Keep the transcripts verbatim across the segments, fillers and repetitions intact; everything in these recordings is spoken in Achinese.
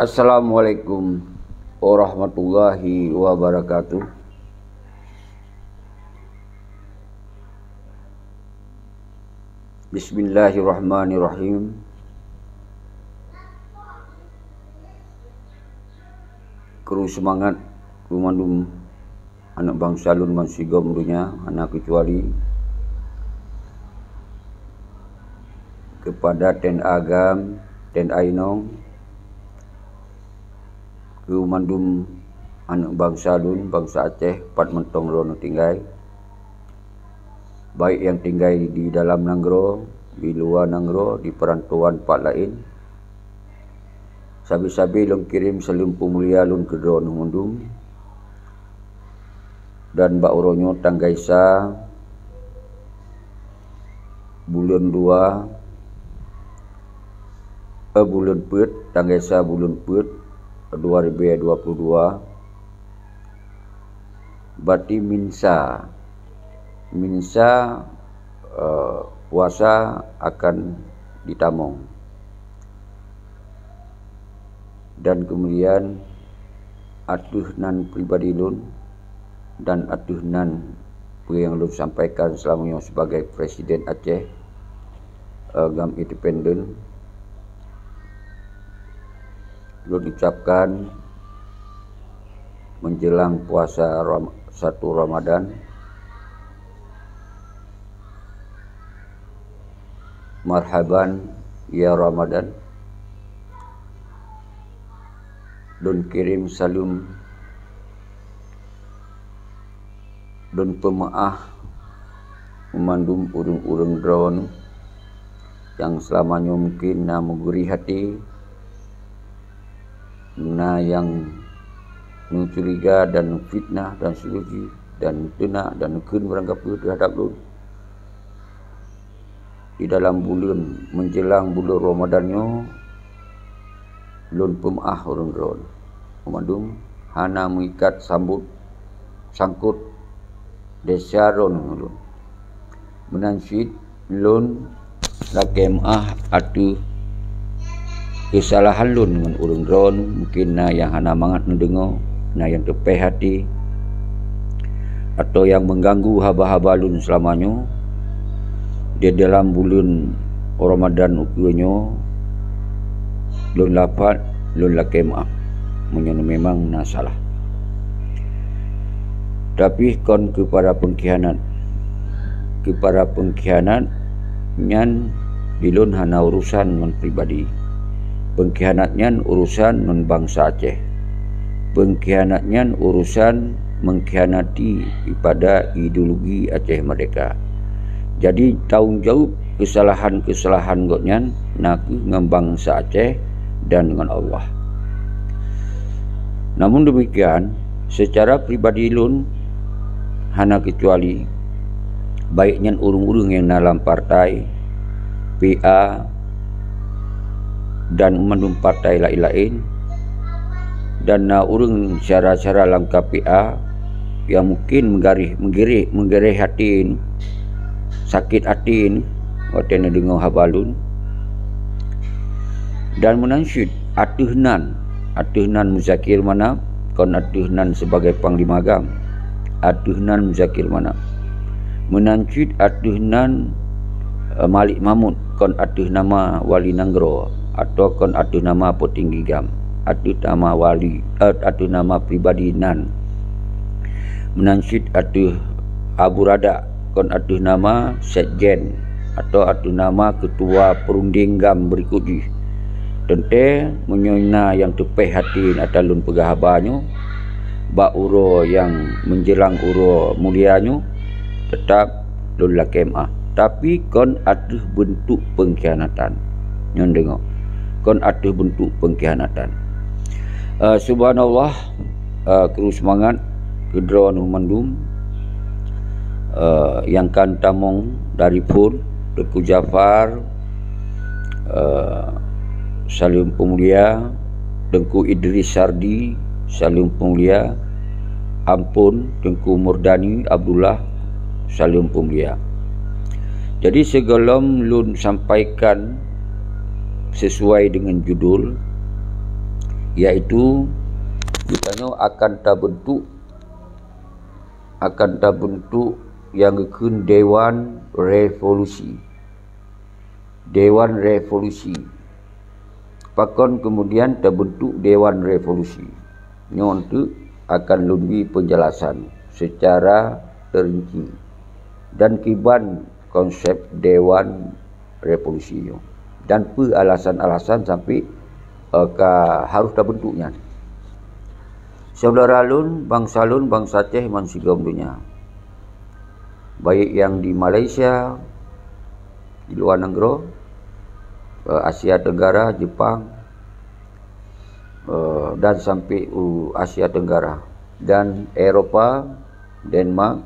Assalamualaikum warahmatullahi wabarakatuh. Bismillahirrahmanirrahim. Kru seumangat, kru mandum aneuk bansa lôn bansigom donya, hana keucuali keupada T N A GAM, T N A inong, keu mandum aneuk bansa lôn, bansa Aceh, pat mantong droeneuh tinggai, baik nyang tinggai di dalam nanggroe, di luwa nanggroe, di peurantauan pat laén. Sabe-sabe lôn kirém saleuem peumulia lôn keu droeneuh mandum. Dan bak uroe nyoe tanggai sa buleuen dua, eh, buleuen peuet, tanggai sa buleuen peuet dua ribu dua puluh dua, berarti min sa. Min sa, eh, puasa akan ditamong. Dan kemudian ateueh nan pribadi lôn dan ateueh nan peue nyang lôn sampaikan seulama nyoe sebagai Presiden Aceh, eh, GAM Independen, lôn ucapkan menjelang puasa Ram-, satu Ramadan, marhaban ya Ramadan. Lôn kirém saleuem, lôn peumeu'ah meumandum ureuëng-ureuëng droeneuh nyang seulama nyoe mungken na meugurih até, na nyang neucuriga dan neufitnah dan sigoe jih dan neuteunak dan neukheun barangkapeue teuhadap lôn. Di dalam buleuen, menjelang buleuen Ramadan nyoe, lôn peumeu'ah ureuëng droeneuh. Mandum hana meuikat sambot sangkot desya droeneuh ngon lôn. Meunan cit lôn lakée meu'ah ateueh keusalahan lôn ngon ureuëng droeneuh, mungken na nyang hana mangat neudeungoe, na nyang teupéh até, atau nyang meuganggu haba-haba lôn seulama nyoe. Di dalam buleuen Ramadan ukeue nyoe, lôn lafat, lôn lakée meu'ah, meunyoe memang na salah. Tapi kon keu para peungkhianat. Keu para peungkhianat nyan di lôn hana urusan ngon pribadi. Peungkhianat nyan urusan ngon bansa Aceh. Peungkhianat nyan urusan meungkhianati pada ideologi Aceh Merdeka. Jadi, tanggung jaweueb keusalahan-keusalahan gobnyan na kheueh ngon bansa Aceh dan ngon Allah. Namun demikian, seucara pribadi lôn hana keucuali, baik nyan ureuëng-ureuëng nyang na lam partai P A dan mandum partai laén-laén, dan na ureuëng syedara-syedara lam K P A nyang mungken meugaréh, meugiréh, meugiréh até, sakét até watée neudeungoe haba lôn. Dan meunan cit ateueh nan, ateueh nan Muzakir Manaf, kon ateueh nan sibagai Panglima GAM, ateueh nan Muzakir Manaf. Meunan cit ateueh nan, eh, Malik Mahmud, kon ateueh nama Wali Nanggroe, atau kon ateueh nama Peutinggi GAM, ateueh nama wali, eh, ateueh nama pribadi nan. Meunan cit ateueh Abu Radak, kon ateueh nama Sekjen, atau ateueh nama Keutua Peurundeng GAM beurikot jih. Teuntée, meunyoe na nyang teupéh até atra lôn peugah haba nyoe, bak uroe nyang meunjelang uroe mulia nyoe, teutab lôn lakée meu'ah. Tapi kon ateueh beuntuk peungkhianatan. Nyoe deungoe, kon ateueh beuntuk peungkhianatan. Eh, subhanallah, eh, kru seumangat keu droeneuh mandum, eh, nyang ka tamong dari phon, Teungku Jafar, eh, saleuem peumulia, Teungku Idris Sardi, saleuem peumulia, Ampon, Teungku Murdani Abdullah, saleuem peumulia. Jadi, sigohlom lôn sampaikan sesuai dengan judul, yaitu geutanyoe akan tabentuk, akan tabentuk nyang geukheun Dewan Revolusi. Dewan Revolusi. Pakon kemudian tabentuk Dewan Revolusi? Nyoe teuk akan lôn bri penjelasan secara terinci dan kiban konsep Dewan Revolusi nyoe dan peue alasan-alasan sampai, eh, ka harus tabentuk nyan. Syedara lôn, bansa lôn, bansa Aceh bansigom donya, baik nyang di Malaysia, di luwa nanggroe, eh, Asia Tenggara, Jepang, eh, dan sampai u Asia Tenggara dan Eropa, Denmark,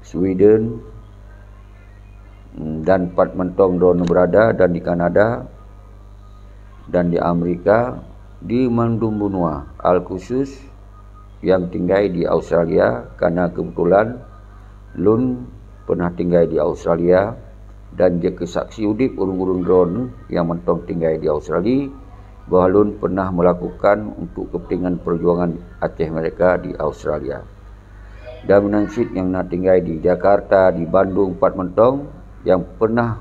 Sweden, dan pat mantong droeneuh beurada, dan di Kanada, dan di Amerika, di mandum benua, al khusus nyang tinggai di Australia, karena kebetulan lôn pernah tinggai di Australia dan jeuet keu saksi udeb ureuëng-ureuëng droeneuh nyang mantong tinggai di Australia bahwa lôn pernah melakukan untuk kepentingan perjuangan Aceh Merdeka di Australia. Dan meunan cit nyang na tinggai di Jakarta, di Bandung, pat mantong nyang pernah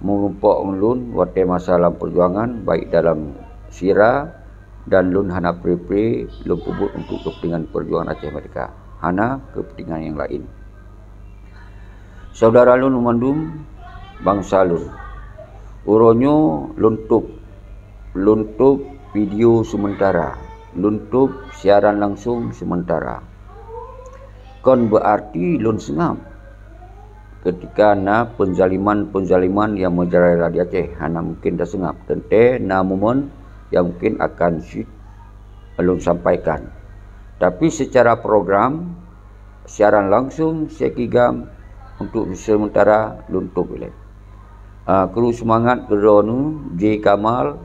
meurumpok ngon lôn watée masa lam perjuangan, baik dalam sira dan lôn hana pre-pre lôn peubuet untuk kepentingan perjuangan Aceh Merdeka, hana kepentingan nyang laén. Syedara lôn mandum, bansa lôn, uroe nyoe lôn tôb, lôn tôb video sementara, lôn tôb siaran langsung sementara. Kon berarti lôn seungab. Ketika na penzaliman-penzaliman nyang meurajalela di Aceh, hana mungkin taseungab. Teuntée na momen nyang mungkin akan cit lôn sampaikan. Tapi secara program, siaran langsung Syekh Kigam untuk sementara lôn tôb ilée. Ah, kru seumangat keudroe nyoe, J Kamal,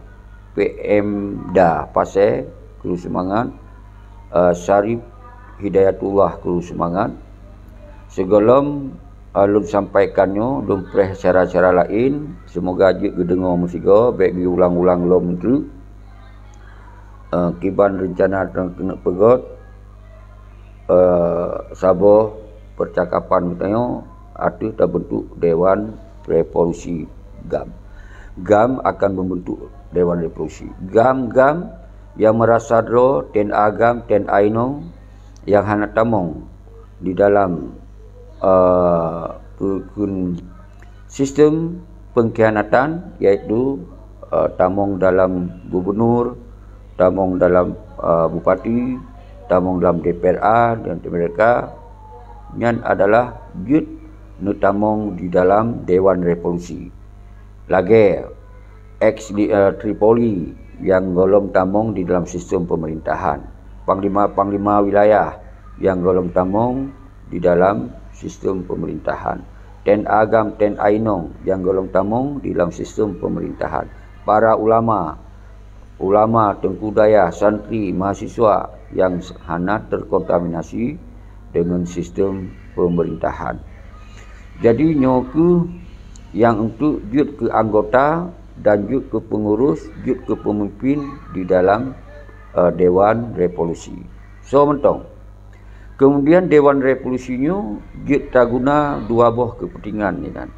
P M Da Pasé, kru seumangat, ah, Syarif Hidayatullah, kru seumangat. Sigohlom, ah, lôn sampaikan nyoe, lôn preh syedara-syedara laén, seumoga jeuet geudeungoe meusigoe, bék geuulang-ulang lom treuk. Eh, kiban reuncana nyang keuneuk peugét, eh, saboh percakapan geutanyoe ateueh tabentuk Dewan Revolusi GAM. GAM akan membentuk Dewan Revolusi. GAM-GAM nyang meurasa droe, T N A GAM, T N A inong nyang hana tamong di dalam, eh, peukun sistem pengkhianatan, yaitu, eh, tamong dalam gubernur, tamong dalam, eh, bupati, tamong dalam D P R A dan mereka, nyan adalah jeuet neutamong di dalam Dewan Revolusi. Lagée ex di, eh, Tripoli nyang gohlom tamong di dalam sistem pemerintahan. Panglima-panglima wilayah nyang gohlom tamong di dalam sistem pemerintahan. T N A GAM, T N A inong nyang gohlom tamong di dalam sistem pemerintahan. Para ulama, ulama, teungku dayah, santri, mahasiswa nyang hana terkontaminasi dengan sistem pemerintahan. Jadi, nyoe kheueh nyang untuk jeuet keu anggota dan jeuet keu pengurus, jeuet keu pemimpin di dalam, eh, Dewan Revolusi. Soe mantong. Kemudian Dewan Revolusi nyoe jeuet taguna dua boh kepentingan, ya kan?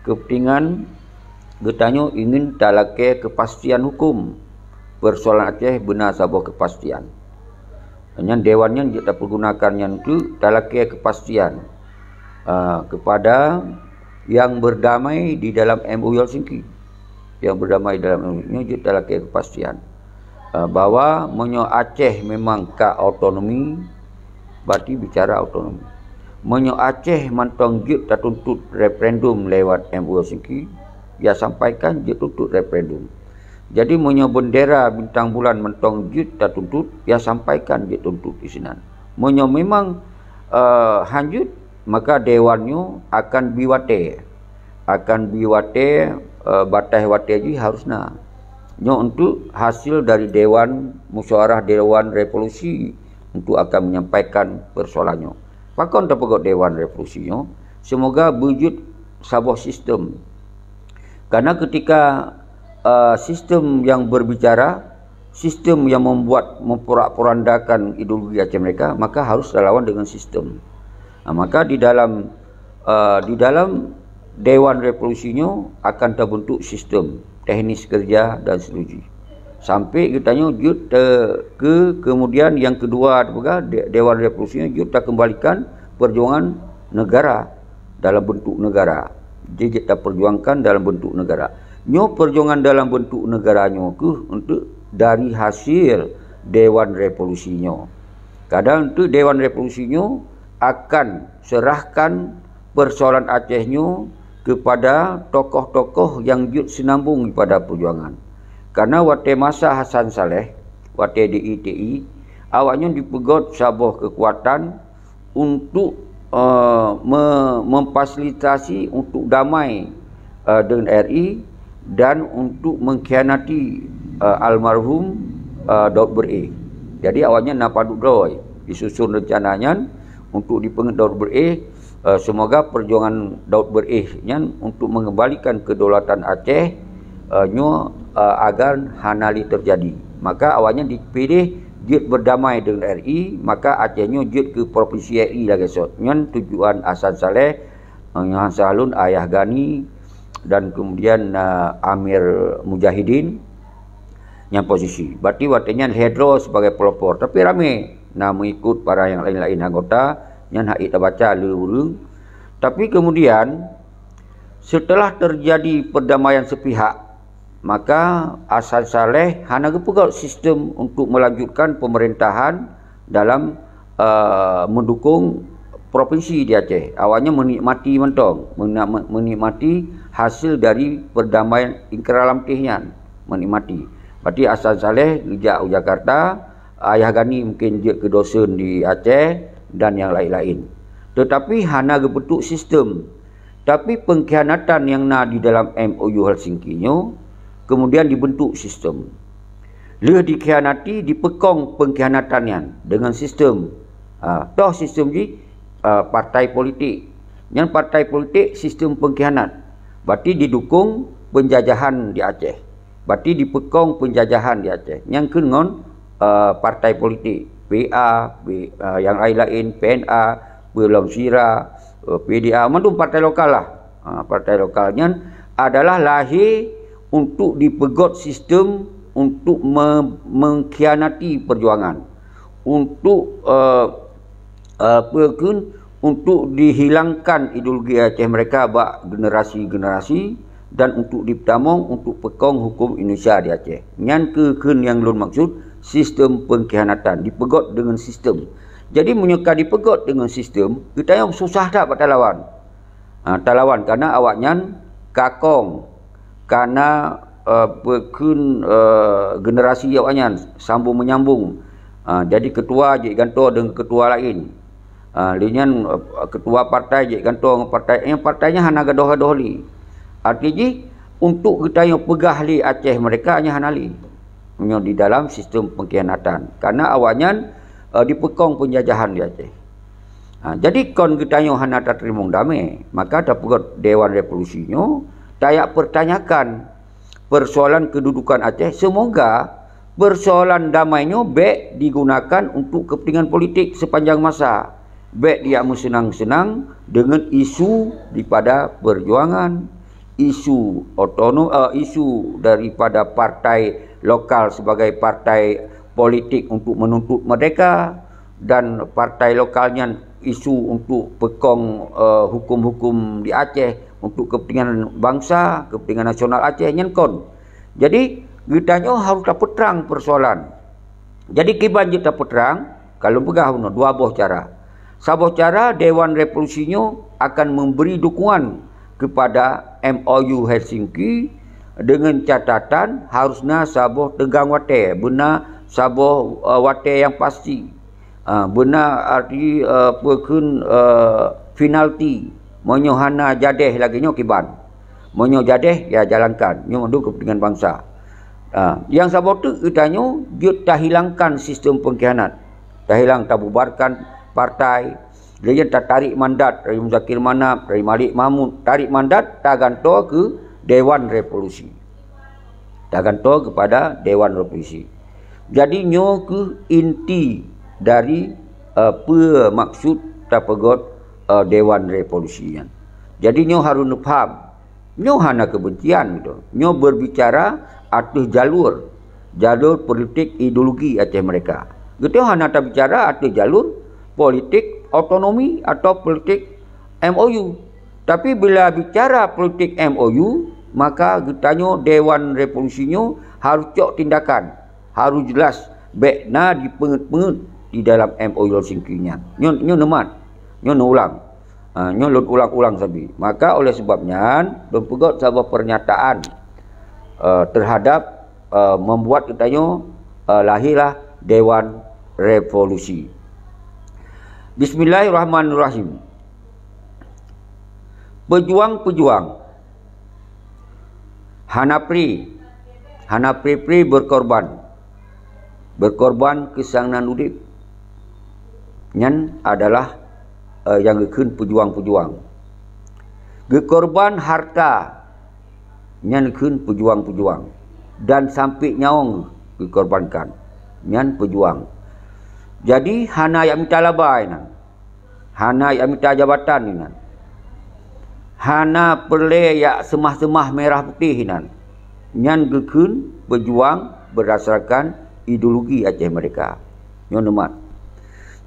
Kepentingan geutanyoe ingin talakée kepastian hukum. Persoalan Aceh beuna saboh kepastian. Nyan dewan nyan jeuet tapegunakan nyan keu talakée kepastian, ah, kepada yang berdamai di dalam M O U Helsinki. Yang berdamai dalam M O U nyoe jeuet talakée kepastian, ah, bahwa meunyoe Aceh memang ka otonomi, berarti bicara otonomi. Meunyoe Aceh mantong jeuet tatuntut referendum lewat M O U Helsinki, ya sampaikan jeuet tuntut referendum. Jadi, meunyoe bendera bintang bulan mantong jeuet tatuntut, ya sampaikan jeuet tuntut di sinan. Meunyoe memang, eh, hanjeuet, maka dewan nyoe akan bi watée. Akan bi watée, eh, bataih watée jih harus na. Nyoe untuk hasil dari dewan musyawarah, dewan revolusi untuk akan menyampaikan persoalan nyoe. Pakon tapeugét dewan revolusi nyoe? Seumoga beujeuet saboh sistem. Karena ketika, eh, sistem yang berbicara, sistem yang membuat memporak-porandakan ideologi Aceh mereka, maka harus talawan dengan sistem. Nah, maka di dalam uh, di dalam Dewan Revolusi nyoe akan terbentuk sistem teknis kerja dan seterusnya. Sampai geutanyoe jeuet ke kemudian yang kedua, Dewan Revolusi nyoe jeuet takembalikan perjuangan negara dalam bentuk negara. Jeuet taperjuangkan dalam bentuk negara. Nyoe perjuangan dalam bentuk negara nyoe keuh untuk dari hasil Dewan Revolusi nyoe. Kadang tu Dewan Revolusi nyoe akan serahkan persoalan Aceh nyoe kepada tokoh-tokoh yang jeuet senambung pada perjuangan. Karena watée masa Hasan Saleh, watée di I T I, awaknyan dipeugét saboh kekuatan untuk uh, me- memfasilitasi untuk damai uh, dengan R I dan untuk mengkhianati uh, almarhum uh, Daud Beréh. Jadi awaknyan na padub droe disusun rencana nyan untuk dipeungeut Daud Beréh. Uh, semoga perjuangan Daud Beréh nyan untuk mengembalikan kedaulatan Aceh uh, nyoe uh, agar hana lé terjadi. Maka awaknyan dipiléh jeuet berdamai dengan R I, maka Aceh nyoe jeuet ke provinsi R I lagée sot. Nyan tujuan Hasan Saleh, nyan Hasan Saleh, Ayah Gani dan kemudian uh, Amir Mujahidin nyang posisi. Berarti watée nyan lhée droe sebagai pelopor, tapi ramé na mengikut para yang lain-lain anggota, nyan hak tabaca le ureuëng. Tapi kemudian setelah terjadi perdamaian sepihak, maka Hasan Saleh hana geupeugét sistem untuk melanjutkan pemerintahan dalam uh, mendukung provinsi di Aceh. Awaknyan menikmati mantong, menikmati hasil dari perdamaian Ingkara Lamteh nyan, menikmati. Berarti Hasan Saleh geujak u Jakarta, Ayah Gani mungkin jeuet keu dosen di Aceh dan yang lain-lain. Tetapi hana geubentuk sistem. Tapi pengkhianatan yang na di dalam M O U Helsinki nyoe kemudian dibentuk sistem. Lheueh dikhianati, dipeukong pengkhianatan nyan dengan sistem. Ha, toh sistem jih uh, partai politik. Nyan partai politik sistem pengkhianat. Berarti didukung penjajahan di Aceh. Berarti dipeukong penjajahan di Aceh. Nyan kheun ngon uh, partai politik. P A, uh, yang lain-lain, P N A, Belom Sira, uh, P D A, mandum partai lokal lah. Uh, partai lokal nyan adalah lahir untuk dipeugét sistem untuk me- mengkhianati perjuangan. Untuk uh, uh, apa kheun, untuk dihilangkan ideologi Aceh mereka bak generasi-generasi dan untuk ditamong untuk peukong hukum Indonesia di Aceh. Nyan keu kheun yang lôn maksud sistem pengkhianatan, dipeugét dengan sistem. Jadi meunyoe ka dipeugét dengan sistem, geutanyoe susah that bak talawan. Ha, talawan karena awaknyan kakong, karena uh, peukheun uh, generasi awaknyan sambung menyambung. Uh, jadi ketua jeuet gantoe dengan ketua lain. Uh, lheueh nyan uh, ketua partai jeuet gantoe ngon partai, nyang partai nyan hana gadoh-gadoh lé. Arti jih untuk geutanyoe peugah lé Aceh mereka nyan hana lé. Nyoe di dalam sistem pengkhianatan. Karena awaknyan uh, dipeukong penjajahan di Aceh. Ha, jadi kon geutanyoe hana tateurimong damé, maka tapeugét Dewan Revolusi nyoe tajak pertanyakan persoalan kedudukan Aceh. Semoga persoalan damai nyoe bék digunakan untuk kepentingan politik sepanjang masa. Bék dia meuseunang-seunang dengan isu daripada perjuangan, isu otonom, uh, isu daripada partai lokal sebagai partai politik untuk menuntut merdeka, dan partai lokal nyan isu untuk peukong uh, hukum-hukum di Aceh untuk kepentingan bangsa, kepentingan nasional Aceh nyan kon. Jadi geutanyoe harus tapeutrang persoalan. Jadi kiban jeuet tapeutrang, kalau peugah bunoe dua boh cara. Saboh cara Dewan Revolusi nyoe akan memberi dukungan kepada M O U Helsinki dengan catatan harus na saboh teugang watée, beuna saboh uh, watée yang pasti. Uh, beuna arti uh, peukheun uh, penalti meunyoe hana jadeh lagée nyoe kiban. Meunyoe jadeh ya jalankan, nyoe untuk kepentingan bangsa. Uh, yang saboh teuk geutanyoe jeuet tahilangkan sistem pengkhianat. Tahilang tabubarkan partai, lheueh nyan tatarék mandat dari Muzakir Manaf, dari Malik Mahmud, tarék mandat tagantoe keu Dewan Revolusi. Tagantoe kepada Dewan Revolusi. Jadi nyoe kheueh inti dari, eh, peue maksud tapeugot, eh, Dewan Revolusi nyan. Jadi nyoe harôh neupham. Nyoe hana keubencian gitu. Nyoe berbicara ateueh jalur, jalur politik ideologi Aceh Merdeka. Geutanyoe hana tabicara ateueh jalur politik otonomi atau politik M O U. Tapi bila bicara politik M O U, maka geutanyoe Dewan Revolusi nyoe harôh cok tindakan, harôh jeulaih, bék na jipeungeut-peungeut di dalam M O U Helsinki nyan. Nyoe, nyoe neumat, nyoe neuulang. Ha, nyoe lôn ulang-ulang sabe. Maka oleh sebab nyan, lôn peugot saboh pernyataan, eh, terhadap, eh, membuat geutanyoe, eh, lahirlah Dewan Revolusi. Bismillahirrahmanirrahim. Pejuang-pejuang hana pri, hana pri-pri berkorban. Berkorban keu sang nan udeb. Nyan adalah, eh, nyang geukheun pejuang-pejuang. Geukorban harta, nyan geukheun pejuang-pejuang. Dan sampoe nyawöng geukorbankan, nyan pejuang. Jadi, hana jak mita laba inan. Hana jak mita jabatan inan. Hana peureulée jak seumah-seumah mirah putéh inan. Nyan geukheun pejuang berdasarkan ideologi Aceh Merdeka. Nyoe neumat.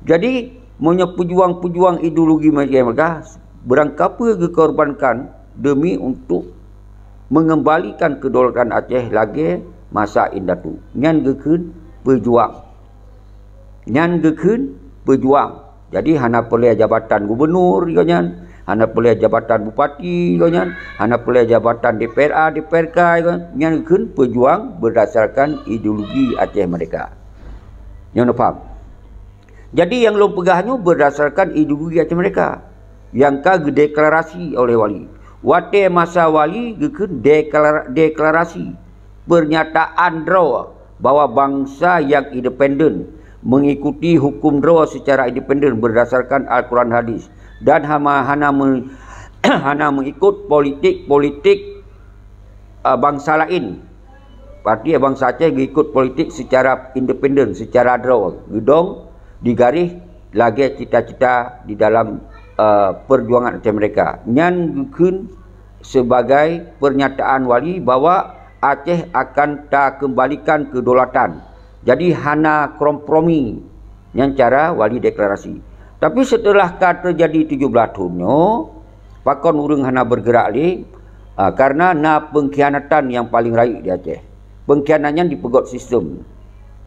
Jadi, meunyoe pejuang-pejuang ideologi Aceh Merdeka, beurangkapeue geukorbankan demi untuk mengembalikan kedaulatan Aceh lagée masa indatu. Nyan geukheun pejuang. Nyan geukheun pejuang. Jadi, hana peureulée jabatan gubunur gobnyan, hana peureulée jabatan bupati gobnyan, hana peureulée jabatan D P R A, D P R K gobnyan. Nyan geukheun pejuang berdasarkan ideologi Aceh Merdeka. Nyoe neupham. Jadi, nyang lôn peugah nyoe berdasarkan ideologi Aceh Merdeka nyang ka geudeklarasi oleh Wali. Watée masa Wali geukheun deklara-, deklarasi, pernyataan droe bahwa bangsa yang independen mengikuti hukum droe secara independen berdasarkan Al-Quran hadis dan hama-, hana me-, hana mengikut politik-politik, eh, bangsa lain. Berarti bangsa Aceh geukheun politik secara independen, secara droe, geudong di garéh lagée cita-cita di dalam, eh, perjuangan Aceh Merdeka. Nyan geukheun sebagai pernyataan Wali bahwa Aceh akan takeumbalikan kedaulatan. Jadi, hana kompromi. Nyan cara Wali deklarasi. Tapi, seuteulah ka teujadi tujoh blaih thon nyoe, pakon ureuëng hana beugeurak lé? Ah, karena na peungkhianatan nyang paleng rayeuk di Aceh. Peungkhianat nyan jipeugot sistem.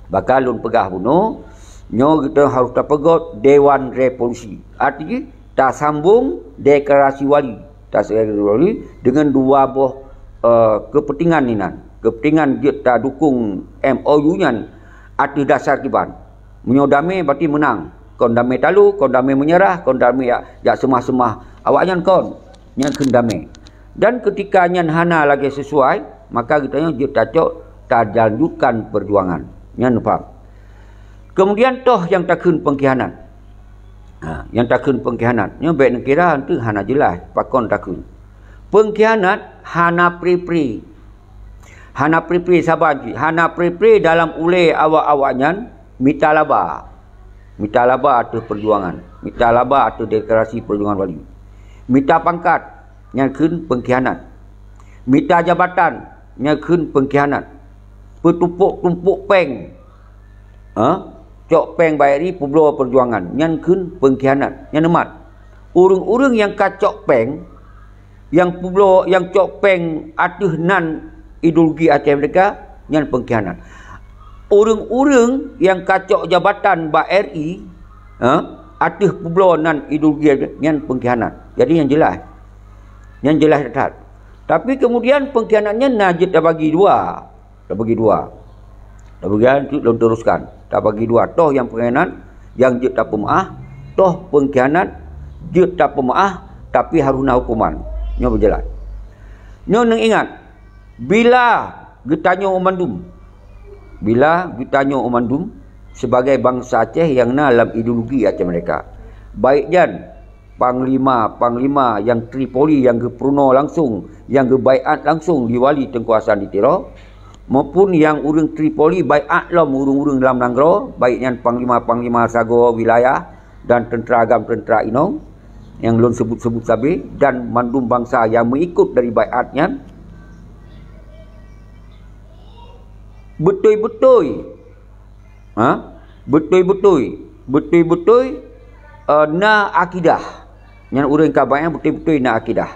Baka lôn peugah bunoe, nyoe geutanyoe harôh tapeugot Dewan Revolusi. Arti jih, tasambong deklarasi Wali. Tasambong deklarasi Wali deungon dua boh, eh, keupeuntengan inan. Keupeuntengan jeuet tadukong M O U nyan ateueh dasar kiban. Meunyoe damé, berarti meunang. Kon damé talo, kon damé meunyeurah, kon damé jak, jak seumah-seumah awaknyan kon. Nyan kheun damé. Dan keutika nyan hana lagée sisuai, maka geutanyoe jeuet tacok talanjutkan peujuangan. Nyan neupham. Keumudian toh nyang takheun peungkhianat. Ha, nyang takheun peungkhianat. Nyoe bék neukira eunteuk hana jeulaih pakon takheun. Peungkhianat hana pri-pri. Hana pri-pri saban cit. Hana pri-pri dalam ulée awak-awaknyan mita laba. Mita laba ateueh peujuangan. Mita laba ateueh deklarasi peujuangan Wali. Mita pangkat, nyan kheun peungkhianat. Mita jabatan, nyan kheun peungkhianat. Peutumpôk-tumpôk péng, ha? Cok péng bak R I publoe peujuangan, nyan kheun peungkhianat. Nyan neumat. Ureuëng-ureuëng nyang ka cok péng, nyang publoe, nyang cok péng ateueh nan ideologi Aceh Merdeka, nyan peungkhianat. Ureuëng-ureuëng nyang ka cok jabatan bak R I, ha, ateueh publoe nan ideologi, nyan peungkhianat. Jadi, nyan jeulaih. Nyan jeulaih that. Tapi keumudian peungkhianat nyan na jeuet tabagi dua. Tabagi dua. Tabagi dua, lôn teruskan. Tabagi dua. Toh nyang peungkhianat nyang jeuet tapeumeuáh, toh peungkhianat jeuet tapeumeuáh, tapi harôh na huköman. Nyoe beujeulaih. Nyoe neuingat, bila geutanyoe mandum, bila geutanyoe mandum sebagai bansa Aceh nyang na lam ideologi Aceh Merdeka, baik nyan panglima-panglima nyang Tripoli nyang geupeurunoe langsong, nyang geubaiat langsong di Wali Teungku Hasan di Tiro, maupun nyang ureuëng Tripoli baiat lom ureuëng-ureuëng lam nanggroe, baik nyan panglima-panglima sagoe wilayah dan teuntera agam teuntera inong nyang lôn sebut-sebut sabe dan mandum bansa nyang meuikot dari baiat nyan, beutôi-beutôi, ha? Beutôi-beutôi, beutôi-beutôi, eh, na akidah. Nyan ureuëng ka baiat beutôi-beutôi na akidah.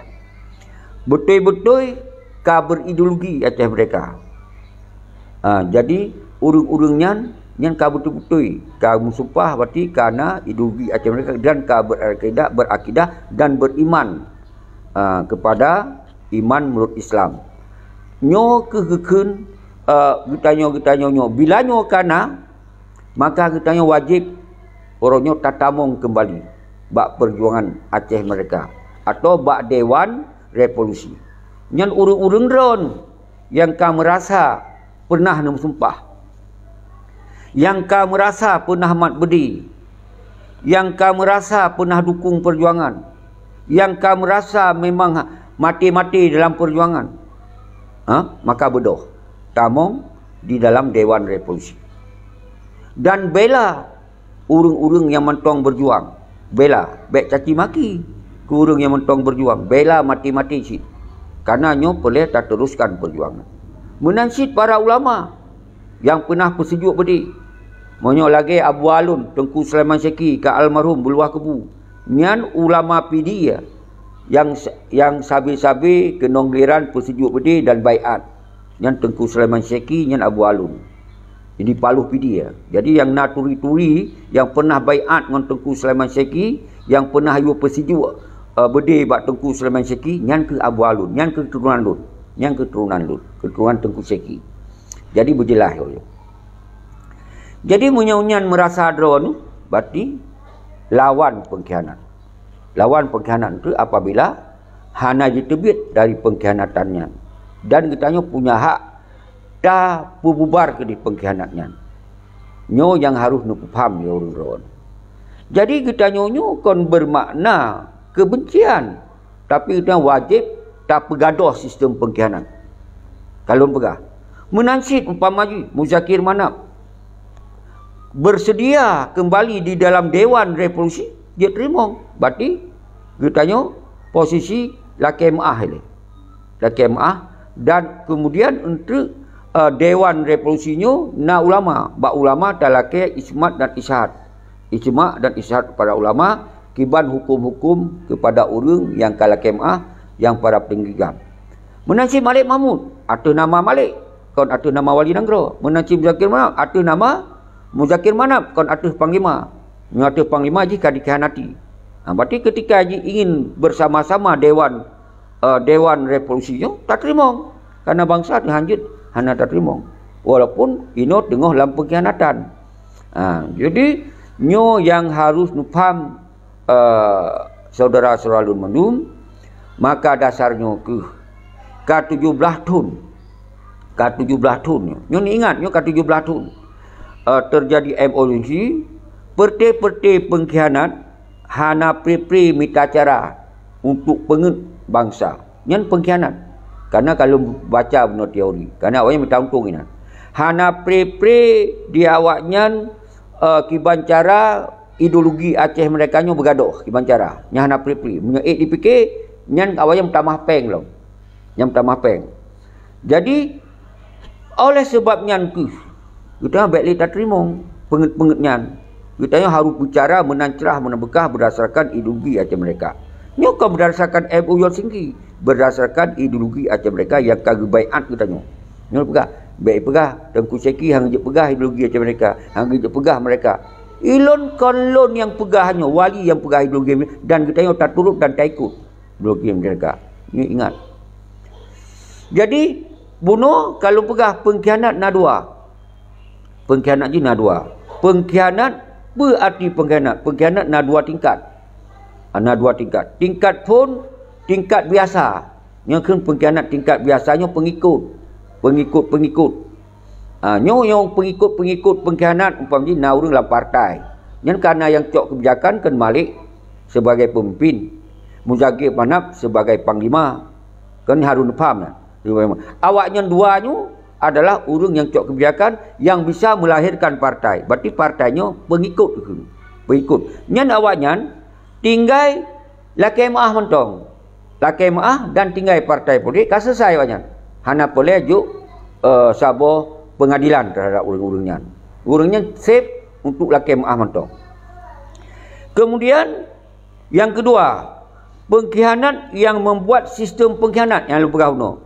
Beutôi-beutôi ka berideologi atas mereka. Ha, jadi ureuëng-ureuëng nyan, nyan ka beutôi-beutôi ka meusumpah, berarti ka na ideologi atas mereka dan ka berakidah, berakidah dan beriman, ha, kepada iman menurut Islam. Nyoe keuh geukheun, eh, geutanyoe-geutanyoe nyoe. Bila nyoe ka na, maka geutanyoe wajéb uroe nyoe tatamong keumbali bak peujuangan Aceh Merdeka atau bak Dewan Revolusi. Nyan ureuëng-ureuëng droen nyang ka meurasa peunah neumeusumpah, nyang ka meurasa peunah mat beudé, nyang ka meurasa peunah dukong peujuangan, nyang ka meurasa memang maté-maté dalam peujuangan, ha? Maka beudôh tamong di dalam Dewan Revolusi dan bela ureuëng-ureuëng nyang mantong beujuang. Bela, bék caci maki keu ureuëng nyang mantong beujuang. Bela maté-maté cit. Karena nyoe peureulée tateruskan peujuangan. Meunan cit para ulama nyang peunah peuseujok beudé. Meunyoe lagée Abu Alun, Teungku Sulaiman Syeki ka almarhum beuluwah kubu. Nyan ulama Pidie nyang, nyang sabe-sabe keunong giliran peuseujok beudé dan baiat. Nyan Teungku Sulaiman Syeki, nyan Abu Alun. Jadi paloh Pidie. Jadi nyang na turi-turi nyang peunah baiat ngon Teungku Sulaiman Syeki, nyang peunah yue peuseujok, eh, beudé bak Teungku Sulaiman Syeki, nyan keuh Abu Alun, nyan keuh keuturonan lôn. Nyan keuturonan lôn, keuturonan Teungku Syeki. Jadi beujeulaih lom. Jadi meunyoe nyan meurasa droeneuh, berarti lawan pengkhianat. Lawan pengkhianat tu apabila hana jiteubiet dari pengkhianatan nyan. Dan geutanyoe punya hak tapeububar keudeh pengkhianat nyan. Nyoe nyang harôh neupeupham lé ureuëng droen. Jadi geutanyoe nyoe kon beumakna keubencian, tapi geutanyoe wajéb tapeugadôh sistem pengkhianat. Ka lôn peugah, meunan cit umpama jih Muzakir Manaf beuseudia keumbali di dalam Dewan Revolusi, jeuet teurimong. Berarti geutanyoe posisi lakée meuáh ilée. Lakée meuáh dan keumudian eunteuk, eh, Dewan Revolusi nyoe na ulama. Bak ulama talakée ijma dan ijtihad. Ijma dan ijtihad para ulama kiban huköm-huköm keupada ureuëng nyang ka lakée meuáh nyang para peunggigam. Meunan cit Malik Mahmud, ateueh nama Malik, kon ateueh nama wali nanggroe. Meunan cit Muzakir Manaf, ateueh nama Muzakir Manaf, kon ateueh panglima. Nyoe ateueh panglima jih ka dikhianati. Ha, berarti ketika jih ingin bersama-sama dewan, eh, Dewan Revolusi nyoe tateurimong. Karena bansa teuhanjeuet hana tateurimong. Walaupun inoe teungoh lam pengkhianatan. Ha, jadi nyoe nyang harôh neupham, eh, syedara-syedara lôn mandum, maka dasar nyoe keuh ka tujoh blaih thon, ka tujoh blaih thon nyoe. Nyoe ingat, nyoe ka tujoh blaih thon, eh, teujadi M O U C, peureuté-peureuté peungkhianat hana pri-pri mita cara untuk peungeuet bansa. Nyan peungkhianat. Karena kalau baca bunoe teori, karena awaknyan mita untông inan. Hana pri-pri di awaknyan, eh, kiban cara ideologi Aceh mereka nyoe beugadôh kiban cara. Nyan hana pri-pri. Meunyoe ék dipike, nyan awaknyan meutamah péng lom. Nyan meutamah péng. Jadi, oleh sebab nyan keuh, geutanyoe bék lé tateurimong peungeuet-peungeuet nyan. Geutanyoe harôh bicara meunan crah meunan beukah beurdasarkan ideologi Aceh mereka. Nyoe kon beurdasarkan M O U Helsinki, beurdasarkan ideologi Aceh mereka nyang ka geubaiat geutanyoe. Nyoe peugah, bék peugah, Teungku Syeki hana jeuet peugah ideologi Aceh mereka, hana jeuet peugah mereka. Ilôn kon lôn nyang peugah nyoe, wali nyang peugah ideologi dan geutanyoe taturot dan taikot ideologi mereka. Nyoe ingat. Jadi, bunoe ka lôn peugah peungkhianat na dua. Peungkhianat jih na dua. Peungkhianat, peue arti peungkhianat? Peungkhianat na dua tingkat. Na dua tingkat. Tingkat phon, tingkat biasa. Nyang kheun peungkhianat tingkat biasa nyoe peungikot. Peungikot-peungikot. Ha, nyoe nyang peungikot-peungikot peungkhianat umpama jih na ureuëng lam partai. Nyan ka na nyang cok keubijakan kheun Malik sebagai peumimpin, Muzakir Manaf sebagai panglima. Kan harôh neupham nyan. Awaknyan dua nyoe adalah ureuëng nyang cok keubijakan nyang bisa melahirkan partai. Berarti partai nyoe pengikut, pengikut. Nyan awaknyan tinggai lakée meuáh mantong. Lakée meuáh dan tinggai partai politik ka selesai awaknyan. Hana peureulée jok, eh, saboh pengadilan terhadap ureuëng-ureuëng nyan. Ureuëng nyan safe untuk lakée meuáh mantong. Kemudian, yang kedua, pengkhianat yang membuat sistem pengkhianat nyang lôn peugah bunoe.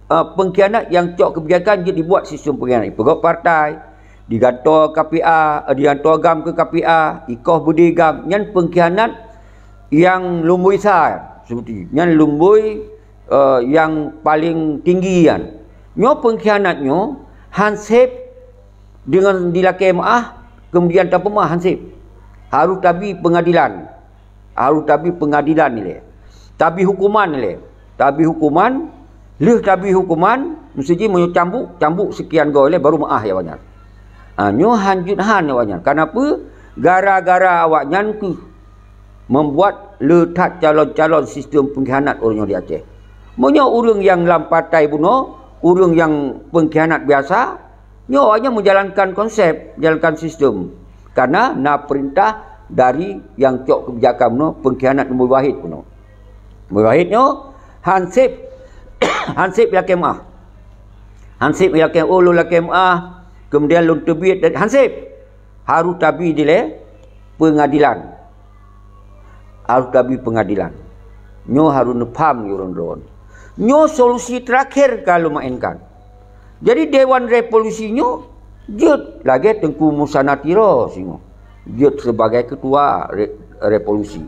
Ah, pengkhianat nyang cok keubijakan jeuet dibuat sistem pengkhianat. Ipeugöt partai, digantoe K P A, eh, digantoe GAM keu K P A, ikoh beudé GAM. Nyan pengkhianat nyang lumboi sa, seperti nyan lumboi, eh, nyang paling tinggi nyan. Nyoe pengkhianat nyoe han sép deungon dilakée meuáh, kemudian tapeumaáh, han sép. Harôh tabi pengadilan. Harôh tabi pengadilan ilée. Tabi hukuman ilée. Tabi hukuman, lheueh tabi hukuman, meusti jih meunyoe cambuk, cambuk sekian goe ilée baru meuáh awaknyan. Ha, nyoe han jeuet han awaknyan. Kenapa? Gara-gara awaknyan keuh membuat le that calon-calon sistem pengkhianat ureuëng nyoe di Aceh. Meunyoe ureuëng nyang lam partai bunoe, ureuëng nyang pengkhianat biasa, nyoe awaknyan menjalankan konsep, menjalankan sistem. Karena na perintah dari nyang cok keubijakan bunoe, pengkhianat Nabi Wahid bunoe. Nabi Wahid nyoe han sép, han sép ilakée meuáh. Han sép ilakée, oh, lôn lakée meuáh, kemudian lôn teubiet, han sép. Harôh tabi dilée pengadilan. Harôh tabi pengadilan. Nyoe harôh neupaham ureuëng droen. Nyoe solusi terakhir ka lôn mainkan. Jadi Dewan Revolusi nyoe jeuet lagée Teungku Musa Natiro singoh. Jeuet sebagai ketua re-, revolusi.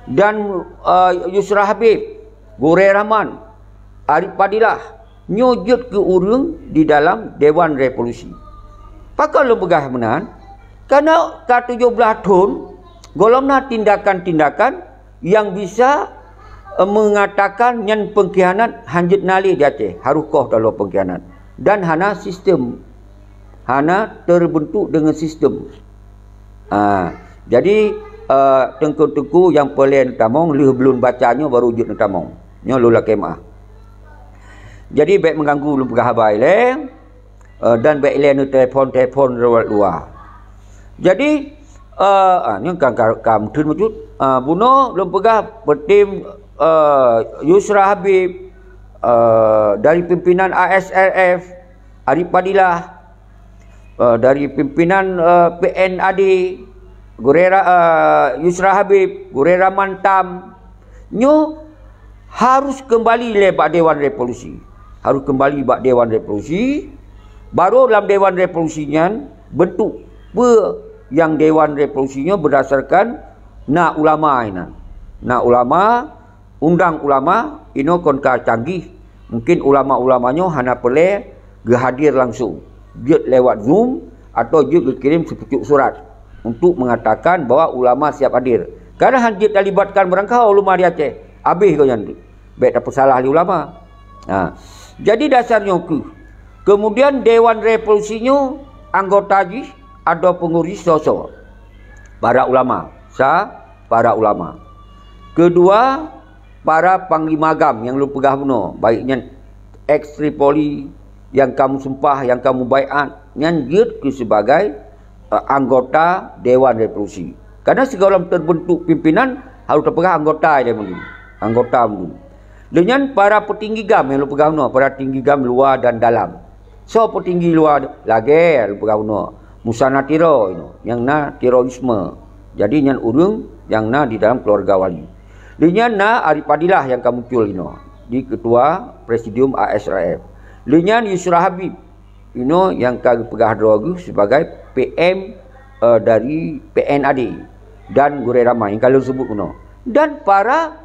Dan, eh, Yusra Habib, Gurée Rahman, Arif Fadilah, nyoe jeuet keu ureuëng di dalam Dewan Revolusi. Pakon lôn peugah meunan? Karena ka tujoh blaih thon gohlom na tindakan-tindakan nyang bisa, eh, mengatakan nyan pengkhianat han jeuet na lé di Aceh, harôh koh taloe pengkhianat. Dan hana sistem, hana terbentuk dengan sistem. Ha, jadi, eh, teungku-teungku nyang peureulée neutamong, lheueh lôn baca nyoe baru jeuet neutamong. Nyoe lôn lakée meuáh. Jadi bék meuganggu lôn peugah haba ilée, eh, dan bék ilée neutelepon-telepon lewat luwa. Jadi, eh, ah, nyoe ka, ka, ka meutheun meucut. Ah, bunoe lôn peugah peutim, eh, Yusra Habib, eh, dari pimpinan A S R F, Arif Fadilah, eh, dari pimpinan, eh, P N A D, Gurée Ra-, eh, Yusra Habib, Gurée Rahman Tam, nyoe harôh keumbali lé bak Dewan Revolusi. Harôh keumbali bak Dewan Revolusi, baru lam Dewan Revolusi nyan bentuk peue nyang Dewan Revolusi nyoe berdasarkan na ulama inan. Na ulama, undang ulama, inoe kon ka canggih. Mungkin ulama-ulama nyoe hana peureulée geuhadir langsung. Jeuet lewat Zoom atau jeuet geukirém sipucuk surat untuk mengatakan bahwa ulama siap hadir. Karena han jeuet talibatkan meurangkaho ulama di Aceh. Habéh gobnyan tu. Bék tapeusalah lé ulama. Ha. Jadi dasar nyoe keuh. Kemudian Dewan Revolusi nyoe anggota jih atau pengurus soe-soe? Para ulama. Sa, para ulama. Kedua, para panglima GAM nyang lôn peugah bunoe, baik nyan ex Tripoli, nyang ka meusumpah, nyang ka mubaiat, nyan jeuet keu sibagai, eh, anggota Dewan Revolusi. Karena sigohlom terbentuk pimpinan, harôh tapeugah anggota ilée meunyoe. Anggota meunyoe. Lheueh nyan para peutinggi GAM nyang lôn peugah bunoe, para tinggi GAM luwa dan dalam. Soe peutinggi luwa lagée lôn peugah bunoe, Musa Natiro inoe, nyang na terorisme. Jadi nyan ureuëng nyang na di dalam keluarga wali. Lheueh nyan na Arif Fadilah nyang ka muncul inoe di ketua presidium A S R F. Lheueh nyan Yusra Habib inoe nyang ka geupeugah droe geuh sibagai P M, eh, dari P N A D dan Gurée Rahman nyang ka lôn sebut bunoe. Dan para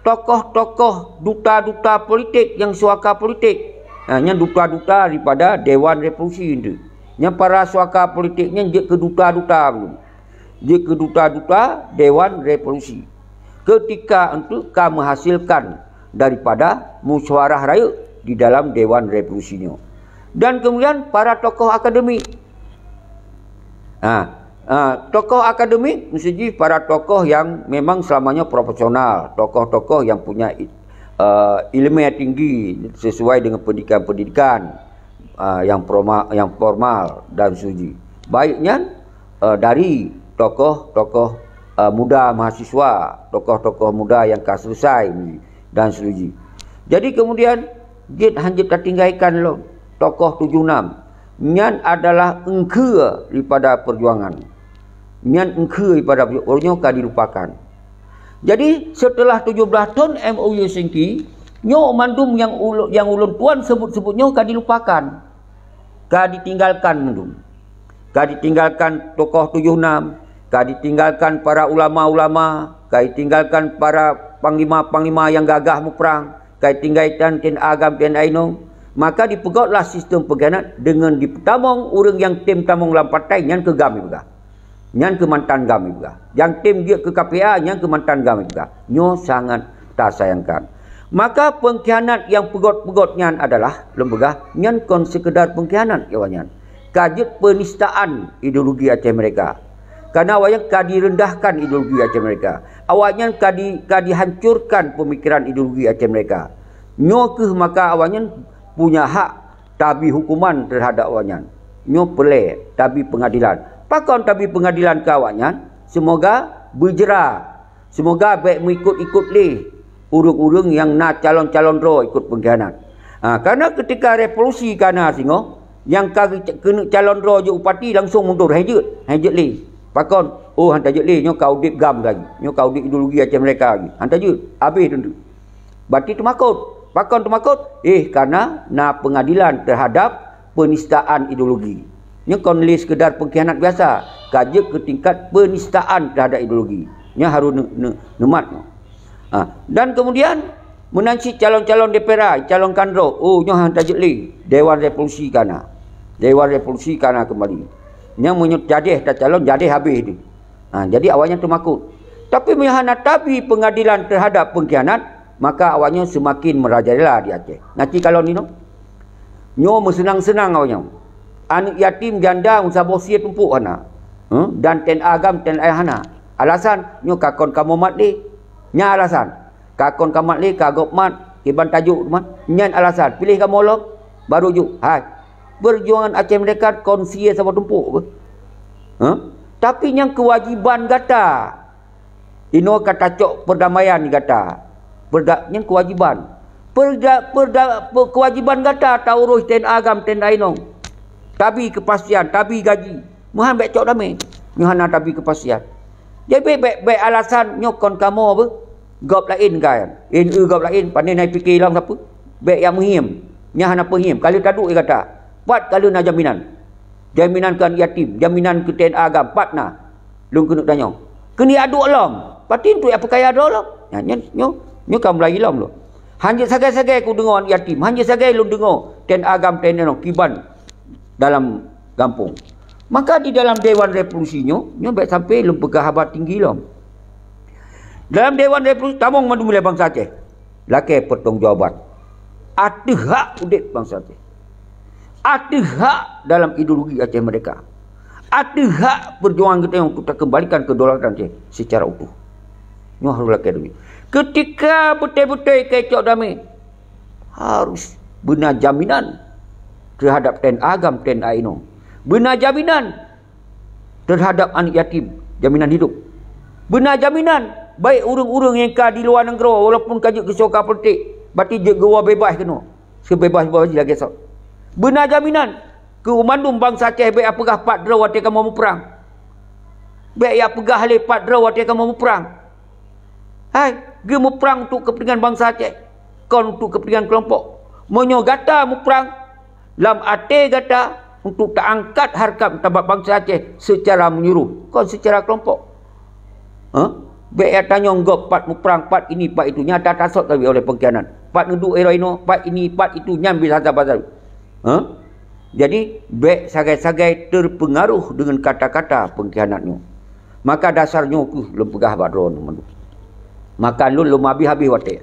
tokoh-tokoh, duta-duta politik nyang suaka politik. Ha, nyan duta-duta daripada Dewan Revolusi nyan. Nyan para suaka politik nyan jeuet keu duta-duta dulu. Jeuet keu duta-duta Dewan Revolusi. Ketika untuk ka menghasilkan daripada musyawarah rakyat di dalam Dewan Revolusi nyoe. Dan kemudian para tokoh akademik. Ha, ha, tokoh akademik mesti jih para tokoh yang memang selamanya profesional, tokoh-tokoh yang punya, eh, ilmu yang tinggi sesuai dengan pendidikan-pendidikan. ah, yang formal, yang formal dan seterusnya. Baik nyan, eh, dari tokoh-tokoh, eh, muda mahasiswa, tokoh-tokoh muda yang ka selesai dan seterusnya. Jadi kemudian, jeuet hanjeuet tatinggalkan lom tokoh tujoh enam. Nyan adalah engkeue daripada perjuangan. Nyan engkeue daripada perjuangan. Ureueng nyoe ka dilupakan. Jadi, setelah tujoh blaih thon M O U Helsinki, nyoe mandum nyang ulôn, nyang ulôn tuan sebut-sebut nyoe ka dilupakan. Ka ditinggalkan mandum. Ka ditinggalkan tokoh tujoh enam, ka ditinggalkan para ulama-ulama, ka ditinggalkan para panglima-panglima nyang gagah muprang, ka ditinggalkan T N A GAM, T N A inong. Maka dipeugotlah sistem pengkhianat deungon jipeutamong ureueng nyang tem tamong lam partai nyan keu GAM jipeugah. Nyan keu mantan GAM jipeugah. Nyang tem jeuet keu K P A nyan keu mantan GAM jipeugah. Nyoe sangat tasayangkan. Maka pengkhianat nyang peugot-peugot nyan adalah, lôn peugah, nyan kon sekedar pengkhianat awaknyan. Ka jeuet penistaan ideologi Aceh Merdeka. Karena awaknyan ka direndahkan ideologi Aceh Merdeka. Awaknyan ka di-, ka dihancurkan pemikiran ideologi Aceh Merdeka. Nyoe kheueh maka awaknyan punya hak tabi hukuman terhadap awaknyan. Nyoe peureulée tabi pengadilan. Pakon tabi pengadilan keu awaknyan? Seumoga beujra. Seumoga bék meuikot-ikot lé ureueng-ureueng nyang na calon-calon droe ikot pengkhianat. Ha, karena keutika revolusi ka na singoh, nyang ka keuneuk calon droe jeuet bupati langsong mundur, han jeuet, han jeuet lé. Pakon? Oh, han tajeuet lé, nyoe ka udeb GAM lagi. Nyoe ka udeb ideologi Aceh Merdeka lagi. Han tajeuet, habéh teuntu. Berarti teumakot. Pakon teumakot? Eh, karena na pengadilan terhadap penistaan ideologi. Nyoe kon lé sekedar pengkhianat biasa, ka jeuet keu tingkat penistaan terhadap ideologi. Nyoe harus ne-, ne-, neumat nyoe. Ha, dan kemudian, meunan cit calon-calon D P R A, calon kandro, oh, nyoe han tajeuet lé, Dewan Revolusi ka na. Dewan Revolusi ka na keumbali. Nyan meunyoe jadeh tacalon, jadeh habéh tu. Ha, jadi awaknyan teumakot. Tapi meunyoe hana tabi pengadilan terhadap pengkhianat, maka awaknyan seumaken merajalela di Aceh. Nati kalon inoe. Nyoe meuseunang-seunang awaknyan. Aneuk yatim janda meusaboh sie tumpok hana. Huh? Dan T N A GAM, T N A hana. Alasan, nyoe ka kon kamoe mat lé. Nyan alasan. Ka kon kamat lé, ka gob mat, kiban tajok mat. Nyan alasan, piléh kamoe lom, barô jok. Hai, peujuangan Aceh Merdeka kon sie saboh tumpok beh. Huh? Tapi nyang keuwajiban gata. Inoe ka tacok peurdamaian gata. Peurda-, nyang keuwajiban. Peurda-, peurda-, pe-, keuwajiban gata tauroh T N A GAM, T N A inong. Tabi keupastian, tabi gaji. Meuhan bék cok damé. Nyoe hana tabi keupastian. Jadi bék, bék, bék alasan nyoe kon kamoe beh. Gob laén kan. N E gob laén, pane na pike lom sapeue. Bék nyang muhim. Nyan hana peuhim. Ka lheueh taduek gata. Pat ka lheueh na jaminan. Jaminan keu aneuk yatim, jaminan keu T N A GAM, pat na. Lôn keuneuk tanyong. Keuneuk aduek lom. Pati untuk nyang peukaya droe lom. Nyan, nyan, nyoe, nyoe ka mulai lom lôn. Hanjeuet sagai-sagai kudeungoe aneuk yatim. Hanjeuet sagai lôn deungoe T N A GAM, T N A inong kiban dalam gampông. Maka di dalam Dewan Revolusi nyoe, nyoe bék sampai lôn peugah haba tinggi lom. Dalam Dewan Revolusi tamong mandum wilayah bansa Aceh. Lakée pertanggungjawaban. Ateueh hak udeb bansa Aceh. Ateueh hak dalam ideologi Aceh Merdeka. Ateueh hak perjuangan geutanyoe untuk takeumbalikan kedaulatan Aceh secara utuh. Nyoe harôh lakée demi. Keutika beutôi-beutôi keu cok damé, harôh beuna jaminan teuhadap T N A GAM, T N A inong. Beuna jaminan teuhadap aneuk yatim, jaminan hidup. Beuna jaminan, baik ureuëng-ureuëng nyang ka di luwa nanggroe, walaupun ka jeuet keu soka politik, bati jeuet geuwoe beubaih keunoe. Seubeubaih-beubaih lagée soe. Beuna jaminan keu mandum bansa Aceh bék peugah pat droe watée kamoe muprang. Bék ya peugah lé pat droe watée kamoe muprang. Hai, geumuprang untuk kepentingan bansa Aceh, kon untuk kepentingan kelompok. Meunyoe gata muprang, lam até gata untuk taangkat harkat martabat bansa Aceh secara menyuruh, kon secara kelompok. Huh? Bék ya tanyong gob pat muprang, pat ini, pat itu. Nyata tasot lagi oleh pengkhianat. Pat neuduek inoe, pat ini, pat itu, nyan bisa saban-saban. Huh? Jadi, bék sagai-sagai terpengaruh dengan kata-kata pengkhianat nyoe. Maka dasar nyoe keuh lôn peugah bak droeneuh mandum. Maka lôn lôn habéh-habéh watée.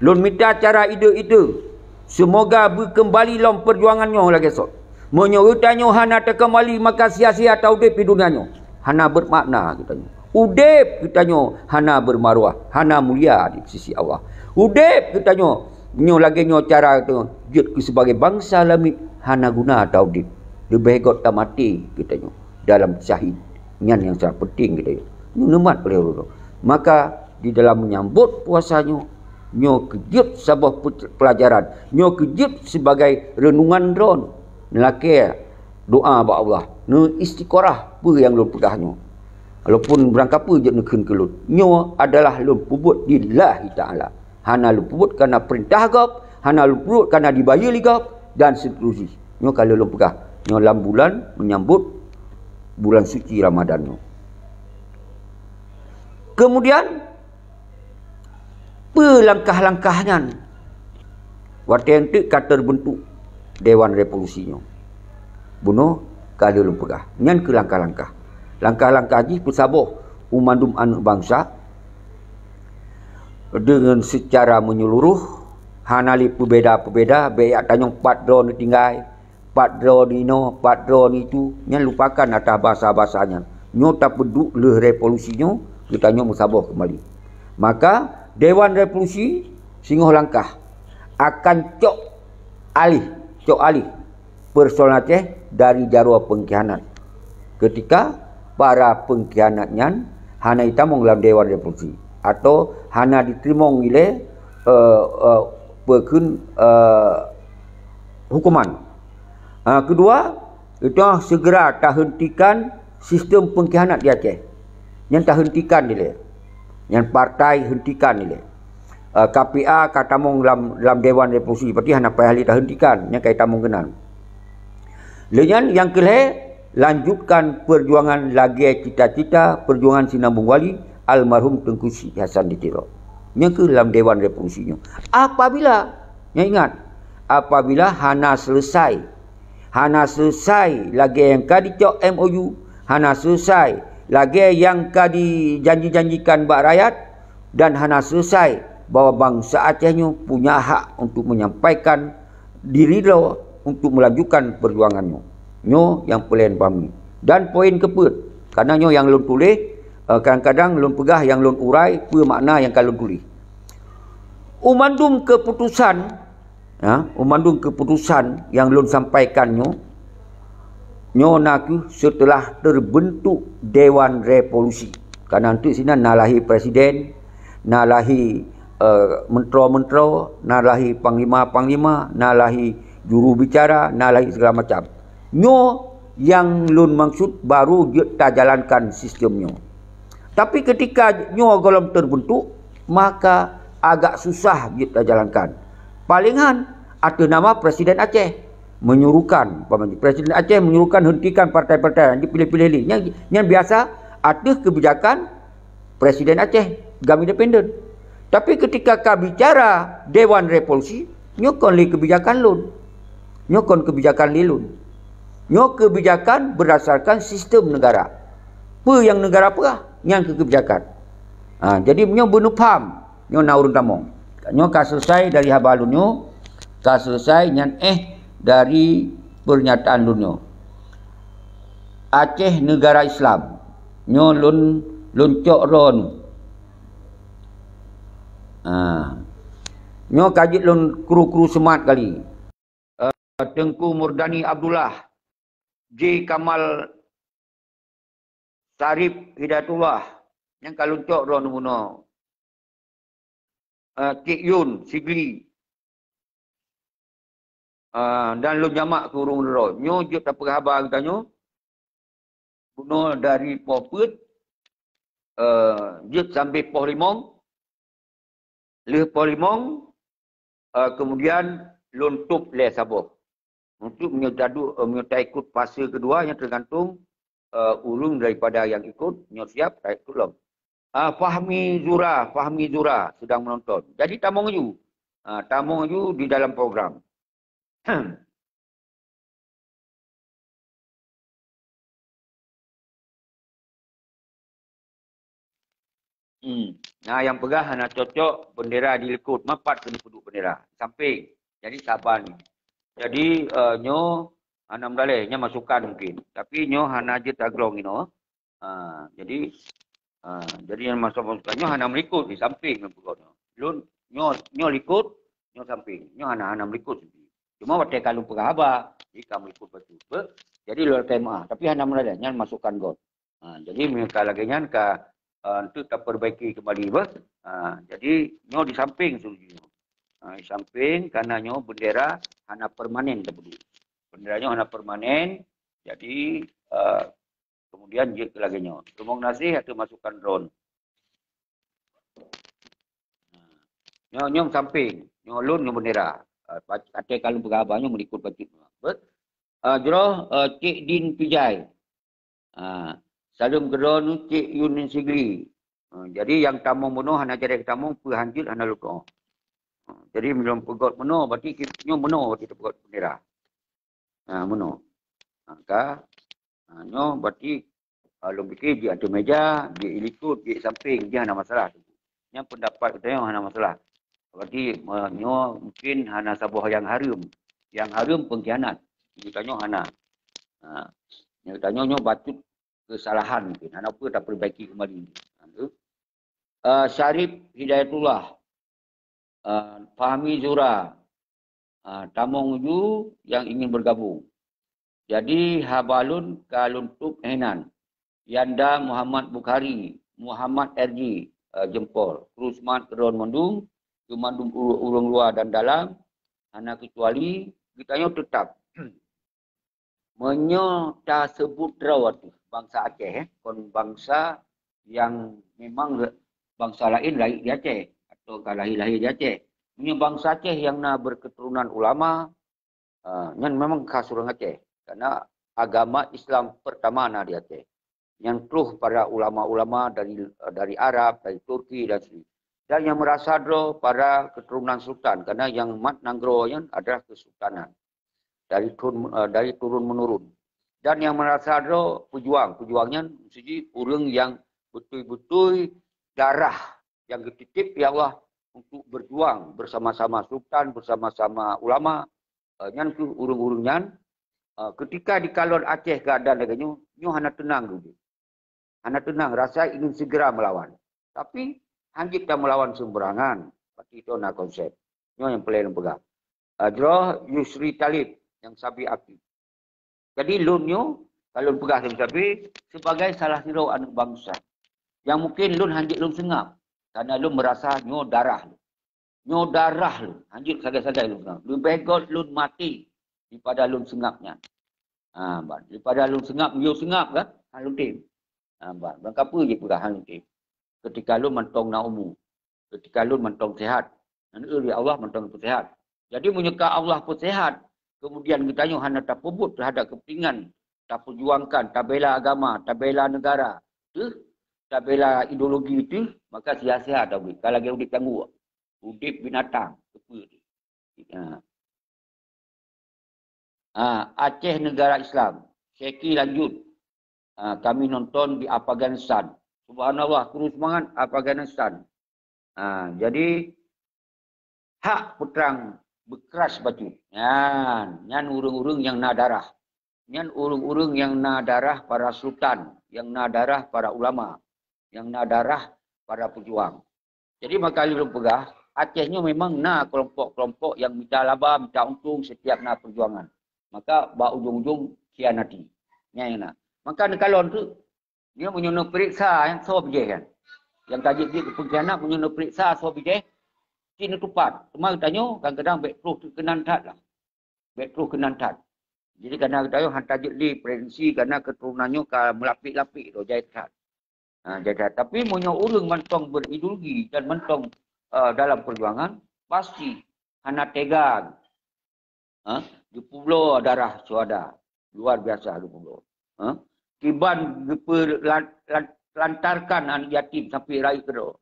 Lôn mita cara ide-ide. Seumoga beukeumbali lom peujuangan nyoe lagée sot. Meunyoe geutanyoe hana teukeumbali, maka sia-sia taudeb di dunia nyoe. Hana beumakna geutanyoe. Udeb geutanyoe hana beumaruah, hana mulia di sisi Allah. Udeb geutanyoe nyoe lagée nyoe cara geutanyoe jeuet keu sibagai bansa lamiet hana guna taudép. Leubeh gét tamaté geutanyoe dalam syahid. Nyan nyang sangat penting geutanyoe. Nyoe neumat lé ulôn. Maka di dalam menyambut puasa nyoe, nyoe keu jeuet saboh pe-, pelajaran. Nyoe keu jeuet sibagai renungan droe. Neulakée doa bak Allah. Neuistiqorah peue nyang lôn peugah nyoe. Walaupun beurangkapeue jeuet neukheun keu lôn. Nyoe adalah lôn peubuet lillahi ta'ala. Hana lôn peubuet kareuna peurintah gob, hana lôn peubuet kareuna dibayeue lé gob, dan seterusnya. Nyoe ka lheueh lôn peugah. Nyoe lam bulan menyambut bulan suci Ramadan nyoe. Kemudian, peue langkah-langkah nyan? Watée enteuk ka teubeuntuk Dewan Revolusi nyoe. Bunoe ka lheueh lôn peugah. Nyan keuh langkah-langkah. Langkah-langkah jih peusaboh u mandum aneuëk bansa deungon seucara meunyeuluroh, hana lé peubeda-peubeda, bék jak tanyong pat droe neutinggai, pat droe ninoe, pat droe nitu, nyan lupakan atas basa-basa nyan. Nyoe tapeuduek lheueh revolusi nyoe, geutanyoe meusaboh keumbali. Maka, Dewan Revolusi singoh langkah akan cok aléh, cok aléh persoalan Aceh dari jaroe pengkhianat. Ketika para pengkhianat nyan hana jitamong lam Dewan Revolusi atau hana jiteurimong ilée, eh, eh, peukheun, eh, hukuman. Ah, keudua, itu segera tahentikan sistem pengkhianat di Aceh. Nyan tahentikan dilée. Nyan partai hentikan dilée. Eh, K P A ka tamong lam, lam Dewan Revolusi, berarti hana payah lé tahentikan, nyan ka tamong keunan. Lé nyan nyang keu lhée, lanjutkan perjuangan lagée cita-cita perjuangan Sinambong Wali almarhum Teungku Siti Hasan di Tiro. Nyan keuh lam Dewan Revolusi nyoe. Apabila, nyan ingat, apabila hana selesai, hana selesai lagée nyang ka dicok M O U, hana selesai lagée nyang ka dijanji-janjikan bak rakyat, dan hana selesai bahwa bansa Aceh nyoe punya hak untuk menyampaikan diri droe untuk melanjutkan perjuangan nyoe. Nyoe nyang peureulée pahami. Dan poin keupeuet, karena nyoe nyang lôn tuléh, eh, kadang-kadang lôn peugah nyang lôn urai peue makna nyang ka lôn tuléh. U mandum keuputusan, ya, u mandum keuputusan nyang lôn sampaikan nyoe, nyoe na kheueh seuteulah teubeuntuk Dewan Revolusi. Karena enteuk sinan na lahé presiden, na lahé, eh, mentro-mentro, na lahé panglima-panglima, na lahé jurubicara, na lahé segala macam. Nyoe nyang lôn maksud baru jeuet tajalankan sistem nyoe. Tapi ketika nyoe gohlom teubeuntuk, maka agak susah jeuet tajalankan. Palingan ateueh nama Presiden Aceh menyuruhkan, umpama Presiden Aceh menyuruhkan hentikan partai-partai, dipiléh-piléh lé. Nyan, nyan biasa ateueh kebijakan Presiden Aceh GAM independen. Tapi ketika ka bicara Dewan Revolusi, nyoe kon lé kebijakan lôn. Nyoe kon kebijakan lé lôn. Nyoe kebijakan berdasarkan sistem negara. Peue nyang negara peugah, nyan keuh kebijakan. Ha, jadi nyoe beuneupham, nyoe na ureuëng tamong. Nyoe ka selesai dari haba lôn nyoe, ka selesai nyan éh dari pernyataan lôn nyoe. Aceh negara Islam. Nyoe lôn, lôn cok droe nyoe. Ha. Nyoe ka jeuet lôn kru-kru seumat kali. Eh, Teungku Murdani Abdullah, J Kamal Sarip Hidayatullah, nyang ka lôn cok droe nyoe bunoe. Eh, Cik Yun Sigli, eh, dan lôn jamak keu ureuëng droe. Nyoe jeuet tapeugah haba geutanyoe. Bunoe dari poh peuet, eh, jeuet sampai poh limong. Lheueh poh limong, eh, kemudian lôn tôb lé saboh. Untuk meunyoe taduek, eh, meunyoe taikot fase keudua, nyan teugantung, eh, ureuëng daripada nyang ikot, nyoe siap, taikot lom. Ah, Fahmi Zura, Fahmi Zura sedang menonton. Jadi tamong aju. Ah, tamong aju di dalam program. Hmm. Nah, nyang peugah hana cocok bendera di likot, mapat keuneuk peuduek bendera. Samping. Jadi saban. Jadi, eh, nyoe hana meudaleh, nyan masukan mungkin. Tapi nyoe hana jeuet taglong inoe. Ha, jadi, ha, jadi nyang masa-masa nyoe hana meulikot di samping ngon peugah nyoe. Lôn nyoe, nyoe likot, nyoe samping. Nyoe hana, hana meulikot. Cuma watée ka lôn peugah haba, Jadi ka meulikot bacut. Beuh? Jadi lôn lakèe meu'ah. Tapi hana meuralah, nyan masukkan got. Ha, jadi meunyoe ka lagèe nyan ka, eh, untuk taperbaiki kembali, beuh. Ha, jadi nyoe di samping setuju nyoe. Ha, di samping karena nyoe bendera hana permanen tapeuduek. Bendera nyoe hana permanen, jadi, eh, kemudian jeuet keu lagèe nyoe. Terima kasih ateueh masukan droen. Ha. Nyoe, nyoe samping, nyoe lôn nyoe bendera. Eh, pat-, até ka lôn peugah haba nyoe meulikot bacut. Beuh? Eh, jroh, eh, Cik Din Pijai. Ha, saleuem keudroe Cik Yunin Sigli. Ha, jadi nyang tamong bunoe hana jadeh tamong, peue hanjeuet hana lôn tu'oh. Ha, jadi meunyoe peugot bunoe, berarti ki-, nyoe bunoe berarti peugot bendera. Ha, bunoe. Ha, ka. Ha, nyoe berarti, ha, lôn pike jeuet ateueh meja, jeuet likot, jeuet samping, jih hana masalah. Nyan pendapat geutanyoe hana masalah. Berarti, eh, nyoe mungkin hana saboh nyang hareuem. Nyang hareuem pengkhianat. Geutanyoe hana. Ha. Geutanyoe nyoe bacut kesalahan mungkin. Hana peue taperbaiki kembali. Ha, tu. Eh, Syarif Hidayatullah. Eh, Fahmi Zura. Eh, tamong uju yang ingin bergabung. Jadi, haba lôn ka lôn tup hinan. Yanda Muhammad Bukhari, Muhammad R G, eh, jempol. Krusman keudroe mandum, keu mandum u-, ureueng luwa dan dalam, hana keucuali, geutanyoe teutap. Meunyoe taseubut droe ateueh bansa Aceh, eh, kon bansa nyang memang re-, bansa laén lahé di Aceh, atau ka lahé-lahé di Aceh. Meunyoe bansa Aceh nyang na berketurunan ulama, Ah, nyan memang khas ureueng Aceh. Karena agama Islam pertama na di Aceh. Nyan troh para ulama-ulama dari, dari Arab, dari Turki dan sebagainya. Dan nyang merasa droe para keturunan sultan, karena nyang mat nanggroe nyan adalah kesultanan. Dari turun, eh, dari turun menurun. Dan nyang merasa droe pejuang, pejuang nyan mesti ureueng nyang beutôi-beutôi darah nyang geutitip lé Allah untuk berjuang bersama-sama sultan, bersama-sama ulama, eh, nyan keuh ureueng-ureueng nyan, eh, ketika dikalon Aceh keuadaan lagèe nyoe, nyoe hana teunang geuh. Hana teunang, rasa ingin segera melawan. Tapi, hanjeuet tamelawan seumeurangan. Berarti itu na konsep. Nyoe nyang peureulèe lôn peugah. Eh, jroh Yusri Talib nyang sabe aktif. Jadi lôn nyoe, ka lôn peugah sabe-sabe, sebagai salah sidroe aneuk bansa. Nyang mungkin lôn hanjeuet lôn seungab, karena lôn merasa nyoe darah lôn. Nyoe darah lôn, hanjeuet sagai-sagai lôn seungab. Leubeh göt lôn maté daripada lôn seungab nyan. Ha, ban. Daripada lôn seungab, yue seungab kan? Ha, lôn tem. Ha, ban. Ban kapeue jipeugah han lôn tem. Ketika lôn mantong na umu. Ketika lôn mantong sehat. Nyan eu lé Allah mantong peusehat. Jadi meunyoe ka Allah peusehat, kemudian geutanyoe hana tapeubuet terhadap kepentingan, taperjuangkan, tabela agama, tabela negara, teuh, tabela ideologi teuh, maka sia-sia tabri. Ka lagèe udép cangguek. Udép binatang, keupeue teuh. Ha. Ha, Aceh negara Islam. Syeki lanjut. Ha, kami nonton di Afghanistan. Subhanallah, terus semangat Afghanistan. Ha, jadi, hak putrang beukras bacut. Nyan, nyan ureueng-ureueng nyang na darah. Nyan ureueng-ureueng nyang na darah para sultan, nyang na darah para ulama, nyang na darah para pejuang. Jadi, maka lôn peugah, Aceh nyoe memang na kelompok-kelompok nyang mita laba, mita untông setiap na perjuangan. Maka, bak ujong-ujong khianati. Nyan nyang na. Maka neukalon teuk, nyoe meunyoe neupeuriksa, nyang soe bijéh nyan. Nyang ka jeuet-jeuet keu pengkhianat, meunyoe neupeuriksa soe bijéh, cit neutupat. Teuma geutanyoe kadang-kadang bèk troh keunan that lah. Bèk troh keunan that. Jadi, karena geutanyoe han tajeuet lé prediksi, karena keuturonan nyoe ka meulapék-lapék droe, jai that. Ha, jai that. Tapi meunyoe ureueng mantong berideologi dan mantong, eh, dalam perjuangan, pasti hana tega. Ha? Geupubloe darah syuhada. Luar biasa geupubloe. Ha? Kiban geupeulan-, lan-, lantarkan aneuk yatim sampai rayeuk keudroe.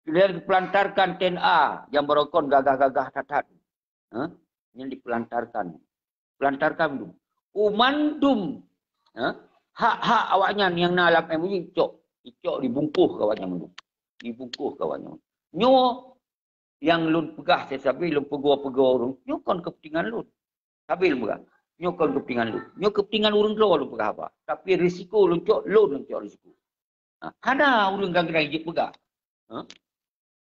Kemudian geupelantarkan T N A nyang barokon gagah-gagah that-that. Ha? Nyan dipelantarkan. Pelantarkan mandum. U mandum, ha? Hak-hak awaknyan nyang na lam M O U icok. Icok dibungkôh keu awaknyan mandum. Dibungkôh keu awaknyan. Nyoe nyang lôn peugah sabe-sabe, lôn peugoe-peugoe ureueng. Nyoe kon keupeuntengan lôn. Sabe lôn peugah. Nyoe kon keupeuntengan lôn. Nyoe keupeuntengan ureueng droe lôn peugah haba. Tapi risiko lôn cok, lôn lôn cok risiko. Ha, hana ureueng kadang-kadang jeuet peugah. Ha?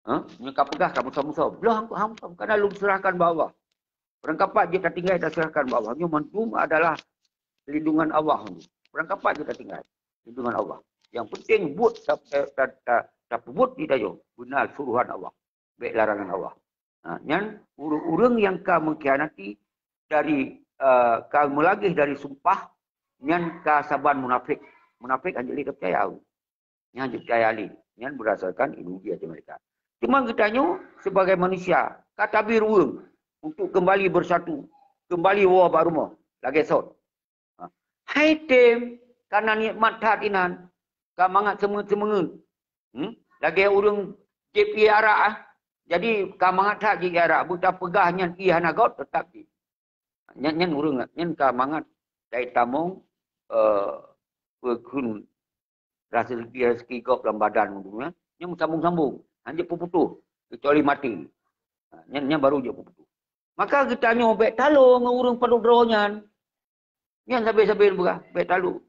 Ha? Meunyoe ka peugah, ka musoh-musoh. Bloh han, han musoh, karena lôn serahkan bak Allah. Peurangkapat jeuet tatinggai, taserahkan bak Allah. Nyoe mandum adalah lindungan Allah. Peurangkapat jeuet tatinggai, lindungan Allah. Nyang penting buet ta-, ta-, ta-, ta-, tapeubuet di tanyoe beuna suruhan Allah, bék larangan Allah. Ha, nyan ureuëng-ureuëng nyang ka mengkhianati dari, eh, ka meulageh dari sumpah, nyan ka saban munafék. Munafék hana lé tapeucaya. Nyan jeuet kaya lé. Nyan berdasarkan ideologi ajaran mereka. Cuma geutanyoe sebagai manusia, ka tabi ruweueng untuk kembali bersatu, kembali woe bak rumoh, lagée sot. Ha. Hai tem, kana nikmat that inan, ka mangat semeungeut-semeungeut. Hmm? Lagée ureuëng jieb ié arak, ah. Jadi, ka mangat that jieb ié arak, beutapeugah nyan ié hana göt, teutap jih. Nyan, nyan ureuëng nyan ka mangat dai tamong, eh, peukheun raseuki-raseuki gob lam badan ureuëng nyan, nyan meusambong-sambong, hana jeuet peuputoh, kecuali maté. Ha, nyan, nyan baru jeuet peuputoh. Maka geutanyoe bék talo ngon ureuëng padub droe nyan. Nyan sabe-sabe peugah, bék talo.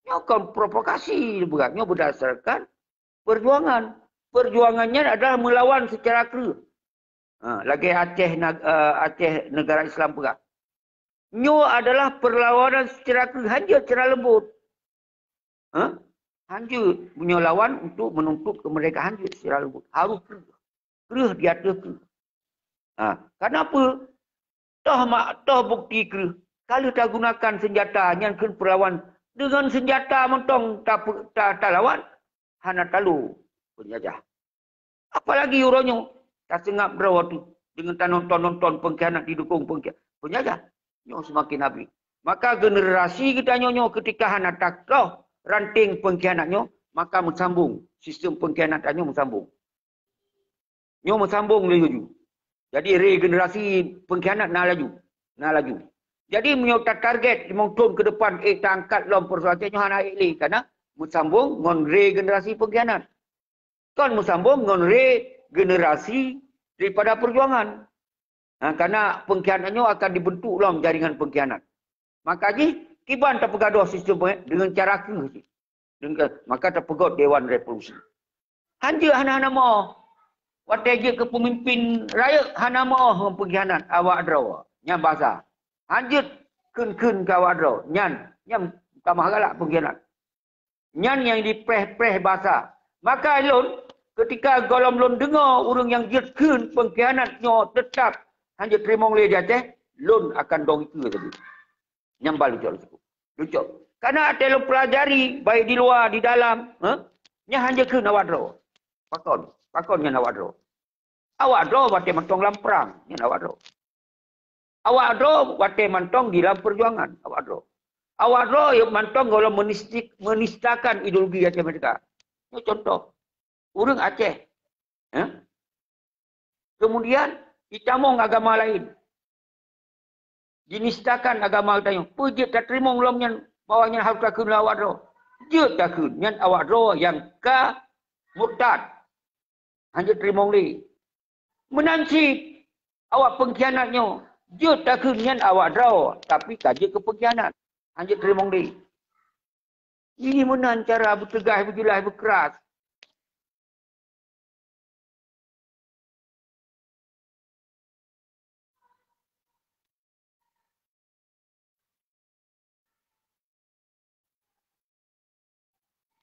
Nyoe kon provokasi peugah, nyoe berdasarkan perjuangan. Perjuangan nyan adalah melawan secara kreueh. Ha, lagée Aceh nag-, eh, Aceh negara Islam peugah. Nyoe adalah perlawanan secara kreueh, hana jeuet secara lembut. Ha? Hana jeuet meunyoe lawan untuk menuntut kemerdekaan, hana jeuet secara lembut. Harus kreueh. Kreueh di ateueh kreueh. Ha, kenapa? Toh mak, toh bukti kreueh. Kalau tagunakan senjata nyan kheun perlawan, dengan senjata mantong ta-, ta-, talawan, hana talo penjajah. Apalagi uroe nyoe, taseungab droe teuh deungon tanonton-nonton pengkhianat didukung pengkhi-, penjajah. Nyoe semakin abéh. Maka generasi geutanyoe nyoe ketika hana takloh ranting pengkhianat nyoe, maka meusambong sistem pengkhianat tanyoe meusambong. Nyoe meusambong laju. Jadi regenerasi pengkhianat na laju. Na laju. Jadi meunyoe tatarget limong thon ke depan ék taangkat lom persoalan nyoe hana ék lé, karena meusambong ngon regenerasi pengkhianat. Kon meusambong ngon regenerasi daripada perjuangan. Ha, karena pengkhianat nyoe akan dibentuk lom jaringan pengkhianat. Maka jih, kiban tapeugadoh sistem pengkhianat dengan cara kreueh jih. Dengan, maka tapeugot Dewan Revolusi. Hanjeuet hana-hana moh. Watée jeuet keu peumimpin rayeuk hana moh ngon pengkhianat awak droe. Nyan basa. Hanjeuet kheun-kheun keu awak droe. Nyan, nyan tamah galak pengkhianat. Nyan nyang jipreh-preh basa. Maka lôn, ketika gohlom lôn deungoe ureuëng nyang jeuet kheun pengkhianat nyoe teutap hana jeuet teurimong lé di Aceh, lôn akan dong ikeue sabe. Nyang ba lucok-lucok. Lucok. Karena watée lôn pelajari, baik di luwa, di dalam, eh, nyan hana jeuet kheun awak droe. Pakon? Pakon nyan awak droe? Awak droe watée mantong lam prang, nyan awak droe. Awak droe watée mantong di lam perjuangan, awak droe. Awak droe mantong gohlom menistik-, menistakan ideologi Aceh Merdeka. Nyoe contoh, ureuëng Aceh, eh? Kemudian, jitamong agama laén. Jinistakan agama geutanyoe. Peue jeuet tateurimong lom nyan, bahwa nyan harôh takheun lé awak droe. Jeuet takheun, nyan awak droe nyang ka murtad. Hana jeuet teurimong lé. Meunan cit, awak pengkhianat nyoe, jeuet takheun nyan awak droe, tapi ka jeuet keu pengkhianat. Hana jeuet teurimong lé. Ini meunan cara beuteugah, beujeulaih, beukeras.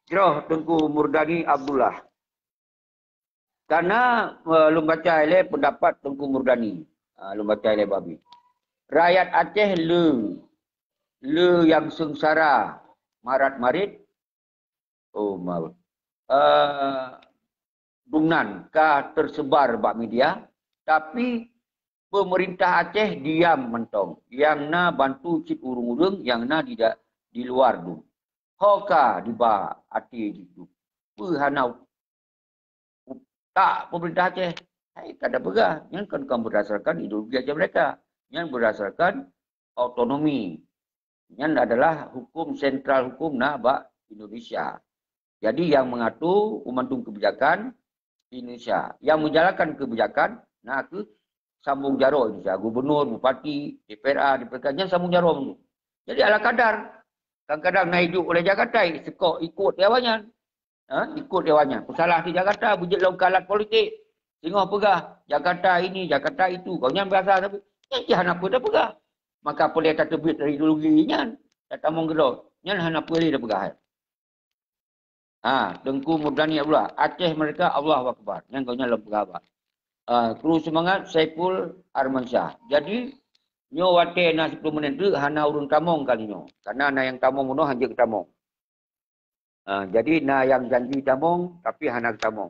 Jroh Teungku Murdani Abdullah. Karena, eh, lôn baca ilée pendapat Teungku Murdani. Ah, lôn baca ilée babi. Rakyat Aceh le, le nyang seungsara marat-marit. Oh, maaf. Eh, dumnan ka tersebar bak media, tapi pemerintah Aceh diam mantong. Nyang na bantu cit ureuëng-ureuëng nyang na di da-, di luar dum. Ho ka diba até jih dum. Peue hana tak pemerintah Aceh? Hai, ka tapeugah, nyan kan bukan berdasarkan ideologi Aceh Merdeka. Nyan berdasarkan otonomi. Nyan adalah hukum sentral hukum na bak Indonesia. Jadi yang mengatur pemandu kebijakan Indonesia. Yang menjalankan kebijakan na keuh sambung jaroe Indonesia. Gubernur, bupati, D P R A, D P R K, nyan sambung jaroe mandum. Jadi ala kadar. Kadang-kadang na iduek oleh Jakarta, sekok ikut awaknyan. Ha? Ikut awaknyan. Peusalah di Jakarta, beujeuet lom keu alat politik. Singoh peugah, Jakarta ini, Jakarta itu. Kau nyan biasa tapi Nyan cit hana peue tapeugah. Maka peureulée tateubiet dari ideologi nyan, tatamong keudroe. Nyan hana peue lé tapeugah. Ha, Teungku Murdani Abdullah, Aceh merdeka, Allahu Akbar. Nyan gobnyan lom peugah haba. Ah, kru seumangat, Saiful Armansyah. Jadi, nyoe watée na siploh menit teuk hana ureuëng tamong kali nyoe. Karena na nyang tamong bunoe hanjeuet tamong. Ah, jadi na nyang janji tamong, tapi hana tamong.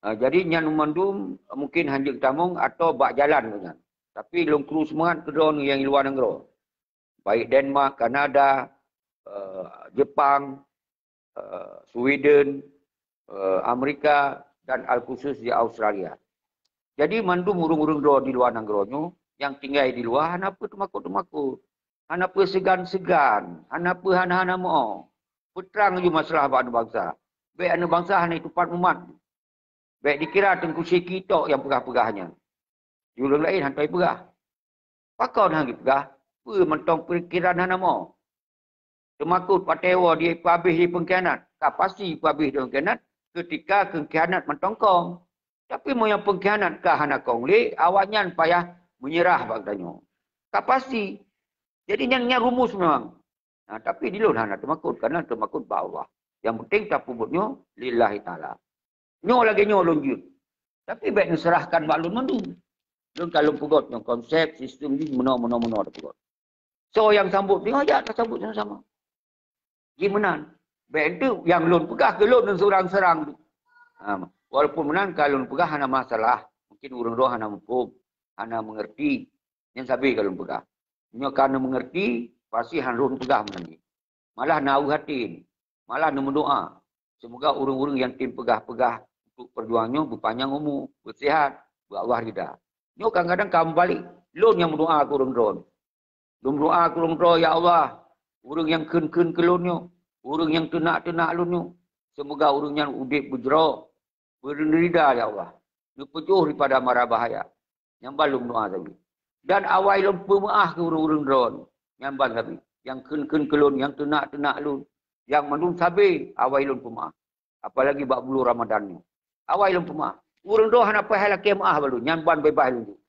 Ah, jadi nyan mandum mungkin hanjeuet tamong atau bak jalan nyan. Tapi lôn kru seumangat keudroe nyang di luwa nanggroe. Baik Denmark, Kanada, eh, Jepang, eh, Sweden, eh, Amerika, dan al-khusus di Australia. Jadi mandum ureuëng-ureuëng droe di luwa nanggroe nyoe, nyang tinggai di luwa hana peue teumakot-teumakot, hana peue seugan-seugan, hana peue hana-hana meuoh. Peutrang ju masalah bak aneuk bansa. Bék aneuk bansa hana itupat mumat. Bék dikira Teungku Syeki tok nyang peugah-peugah nyan. Di ureuëng laén hana peugah. Pakon hana jipeugah? Peue mantong pikiran hana meuoh. Teumakot patéwo di peuhabéh di pengkhianat. Ka pasti peuhabéh di pengkhianat ketika pengkhianat mantong kong. Tapi meunyoe pengkhianat ka hana kong lé, awaknyan payah meunyeurah bak geutanyoe. Ka pasti. Jadi nyan, nyan rumus memang. Nah, tapi di lôn hana teumakot, karena teumakot bak Allah. Yang penting tapeubuet nyoe lillahi ta'ala. Nyoe lagée nyoe lôn jeuet. Tapi bék neuseurahkan bak lôn mandum. Lôn ka lôn peugét nyoe konsep sistem jih meunoe, meunoe, meunoe tapeugét. Soe nyang sambot, teungoh jak tasambot sama-sama. Jih meunan. Bék enteuk nyang lôn peugah keu lôn seurang-seurang tu. Ha, walaupun meunan ka lôn peugah hana masalah. Mungkin ureuëng droe hana muphom, hana mengerti. Nyan sabe ka lôn peugah. Nyoe ka neumeungerti, pasti han rhot peugah meunan jih. Malah na ueh até ni. Malah neumeudoá. Seumoga ureuëng-ureuëng nyang tem peugah-peugah untuk peujuangan nyoe beupanyang umu, beuseuhat, beu Allah rida. Nyoe kadang-kadang ka meubalek. Lôn nyang meudoá keu ureuëng droe. Lôn meudoá keu ureuëng droe, "Ya Allah, ureuëng nyang kheun-kheun keu lôn nyoe, ureuëng nyang teunak-teunak lôn nyoe, seumoga ureuëng nyan udeb beujroh, beurida, ya Allah. Neupeujôh daripada mara bahaya." Nyan ban lôn meudoá sabe. Dan awai lôn peumeuáh keu ureuëng-ureuëng droe nyan ban sabe. Nyang kheun-kheun keu lôn, nyang teunak-teunak lôn, nyang mandum sabe awai lôn peumeuáh. Apalagi bak buleuen Ramadan nyoe. Awai lôn peumeuáh. Ureuëng droe hana payah lakée meuáh bak lôn, nyan ban beubaih lôn jeuet.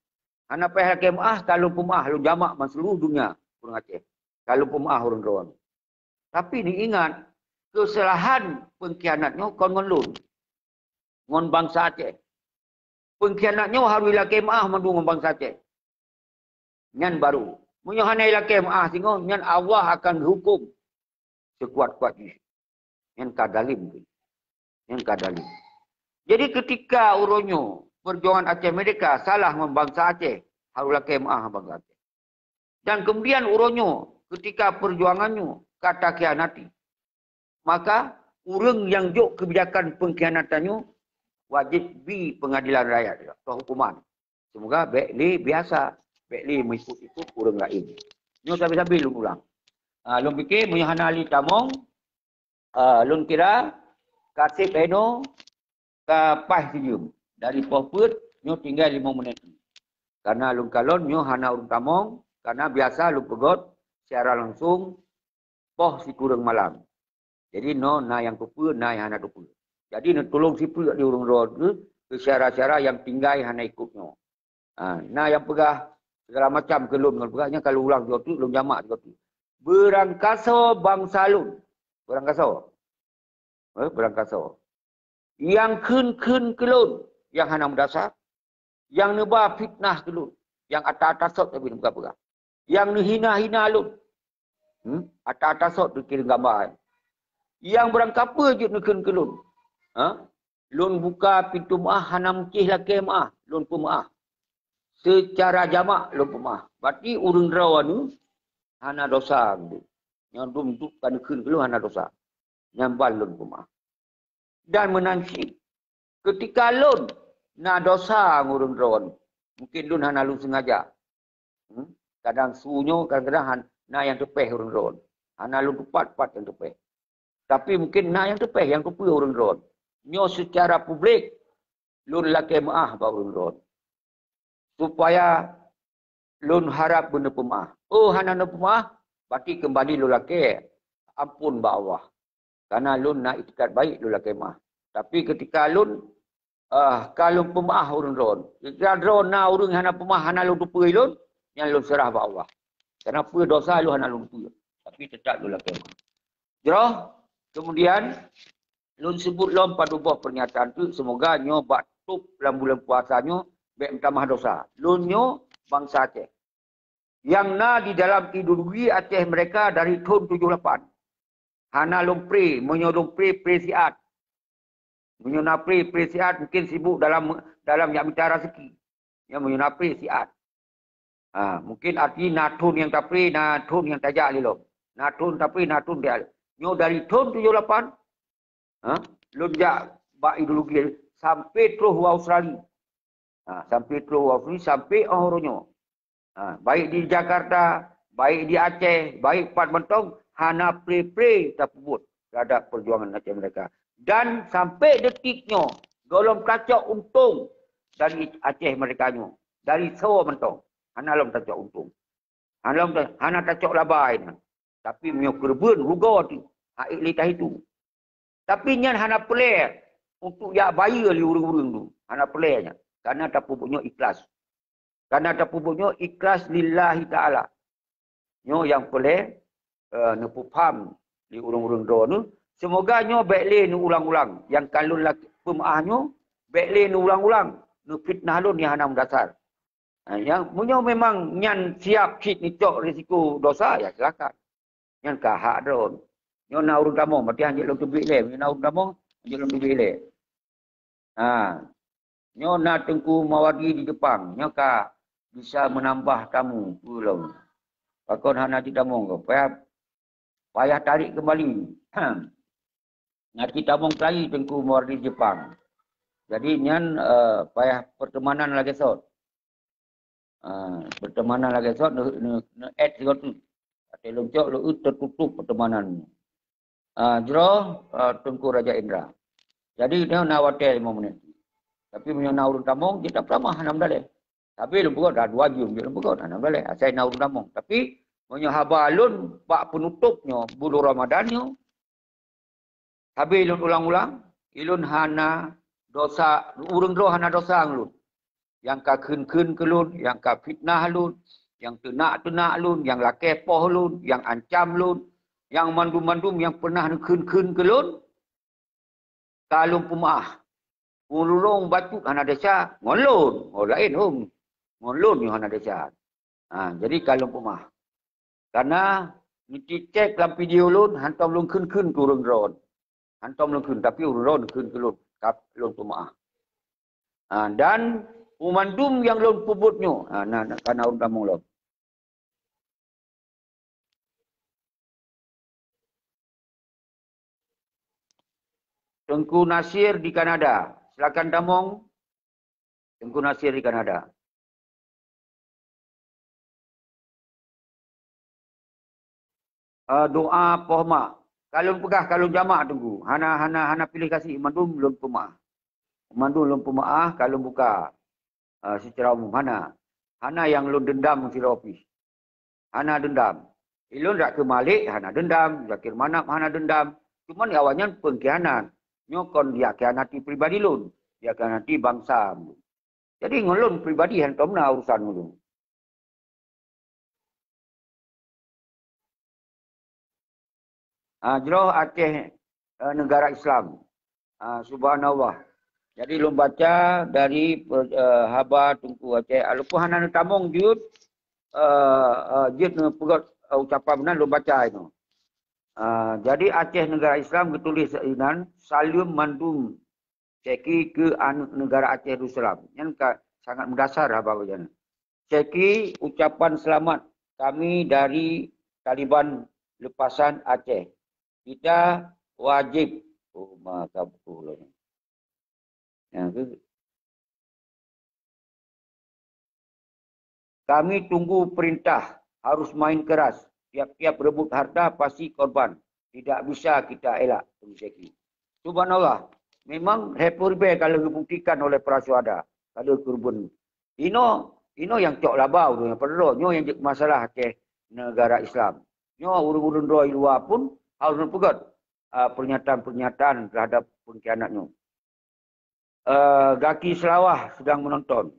Hana payah lakée meuáh, ka lôn peumeuáh, lôn jamak ban seuluruh dunia ureuëng Aceh. Ka lôn peumeuáh ureuëng droe. Tapi neuingat, keusalahan peungkhianat nyoe kon ngon lôn, ngon bansa Aceh. Peungkhianat nyoe harôh ilakée meuáh mandum ngon bansa Aceh. Nyan baru. Meunyoe hana ilakée meuáh singoh, nyan Allah akan geuhuköm seukuat-kuat jih. Nyan ka dalem tu. Nyan ka dalem. Jadi, keutika uroe nyoe peujuangan Aceh Merdeka salah ngon bansa Aceh, harôh lakée meuáh bansa Aceh. Dan kemudian uroe nyoe, keutika peujuangan nyoe ka takhianati, maka ureuëng nyang jok keubijakan peungkhianatan nyoe wajéb bi peungadilan rakyat atau hukuman. Seumoga bék lé biasa, bék lé meuikot-ikot ureuëng laén. Nyoe sabe-sabe lôn ulang. Ah, lôn pike meunyoe hana lé tamong, ah, lôn kira ka seb inoe ka paih sijeuem. Dari poh peuet nyoe tinggai limong menit. Karena lôn kalon nyoe hana ureuëng tamong, karena biasa lôn peugét siaran langsung poh sikureueng malam. Jadi, nyoe na nyang teupeue, na nyang hana teupeue. Jadi, neutulông sifeuet di ureuëng droe tu keu syedara-syedara nyang tinggai hana ikot nyoe. Ha, na nyang peugah segala macam keu lôn ngon peugah nyan, ka lôn ulang sigoe teuk, lôn jamak sigoe teuk. Beurangkasoe bansa lôn. Beurangkasoe. Eh, beurangkasoe. Nyang kheun-kheun keu lôn, nyang hana meudasar, nyang neuba fitnah keu lôn, nyang ata-ata sot tapi neupeugah-peugah. Nyang neuhina-hina lôn. Hmm? Ata-ata sot neukirém gamba. Nyang beurangkapeue jeuet neukheun keu lôn. Ha? Lôn buka pintoe meuáh hana meucéh lakée meuáh, lôn peumeuáh. Seucara jamak lôn peumeuáh. Berarti ureuëng droe nyoe hana dosa geuh. Nyang dum duek ka neukheun keu lôn hana dosa. Nyan ban lôn peumeuáh. Dan meunan cit, keutika lôn na dosa ngon ureuëng droe, mungkin lôn hana lôn sengaja. Hmm? Kadang su nyoe kadang-kadang han-, na nyang teupéh ureuëng droe. Hana lôn tupat-tupat nyang teupéh. Tapi mungkin na nyang teupéh nyang teupeue ureuëng droe. Nyoe seucara publik lôn lakée meuáh bak ureuëng droe. Supaya lôn harab beuneupeumaáh. Oh, hana neupeumaáh, berarti keumbali lôn lakée amphon bak Allah. Karena lôn na iktikat baik lôn lakée maáh. Tapi keutika lôn, ah, ka lôn peumaáh ureuëng droe, keutika droe na ureuëng hana peumaáh, hana lôn teupeue lôn, Nyan lôn seurah bak Allah. Kenapa dosa lôn hana lôn peue, tapi teutap lôn lakée. Jroh, kemudian lôn seubut lom padub boh pernyataan tu, semoga nyoe bak top lam bulan puasa nyoe bék meutamah dosa. Lôn nyoe bansa Aceh. Nyang na di dalam ideologi Aceh mereka dari thon tujoh lapan. Hana lôn pre, meunyoe lôn pre, pre siat. Meunyoe na pre, pre siat mungkin sibuk dalam dalam jak mita raseuki. Ya, meunyoe na pre siat. Ha, mungkin arti na thon nyang tapre, na thon nyang tajak lé lom. Na thon tapre, na thon tajak. Nyoe dari thon tujoh lapan, ha, lôn jak bak ideologi sampai troh u Australia. Ha, sampai troh u Australia, sampai óh uroe nyoe. Ha, baik di Jakarta, baik di Aceh, baik pat mantong, hana pre-pre tapeubuet terhadap perjuangan Aceh mereka. Dan sampai detik nyoe, gohlom tacok untông dari Aceh mereka nyoe, dari soe mantong. Hana lom tacok untông. Hana lom ta-, hana tacok laba inan. Tapi meunyoe keureubeuen rugoe teuh, hak ék lé tahitung. Tapi nyan hana peureulée untuk jak bayeue lé ureuëng-ureuëng tu. Hana peureulée nyan. Karena tapeubuet nyoe ikhlas. Karena tapeubuet nyoe ikhlas lillahi ta'ala. Nyoe nyang peureulée, eh, neupeupham lé ureuëng-ureuëng droeneuh. Semoga nyoe bék lé neuulang-ulang. Nyang ka lôn lak-, peumeuáh nyoe, bék lé neuulang-ulang. Neufitnah lôn nyang hana meudasar. Ha, nyang, meunyoe memang nyan siap cit neucok risiko dosa, ya silakan. Nyan ka hak droen. Nyoe na ureuëng tamong, berarti hanjeuet lôn teubiet lé. Nyoe na ureuëng tamong, hanjeuet lôn teubiet lé. Ha. Nyoe na Teungku Mawardi di Jepang. Nyoe ka bisa menambah tamu, peue lom. Pakon hana cit tamong ko? Payah, payah tarik kembali. Na cit tamong keuhai Teungku Mawardi Jepang. Jadi nyan, eh, payah pertemanan lagée sot. Ah, pertemanan lagée sot neu-, neu-, neu-add sigoe teuk. Watée lôn cok lôn eu tertutup pertemanan. Ah, jroh, ah, Teungku Raja Indra. Jadi nyoe na watée lima menit. Tapi meunyoe na ureuëng tamong, jeuet tapeutamah, hana meudaléh. Tapi lôn peugah dah dua jeuem jeuet lôn peugah, hana meudaléh. Asai na ureuëng tamong. Tapi meunyoe haba lôn bak peunutop nyoe, buleuen Ramadan nyoe, sabe lôn ulang-ulang, ulôn hana dosa, ureuëng droe hana dosa ngon lôn. Nyang ka kheun-kheun keu lôn, nyang ka fitnah lôn, nyang teunak-teunak lôn, nyang lakée poh lôn, nyang ancam lôn, nyang mandum-mandum nyang peunah neukheun-kheun keu lôn, ka lôn peumeuáh. Ureuëng bacut hana desya ngon lôn, ngon laén hom. Ngon lôn nyoe hana desya. Ha, jadi ka lôn peumeuáh. Karena neucicek lam video lôn, hantom lôn kheun-kheun keu ureuëng droen. Hantom lôn kheun, tapi ureuëng droen kheun keu lôn, ka lôn peumeuáh. Ha, dan peumandum nyang lôn peubuet nyoe, ha, na, na, ka na ureuëng tamong lom. Teungku Nasir di Kanada. Silakan tamong. Teungku Nasir di Kanada. Eh, doa poh mak. Ka lôn peugah, ka lôn jamak Teungku. Hana, hana, hana piléh kasih, mandum lôn peumeuáh. Mandum lôn peumeuáh, ka lôn buka, eh, secara umum. Hana. Hana nyang lôn dendam sidroe pih. Hana dendam. Ulôn dak keu Malik hana dendam, Zakir Manab hana dendam. Cuman awaknyan pengkhianat. Nyoe kon dia khianati pribadi lôn, dia khianati bansa lôn. Jadi ngon lôn pribadi hantom na urusan ngon lôn. Ah, jroh Aceh, eh, negara Islam. Ah, subhanallah. Jadi lôn baca dari, eh, haba Teungku Aceh. Walaupun hana neutamong jeuet, eh, eh, jeuet neupeugét, eh, ucapan meunan lôn baca inoe. Ah, jadi Aceh negara Islam geutuléh inan, saleuem mandum Syeki keu aneuëk neugara Aceh Darussalam. Nyan ka sangat meudasar haba nyan. Syeki, ucapan selamat kami dari Taliban lepasan Aceh. Kita wajib, oh, maka betul lah. Yang tu, kami tunggu perintah, harus main keras. Tiap-tiap rebut harta pasti korban. Tidak bisa kita elak, Teungku Syeki. Subhanallah. Memang hai peureulée ka lheueh geubuktikan oleh para syuhada. Ka lheueh keureubeuen. Inoe, inoe nyang cok laba ureuëng nyang padum droe. Nyoe nyang jeuet masalah Aceh negara Islam. Nyoe ureuëng-ureuëng droe luwa pun harus neupeugét, ah, pernyataan-pernyataan terhadap pengkhianat nyoe. Eh, Gaki Selawah sedang menonton.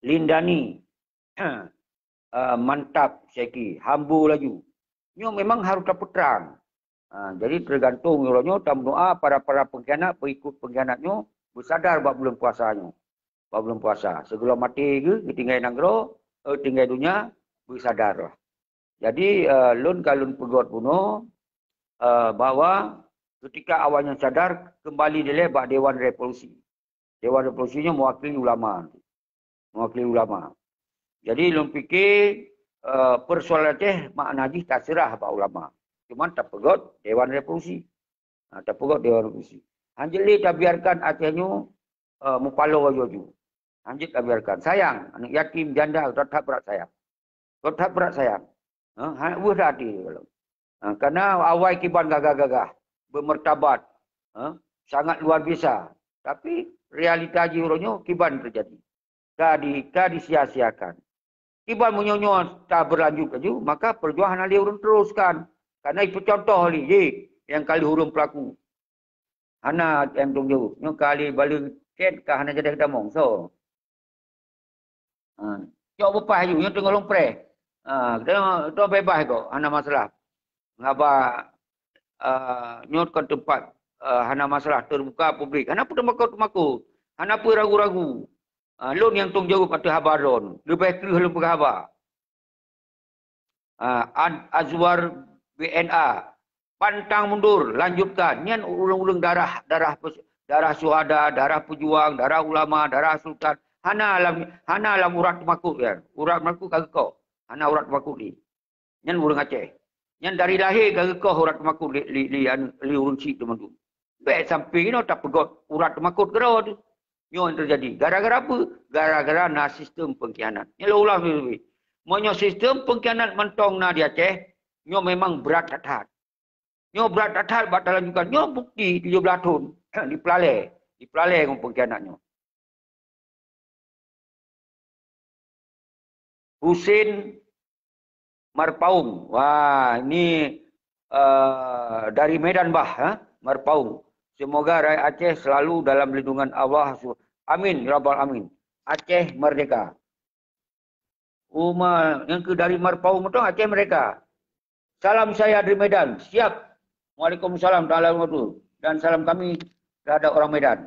Lindani. uh, mantap seki, hambo laju. Nyoe memang harus tapeutrang. Ha, jadi tergantung uroe nyoe tameudoa para-para pengkhianat, pengikut pengkhianat nyoe beusadar bak bulan puasa nyoe. Bak bulan puasa. Sebelum mati ke, tinggai nanggroe, eh, tinggai dunia, beusadar lah. Jadi, uh, lôn ka lôn peugöt bunoe, uh, bahwa ketika awaknyan sadar, kembali dilèe bak Dewan Revolusi. Dewan Revolusi nyoe mewakili ulama. Mewakili ulama. Jadi lôn pikir, uh, persoalan Aceh makna jih taseurah bak ulama. Cuman tapeugöt Dewan Revolusi. Ha, tapeugöt Dewan Revolusi. Hanjeuet lé tabiarkan Aceh nyoe, uh, mupaloe laju-laju. Hanjeuet tabiarkan. Sayang, aneuk yatim, janda, that-that brat sayang. That-that brat sayang. Ha, hana weueh that até kalau. Ha, karena awai kiban gagah-gagah, bermartabat, ha, sangat luar biasa. Tapi realita jih uroe nyoe kiban terjadi. Ka di, ka disia-siakan. Kiban meunyoe nyoe taberlanjut laju, maka perjuangan hana lé ureueng teruskan. Karena ipeucontoh lé jih nyang ka lheueh ureueng pelaku. Hana nyang tanggung jaweueb. Nyoe ka lé baleue chat ka hana jadi tamong. So. Ha. Cok beupaih laju, nyoe teungoh lôn preh. Ha, kita, kita bebas kok, hana masalah. Ngaba, ah, nyoe kon teumpat, ah, hana masalah, terbuka publik. Hana peue teumakot-teumakot. Hana peue ragu-ragu. Ah, lôn nyang tanggung jaweueb ateueh haba droen. Leubeh kreueh lôn peugah haba. Ah, An-, Azwar B N A. Pantang mundur, lanjutkan. Nyan ureueng-ureueng darah, darah pes-, darah syuhada, darah pejuang, darah ulama, darah sultan. Hana lam, hana lam urat teumakot nyan. Urat teumakot ka geukoh. Hana urat teumakot lé. Nyan ureueng Aceh. Nyan dari lahé ka geukoh urat teumakot lé, lé, lé, anu, lé ureueng chik teuh mandum. Bèk sampoe inoe tapeugöt urat teumakot keudroe teuh. Nyoe nyang teujadi. Gara-gara peue? Gara-gara na sistem pengkhianat. Nyoe lôn ulang sibeue. Meunyoe sistem pengkhianat mantong na di Aceh, nyoe memang brat that-that. Nyoe brat that-that bak talanjutkan. Nyoe bukti tujoh blaih thon dipeulalè. Dipeulalè ngon pengkhianat nyoe. Husin Marpaung. Wah, ini, eh, dari Medan, Bah, ha? Marpaung. Semoga rakyat Aceh selalu dalam lindungan Allah. Su-, amin, ya rabbal amin. Aceh merdeka. Uma, nyang keu dari Marpaung mantong Aceh merdeka. Salam saya dari Medan. Siap. Waalaikumsalam taala wabarakatuh. Dan salam kami terhadap orang Medan.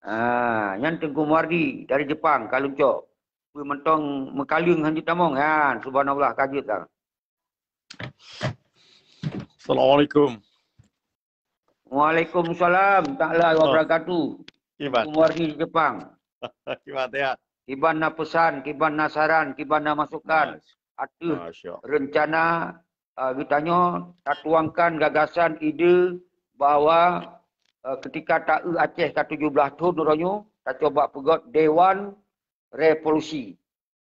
Ah, nyan Teungku Muwardi dari Jepang, ka lôn cok. Peue mantong meukaleueng han jeuet tamong. Nyan, subhanallah, ka jeuet ka. Assalamualaikum. Waalaikumsalam taala wabarakatuh. Kiban? Teungku Muwardi di Jepang. Kiban, sehat? Kiban na peusan, kiban na saran, kiban na masukan ateueh rencana, ah, geutanyoe tatuangkan gagasan, ide bahwa, ah, ketika taeu Aceh ka tujoh blaih thon uroe nyoe, tacoba peugöt Dewan Revolusi.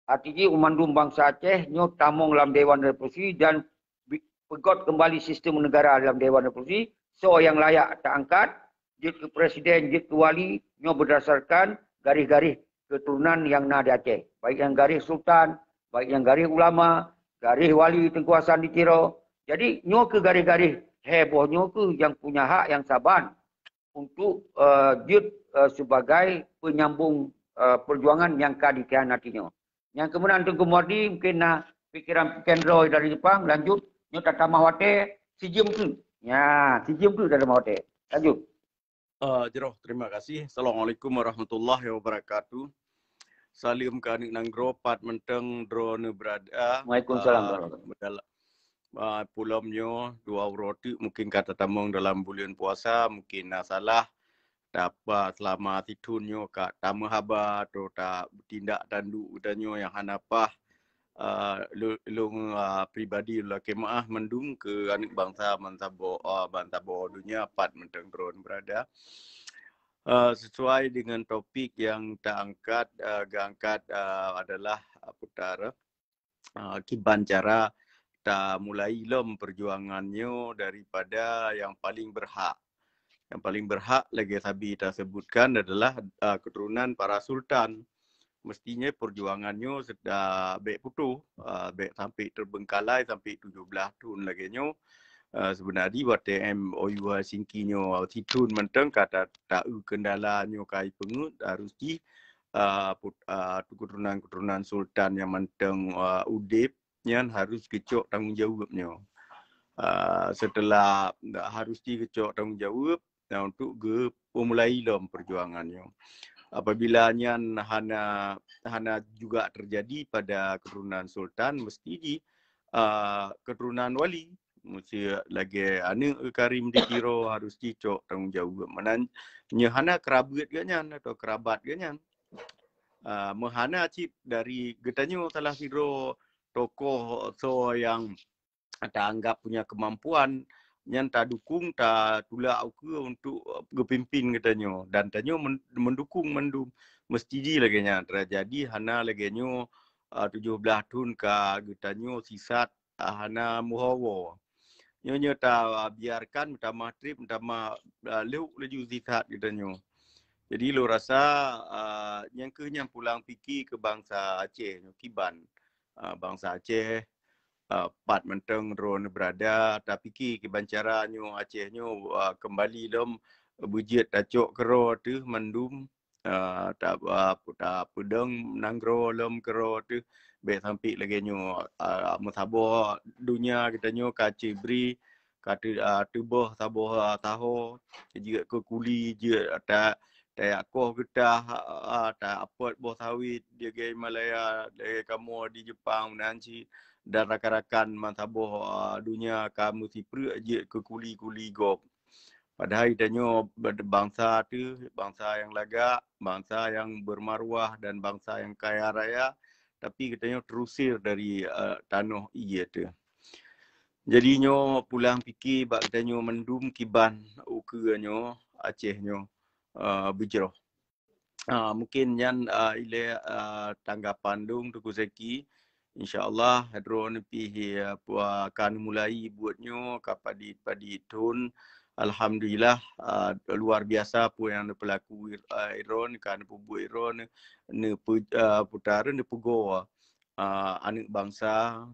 Arti jih, mandum bansa Aceh nyoe tamong lam Dewan Revolusi dan bi-, peugöt keumbali sistem negara dalam Dewan Revolusi. Soe nyang layak taangkat, jeuet keu presiden, jeuet keu wali, nyoe berdasarkan garéh-garéh keuturonan nyang na di Aceh. Baik nyang garéh sultan, baik nyang garéh ulama, garéh wali Teungku Hasan di Tiro. Jadi, nyoe keuh garéh-garéh heboh nyoe keuh nyang punya hak nyang saban untuk, eh, jeuet, eh, sebagai penyambung, eh, perjuangan nyang ka dikhianati nyoe. Nyang keumeunan Teungku Muwardi mungkin na pikiran-pikiran droe dari Jepang, lanjut nyoe tatamah watèe sijeuem teuk. Nya, sijeuem teuk tatamah watèe. Lanjut. Ah, jroh, terima kasih. Assalamualaikum warahmatullahi wabarakatuh. Saleuem keu aneuk nanggroe, pat mantong droeneuh beurada. Waalaikumsalam warahmatullahi wabarakatuh. Ah, pulom nyoe dua uroe teuk mungkin ka tatamong dalam buleuen puasa, mungkin na salah tapa seulama sithon nyoe ka tameuhaba atau tabeutindak tandu geutanyoe nyang hana paih. Ah, lôn, lôn, ah, pribadi lôn lakèe meu'ah mandum keu aneuk bansa, bansa bo-, ah, bansa boh donya pat mantong droeneuh beurada. Ah, sesuai dengan topik yang taangkat, ah, geuangkat, ah, adalah, ah, putar, ah, kiban cara tamulai lom perjuangan nyoe daripada nyang paling berhak. Nyang paling berhak lagèe sabe tasebutkan adalah, ah, keturunan para sultan. Mestinya perjuangan nyoe sed-, ah, bèk putôh, ah, bèk sampai terbengkalai sampai tujoh blaih thon lagèe nyoe. Ah, sebenarnya watèe M O U Helsinki nyoe sithon mantong ka ta-, taeu kendala nyoe ka ipeungeuet, harus jih uh, put, uh, keturunan-keturunan sultan nyang mantong uh, udeb, nyan harus geucok tanggong jaweueb nyoe. Uh, setelah harus geucok tanggong jaweueb, nah, untuk geupeumulai lom perjuangan nyoe. Apabila nyan hana hana juga terjadi pada keturunan sultan, mesti di uh, keturunan wali. Mesti lagèe aneuk Karim di Tiro harus jicok tanggong jaweueb. Meunan nyoe hana keurabeuet geuh nyan atau keurabat geuh nyan. Uh, meuhana cit dari geutanyoe salah sidroe tokoh soe nyang taanggap punya kemampuan, nyan tadukung, tatulak ukeue untuk geupimpin geutanyoe. Dan tanyoe men-, mendukung mandum. Mesti ji lagèe nyan terjadi, hana lagèe nyoe, uh, tujoh blaih thon ka geutanyoe sisat, uh, hana meuhawa. Nyoe, nyoe tabiarkan meutamah trép, meutamah, uh, lhok laju sisat geutanyoe. Jadi lôn rasa, uh, nyang keuh nyan pulang pike keu bansa Aceh nyoe kiban. Uh, bansa Aceh, uh, pat mantong droeneuh beurada, tapike kiban cara nyoe Aceh nyoe, uh, keumbali lom beujeuet tacok keudroe teuh mandum, uh, ta-, uh, tapeudong nanggroe lom keudroe teuh, bèk sampoe lagèe nyoe, uh, meusaboh donya geutanyoe ka cibri, ka teu-, ah, teuboh saboh, ah, saho, jeuet keu kuli, jeuet ta-, tayakoh geutah, ah, taapot boh sawét, lagèe Malaya, lagèe kamoe di Jepang meunan cit, dan rakan-rakan meusaboh, ah, donya ka meusipreuk jeuet keu kuli-kuli gob. Padahai tanyoe bansa teuh, bansa nyang lagak, bansa nyang bermaruah dan bansa nyang kaya raya, tapi geutanyoe terusir dari, ah, tanoh ié teuh. Jadi nyoe pulang pike bak geutanyoe mandum kiban ukeue nyoe Aceh nyoe, eh, beujroh. Ah, mungkin nyan, ah, ilèe, ah, tanggapan lôn Teungku Zaki. Insya Allah droeneuh pih, ah, pua-, ka neumulai buet nyoe ka padit-padit thon. Alhamdulillah, ah, luar biasa peue nyang neupeulaku, ah, droeneuh ka neupeubuet droeneuh, neupeu-, ah, peue ta-, neupeugoe, ah, aneuk bansa,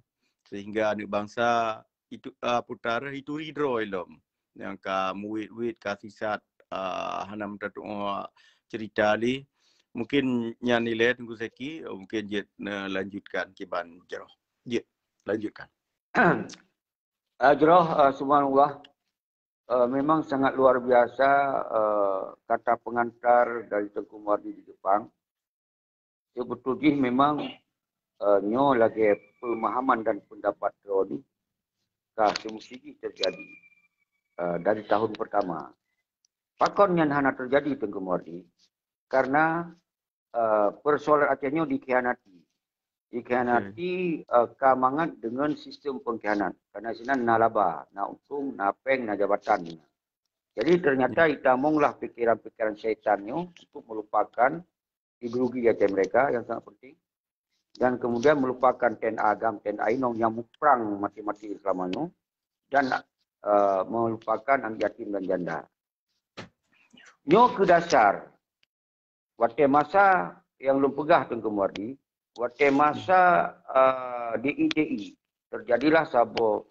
sehingga aneuk bansa itu, ah, peue ta-, ituri droe lom nyang ka meuwét-wét, ka sisat, ah, hana meutateu'oh cerita lé. Mungkin nyan ilèe Teungku Zaki, mungkin jeuet neulanjutkan kiban jroh. Jeuet, lanjutkan. Ah, jroh, ah, subhanallah. Eh, memang sangat luar biasa, eh, kata pengantar dari Teungku Muwardi di Jepang. Seubeutôi jih memang, eh, nyoe lagèe peumahaman dan peundapat droeneuh ka seumusti jih teujadi, eh, dari tahun pertama. Pakon nyan hana teujadi, Teungku Muwardi? Karena, eh, persoalan Aceh nyoe dikhianati. Dikhianati, eh, ka mangat deungon sistem pengkhianat. Karena sinan na laba, na untông, na pèng, na jabatan. Jadi ternyata itamonglah pikiran-pikiran syaitan nyoe untuk melupakan ideologi Aceh Merdeka yang sangat penting. Dan kemudian melupakan T N A GAM, T N A inong nyang muprang mati-mati selama nyoe. Dan, eh, melupakan aneuk yatim dan janda. Nyoe keu dasar, watèe masa nyang lôn peugah Teungku Muwardi, watèe masa, eh, D I T I, terjadilah saboh,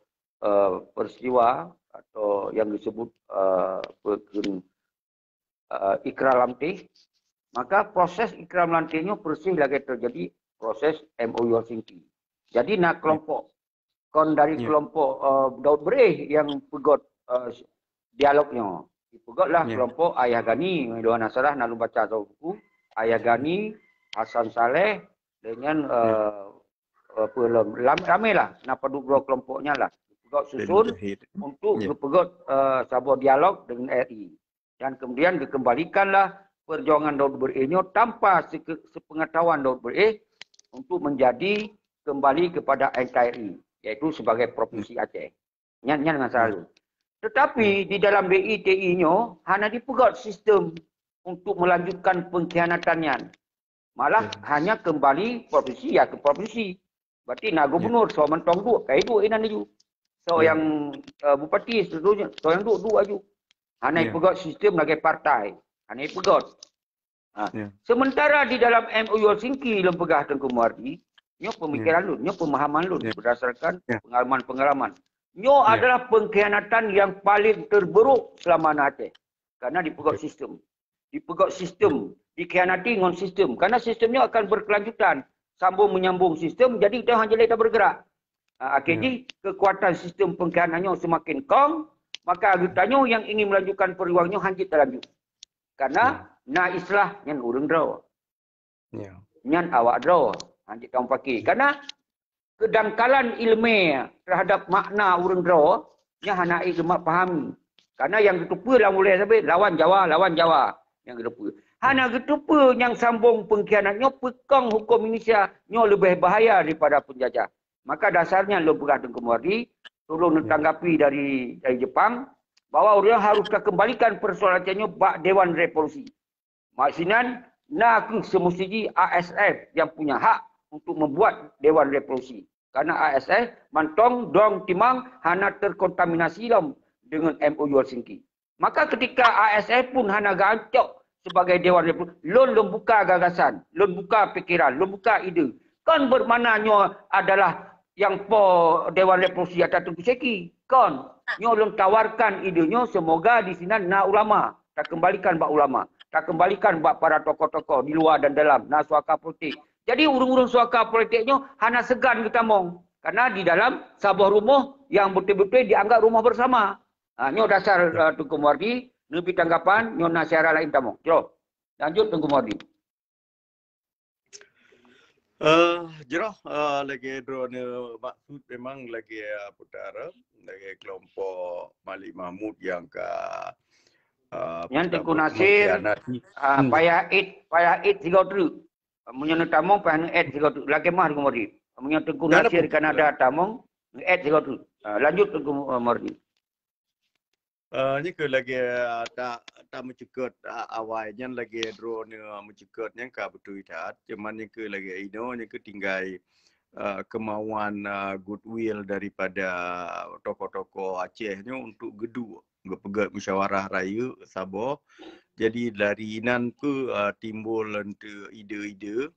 eh, peristiwa atau yang disebut, eh, peukheun, eh, Ikrar Lamteh, maka proses Ikrar Lamteh nyoe persis lagèe terjadi proses M O U Helsinki. Jadi na kelompok, kon dari kelompok, eh, Daud Beureueh nyang peugöt, eh, dialog nyoe. Dipeugötlah kelompok Ayah Gani, meunyoe hana salah na lôn baca saboh buku, Ayah Gani, Hasan Saleh, dengan, eh, apa lom, lam-, ramé lah, na padub droe kelompok nyan lah. Dipeugöt susun untuk geupeugöt, eh, saboh dialog dengan R I. Dan kemudian dikembalikanlah perjuangan Daud Beureueh nyoe tanpa seke-, sepengetahuan Daud Beureueh untuk menjadi kembali kepada N K R I, iaitu sebagai provinsi Aceh. Nyan, nyan masa lalu. Tetapi di dalam D I T I nyoe hana dipeugöt sistem untuk melanjutkan pengkhianatan nyan. Malah hanya kembali provinsi ya ke provinsi. Berarti na gubernur, soe mantong duek, kai duek inan laju. Soe nyang, eh, bupati, seterusnya, soe nyang duek, duek laju. Hana ipeugöt sistem lagèe partai. Hana ipeugöt. Ha. Sementara di dalam M O U Helsinki lôn peugah Teungku Muwardi, nyoe pemikiran lôn, nyoe pemahaman lôn berdasarkan pengalaman-pengalaman. Nyoe adalah pengkhianatan yang paling terburuk selama na Aceh. Karena dipeugöt sistem. Dipeugöt sistem. dikhianati ngon sistem. Karena sistem nyoe akan berkelanjutan, sambung menyambung sistem, jadi kita hanya boleh bergerak. Ha, akhir jih kekuatan sistem pengkhianat nyoe semakin kong, maka geutanyoe yang ingin melanjutkan perjuangan nyoe hanjeuet talanjut. Karena na islah nyan ureuëng droe. Nyan awak droe, hanjeuet tamupaki. Karena kedangkalan ilmiah terhadap makna ureuëng droe, nyan hana ék geumat pahami. Karena yang geuteupeue lam ulée sabe lawan Jawa, lawan Jawa yang geuteupeue. Hana geuteupeue nyang sambong pengkhianat nyoe peukong hukum Indonesia nyoe leubeh bahaya daripada penjajah. Maka dasarnya lôn peugah Teungku Muwardi, tulung neutanggapi dari, dari Jepang, bahwa ureuëng harus ka kembalikan persoalan nyoe bak Dewan Revolusi. Maksinan, na kheueh seumusti jih A S F yang punya hak untuk membuat Dewan Revolusi. Karena A S F mantong dong timang hana terkontaminasi lom dengan M O U Helsinki. Maka ketika A S F pun hana geuancok sebagai Dewan Revolusi, lôn, lôn buka gagasan, lôn buka pikiran, lôn buka ide. Kon bermakna nyoe adalah yang po Dewan Revolusi atau Teungku Syeki. Kon. Nyoe lôn tawarkan ide nyoe, semoga di sinan na ulama. Takembalikan bak ulama. Takembalikan bak para tokoh-tokoh di luar dan dalam, na suaka politik. Jadi ureuëng-ureuëng suaka politik nyoe hana segan geutamong. Karena di dalam saboh rumoh yang betul-betul dianggap rumoh bersama. Ha, nyoe dasar, eh, Teungku Muwardi, neubi tanggapan, nyoe na syarah laén tamong. Jroh. Lanjut Teungku Muwardi. Eh, jroh, eh, lagée droeneuh maksud memang lagée, eh, putara, lagée kelompok Malik Mahmud yang ka, eh, Nyan Teungku Nasir, ah, payah add, payah add sigoe treuk. Meunyoe neutamong payah neuadd sigoe treuk. Lagée mah Teungku Muwardi. Meunyoe Teungku Nasir Kanada tamong, neuadd sigoe treuk. Ah, lanjut Teungku, eh, Muwardi. Uh, nyoe keuh lagée, uh, ta, tameucukot, uh, awai nyan lagée droeneuh meucukot nyan ka beutôi that. Cuman nyoe keuh lagée inoe nyoe keuh tinggai, uh, kemauan, uh, goodwill daripada tokoh-tokoh Aceh nyoe untuk geuduek, geupeugét musyawarah rayeuk saboh. Jadi dari inan keuh, uh, timbul enteuk ide-ide,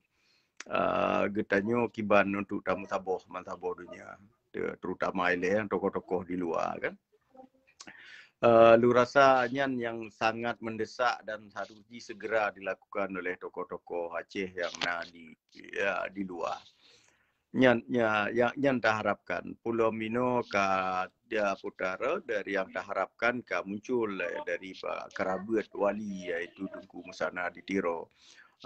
uh, geutanyoe kiban untuk tameusaboh ban saboh donya, terutama ilée tokoh-tokoh di luwa kan. Uh, lôn rasa nyan nyang sangat mendesak dan harus disegera dilakukan oleh tokoh-tokoh Aceh yang na di, ya, di luwa. Nyan, nya, ya, nyan taharapkan. Pulo minoe ka dia putara dari yang taharapkan ka muncul, eh, dari ba-, kerabat wali, iaitu Teungku Musana di Tiro.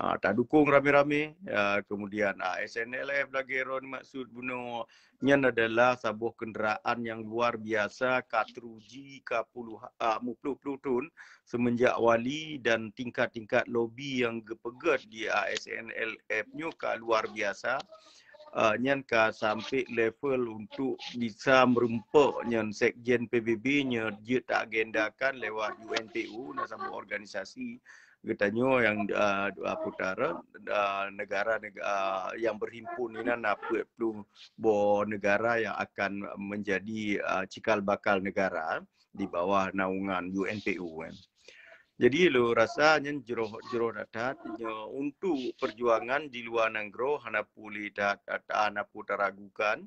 Ah, tadukong rame-rame, ah, kemudian, ah, S N L F lagée droeneuh maksud bunoe, nyan adalah saboh kenderaan yang luar biasa ka teruji ka puluh, ah, muploh-ploh thon semenjak wali dan tingkat-tingkat lobi yang geupeugét di A S N L F nyoe ka luar biasa. Ah, nyan ka sampai level untuk bisa meureumpok nyan sekjen P B B nyoe jeuet taagendakan lewat U N P O, na saboh organisasi geutanyoe yang, ah, putara, ah, negara, neg-, ah, yang berhimpun inan na peuet ploh boh negara yang akan menjadi, ah, cikal bakal negara di bawah naungan U N P O kan. Jadi lôn rasa nyan jroh, jroh that-that nyoe untuk perjuangan di luwa nanggroe hana pule ta-, ta-, hana pule taragukan,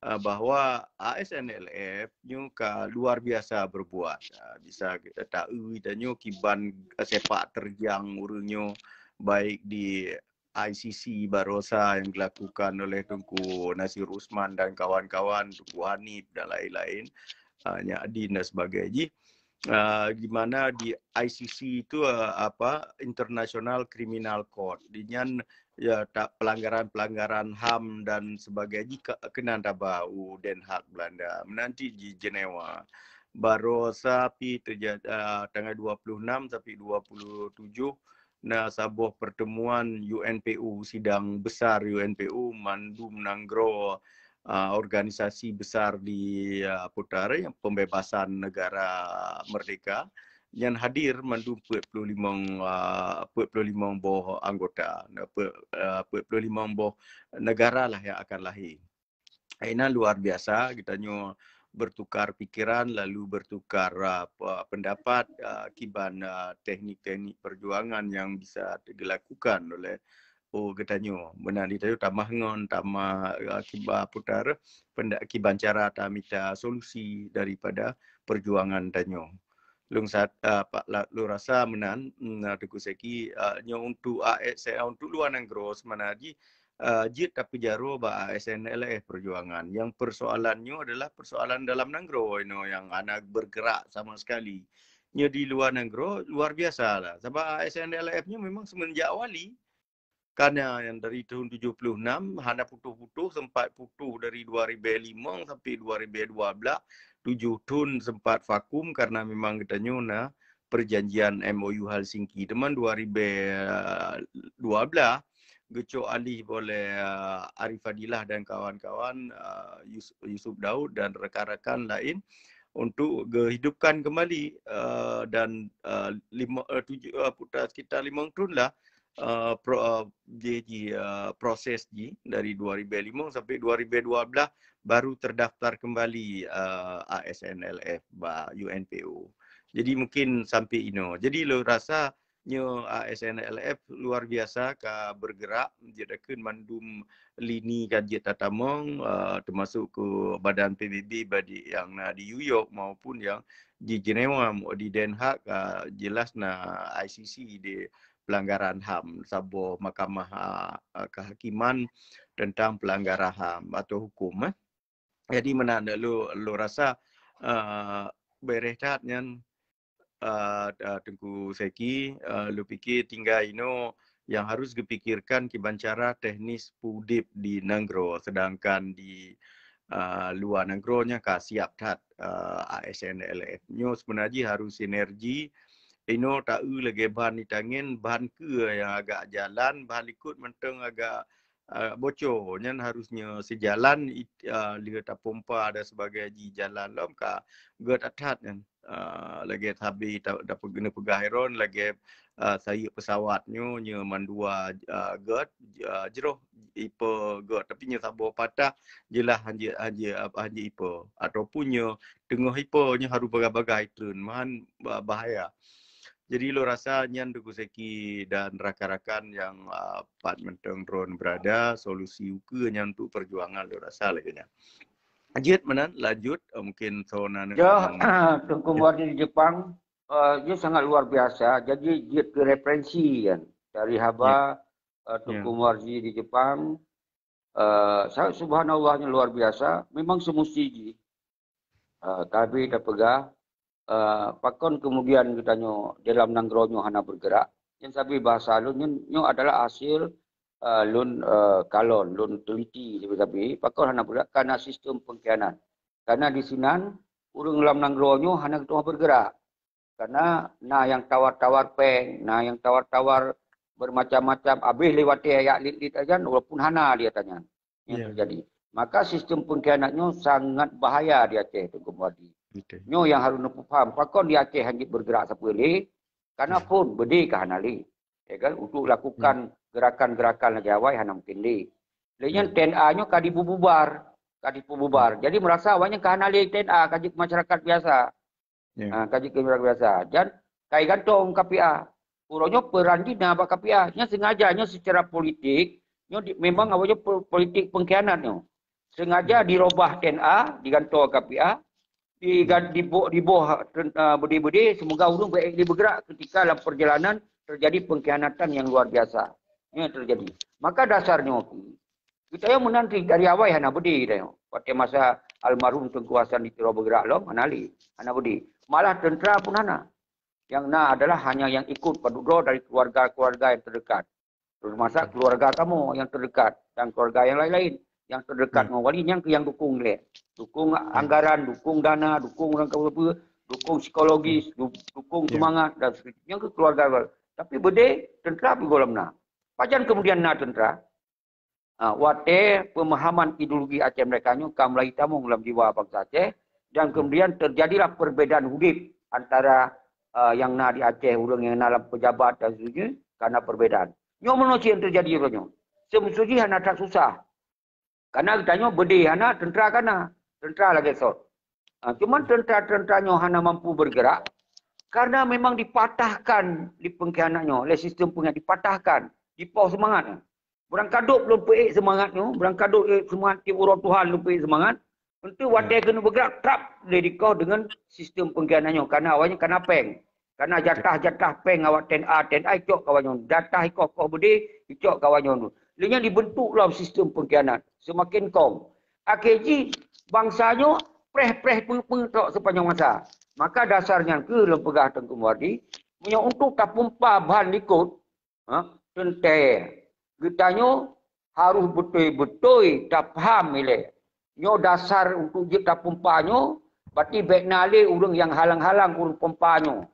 eh, bahwa A S N L F nyoe ka luar biasa berbuat. Ah, bisa taeu tanyoe kiban sepak terjang ureuëng nyoe baik di I C C barosa yang dilakukan oleh Teungku Nasir Usman dan kawan-kawan, Teungku Hanif dan lain-lain, ah, Nyak Adin dan sebagainya. Ah, di mana di I C C itu, ah, apa, International Criminal Court. Di nyan, ya, tak pelanggaran-pelanggaran HAM dan sebagainya ke-, keunan taba u Den Haag Belanda. Nanti di Jenewa. Barosa pi terja-, ah, tanggal dua puluh enam sampai dua puluh tujuh na saboh pertemuan U N P O, sidang besar U N P O, mandum nanggroe, ah, organisasi besar di, ah, putara yang pembebasan negara merdeka, nyan hadir mandum peuet puluh limong, ah, peuet puluh limong boh anggota, na, peuet, ah, peuet puluh limong boh negara lah yang akan lahir. Inan luar biasa, geutanyoe bertukar pikiran, lalu bertukar, ah, pe-, pendapat, ah, kiban, ah, teknik-teknik perjuangan yang bisa dilakukan oleh, oh, geutanyoe. Meunan di tanyoe tamah ngon, tamah, ah, kiba-, putar, penda-, kiban cara tamita solusi daripada perjuangan tanyoe. Lôn sat, uh, pak la- lôn rasa meunan, mm, Teungku Seki, uh, nyoe untuk A S, untuk luwa nanggroe seumana jih, uh, jeuet tapeujaroe bak A S N L F perjuangan. Yang persoalan nyoe adalah persoalan dalam nanggroe inoe yang hana bergerak sama sekali. Nyoe di luwa nanggroe luar biasa lah. Sabab A S N L F nyoe memang semenjak awali. Karena yang dari tahun tujuh puluh enam hana putus-putus, sempat putus dari dua ribu lima sampai dua ribu dua belas, tujuh tahun sempat vakum karena memang geutanyoe na perjanjian M O U Helsinki. Teuma dua ribu dua belas geucok alih oleh, uh, Arif Fadilah dan kawan-kawan, uh, Yus- Yusuf Daud dan rakan-rakan lain untuk geuhidupkan kembali, uh, dan, uh, lima, uh, tujuh, uh, putar sekitar lima tahun lah, uh, pro, uh, ji, ji, uh, proses ji dari dua ribu lima sampai dua ribu dua belas baru terdaftar kembali, uh, A S N L F bak U N P O. Jadi mungkin sampai inoe. Jadi lôn rasa nyoe A S N L F luar biasa ka bergerak, jeuet takheun mandum lini ka jeuet tatamong, uh, termasuk ke badan P B B badik yang na di New York maupun yang di Jenewa, di Den Haag, uh, jelas na I C C di pelanggaran ham, saboh mahkamah, uh, uh, kehakiman tentang pelanggaran ham atau hukum, eh. Jadi meunan lôn, lôn rasa, uh, bereh that nyan, uh, uh, Teungku Seki, uh, lôn pikir tinggai inoe yang harus geupikirkan kiban cara teknis peudeb di nanggroe, sedangkan di, uh, luwa nanggroe nyan ka siap that, uh, A S N L F. Nyoe sebenarnya harus sinergi. Inoe taeu lagée ban di tangen, ban keue yang agak jalan, ban likot mantong agak, uh, bocor. Nyan harusnya sejalan it- uh, lheueh tapompa dan sebagainya ji jalan lom ka gét that nyan. Uh, lagée sabe ta- dapat guna peugah iron lagée, uh, sayeup pesawat nyoe, nyoe mandua, uh, gét, uh, jroh ipe gét, tapi nyoe saboh patah jeulaih hanjeuet, hanjeuet, apa, hanjeuet ipe ataupun nyoe teungoh ipe nyoe harus bagah-bagah itreun, man ba- bahaya. Jadi lôn rasa nyan Teungku Seki dan rakan-rakan yang, uh, pat mantong droen berada, solusi ukeue nyan untuk perjuangan lôn rasa lagée nyan. Lanjut meunan, lanjut, uh, mungkin saudara Joh, Teungku Muardi di Jepang, uh, dia sangat luar biasa. Jadi jeuet keu referensi kan dari haba, uh, Teungku Muardi di Jepang. Uh, sangat subhanallahnya luar biasa. Memang semusti ji. Uh, tapi dah peugah, uh, pakon kemudian geutanyoe dalam nanggroe nyoe hana bergerak. Yang sabe bahasa lôn nyoe, nyoe adalah hasil, uh, lôn, uh, kalon, lôn teliti sabe-sabe. Pakon hana bergerak? Karena sistem pengkhianat. Karena di sinan ureuëng lam nanggroe nyoe hana geutuah bergerak. Karena na yang tawar-tawar péng, na yang tawar-tawar bermacam-macam, habis lewat ayat lit-lit aja walaupun hana dia tanya yang terjadi. Maka sistem pengkhianat nyoe sangat bahaya di Aceh Teungku Muardi. Nyoe yang harus neupaham. Pakon di Aceh hanjeuet bergerak sapeue lé? Karena phon beudé ka hana lé. Ya kan? Untuk lakukan gerakan-gerakan lagée awai hana mungkin lé. Lé nyan T N A nyoe ka dibububar, ka dibububar. Jadi merasa awaknyan ka hana lé T N A, ka jeuet masyarakat biasa. Ha, ka jeuet keu biasa. Dan kai gantong K P A. Uroe nyoe peran jih na bak K P A. Nyan sengaja nyoe secara politik, nyoe di, memang awak nyoe po- politik pengkhianat nyoe. Sengaja dirobah T N A, digantoe K P A, digan- diboh diboh uh, budi-budi, semoga ureuëng baik dia bergerak ketika dalam perjalanan terjadi pengkhianatan yang luar biasa. Yang terjadi. Maka dasarnya kita yang menanti dari awal hana budi kita yang. Waktu masa almarhum Teungku Hasan di Tiro bergerak lom, hana li, hana budi. Malah tentera pun hana. Yang na adalah hanya yang ikut padudro dari keluarga-keluarga yang terdekat. Termasuk keluarga kamu yang terdekat dan keluarga yang lain-lain yang terdekat dengan wali yang yang dukung dia. Dukung anggaran, dukung dana, dukung orang kamu apa, dukung psikologis, du- dukung semangat dan sebagainya. Yang ke keluarga. Tapi budi tentera pun golom na. Pajan kemudian na tentera, ha, watée pemahaman ideologi Aceh Merdeka nyoe ka mulai tamong dalam jiwa bangsa Aceh dan kemudian terjadilah perbedaan hudib antara uh, yang na di Aceh, ureuëng yang na dalam pejabat dan sebagainya karena perbedaan. Nyoe manusia yang terjadi uroe nyoe. Semusuji hana that susah. Karena kita nyoe budi hana, tentera kana, tentera lagi sot. Uh, cuman tentera-tentera nyoe hana mampu bergerak karena memang dipatahkan di pengkhianat nyoe oleh sistem pengkhianat, dipatahkan, dipoh semangat. Beurangkadok lôn peuék semangat nyoe, beurangkadok ék semangat tiep uroe Tuhan lôn peuék semangat, Untuk watèe keuneuk beugrak trap lé dikoh deungon sistem pengkhianat nyoe, karena awaknyan kana péng. Karena jatah-jatah péng awak T N A, T N A icok keu awaknyan. Jatah ikoh-koh beudé icok keu awaknyan. Lé nyan dibentuk lom sistem pengkhianat. Seumaken kong. Akhé jih bansa nyoe preh-preh peue-peue trok sepanjang masa. Maka dasar nyan keuh lôn peugah Teungku Muwardi, meunyoe untuk tapumpa ban likot, ha, teuntèe geutanyoe harôh beutôi-beutôi tapaham ilèe. Nyoe dasar untuk jeuet tapumpa nyoe, berarti bèk na lé ureueng nyang halang-halang ureueng pumpa nyoe.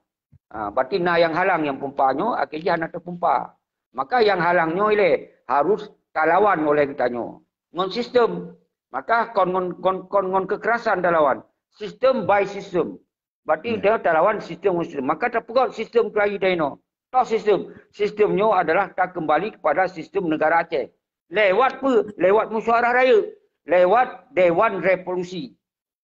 Ha, berarti na nyang halang nyang pumpa nyoe, akhé jih hana tapumpa. Maka nyang halang nyoe ilèe harôh talawan oleh geutanyoe ngon sistem. Maka kon ngon, kon, kon ngon kekerasan talawan. Sistem by system. Berarti dia talawan sistem by system. Maka tapeugöt sistem keuhai dinoe. Toh sistem. Sistem nyoe adalah takeumbali kepada sistem negara Aceh. Lewat peue? Lewat musyawarah rayeuk. Lewat Dewan Revolusi.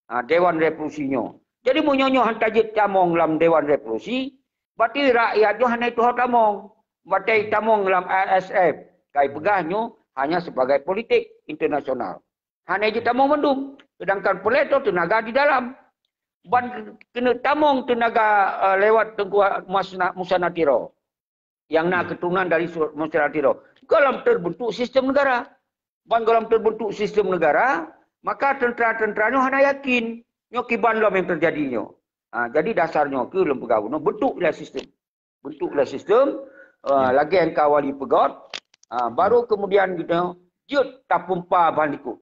Ha, Dewan Revolusi nyoe. Jadi meunyoe nyoe han tajeuet tamong lam Dewan Revolusi, berarti rakyat nyoe hana tuha tamong. Watèe tamong lam I S F, kai peugah nyoe hanya sebagai politik internasional. Hana jeuet tamong mandum. Sedangkan peuleueh teunaga di dalam. Ban keuneuk tamong teunaga, eh, lewat Teungku Mas Na-, Musa Natiro. Nyang na keuturunan dari su-, Musa Natiro. Golom terbentuk sistem negara. Ban golom terbentuk sistem negara, maka tentara-tentara nyoe hana yakin. Nyoe kiban lom nyang teujadi nyoe. Ha, jadi dasar nyoe keuh lôn peugah bunoe bentuk ilèe sistem. Bentuk ilèe sistem, eh, lagèe nyang ka Wali peugöt, ha, baru kemudian geutanyoe jeuet tapumpa ban likot.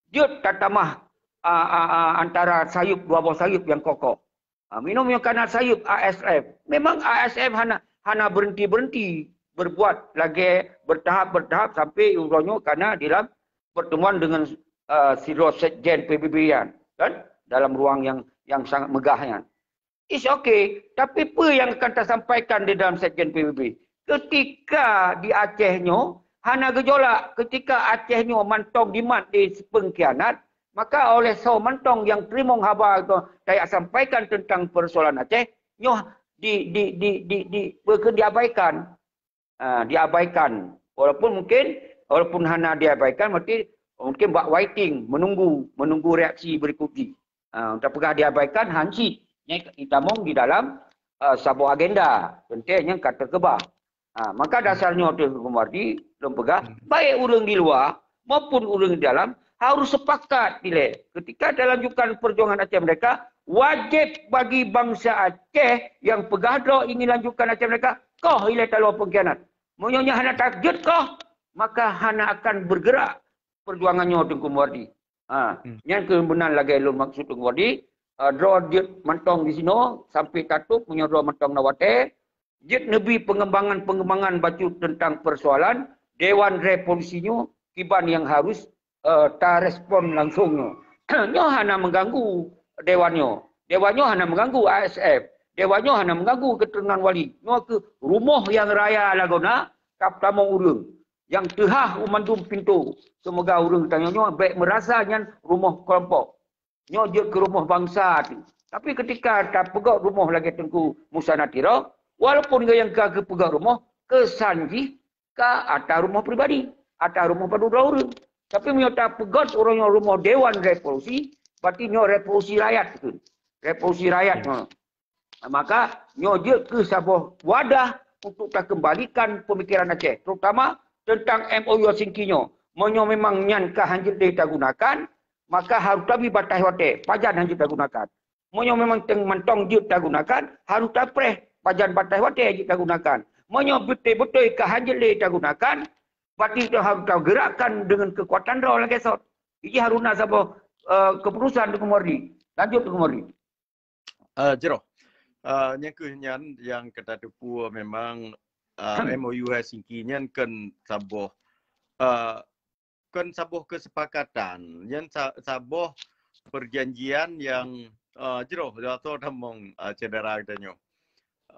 Jeuet tatamah, a, a, a, antara sayeup, dua boh sayeup nyang kokoh. A, meunyoe kana sayeup I S F, memang I S F hana, hana berhenti-berhenti berbuat lagèe bertahap-bertahap sampai uroe nyoe kana di dalam pertemuan dengan, a, sidroe sekjen P B B nyan, kan? Dalam ruang yang, yang sangat megah nyan. It's okay. Tapi peue nyang akan tasampaikan di dalam sekjen P B B? Ketika di Aceh nyoe hana geujola, ketika Aceh nyoe mantong dimat di pengkhianat, maka oleh soe mantong nyang teurimong haba itu tajak sampaikan tentang persoalan Aceh, nyoe di, di, di, di, di, bukan diabaikan. Ah, diabaikan. Walaupun mungkin, walaupun hana diabaikan, berarti mungkin bak waiting, menunggu, menunggu reaksi berikut jih. Ah, tapeugah diabaikan, han cit. Nyan itamong di dalam, ah, saboh agenda. Teuntèe nyan ka teukeubah. Ah, maka dasar nyoe Teungku Muwardi lôn peugah, baik ureueng di luwa maupun ureueng di dalam harus sepakat dilèe. Ketika dilanjutkan perjuangan Aceh Merdeka, wajib bagi bangsa Aceh yang peugah droe ingin lanjutkan Aceh Merdeka, koh ilèe taloe pengkhianat. Meunyoe nyan hana tajeuet koh, maka hana akan bergerak perjuangan nyoe Teungku Muwardi. Ha, nyan keuh meunan lagèe lôn maksud Teungku Muwardi. Ah, droe jeuet mantong di sinoe sampai tatôp meunyoe droe mantong na watèe. Jeuet neubi pengembangan-pengembangan bacut tentang persoalan Dewan Revolusi nyoe kiban nyang harus, eh, tarespon langsung nyoe. Nyoe hana mengganggu dewan nyoe. Dewan nyoe hana mengganggu I S F. Dewan nyoe hana mengganggu keturunan wali. Nyoe keuh rumoh nyang raya lagoena, ka tamong ureueng nyang teuhah u mandum pintoe. Seumoga ureueng tanyoe nyoe bèk meurasa nyan rumoh kelompok. Nyoe jeuet keu rumoh bansa tu. Tapi ketika tapeugöt rumoh lagèe Teungku Musa Natiro, walaupun nyang ka geupeugöt rumoh, keusan jih ka atra rumoh pribadi, atra rumoh padub droe ureueng. Tapi meunyoe tapeugöt ureueng nyoe rumoh Dewan Revolusi, berarti nyoe revolusi rakyat tu. Revolusi rakyat nyoe. Maka nyoe jeuet keu saboh wadah untuk takeumbalikan peumikiran Aceh, terutama tentang M O U Helsinki nyoe. Meunyoe memang nyan ka hanjeuet lé tagunakan, maka harôh tabi bataih watèe pajan hanjeuet tagunakan. Meunyoe memang teung mantong jeuet tagunakan, harôh tapreh pajan bataih watèe jeuet tagunakan. Meunyoe beutôi-beutôi ka hanjeuet lé tagunakan, berarti harôh tageurakkan deungon keukuatan droe lagèe sot. Jih harôh na saboh, eh, keuputusan Teungku Muwardi. Lanjut Teungku Muwardi. Eh, jroh. Eh, nyang keuh nyan nyang ka tateupeue memang, eh, M O U Helsinki nyan kon saboh, eh, kon saboh kesepakatan, nyan sa-, saboh perjanjian nyang, eh, jroh, atau tamong, eh, syedara geutanyoe.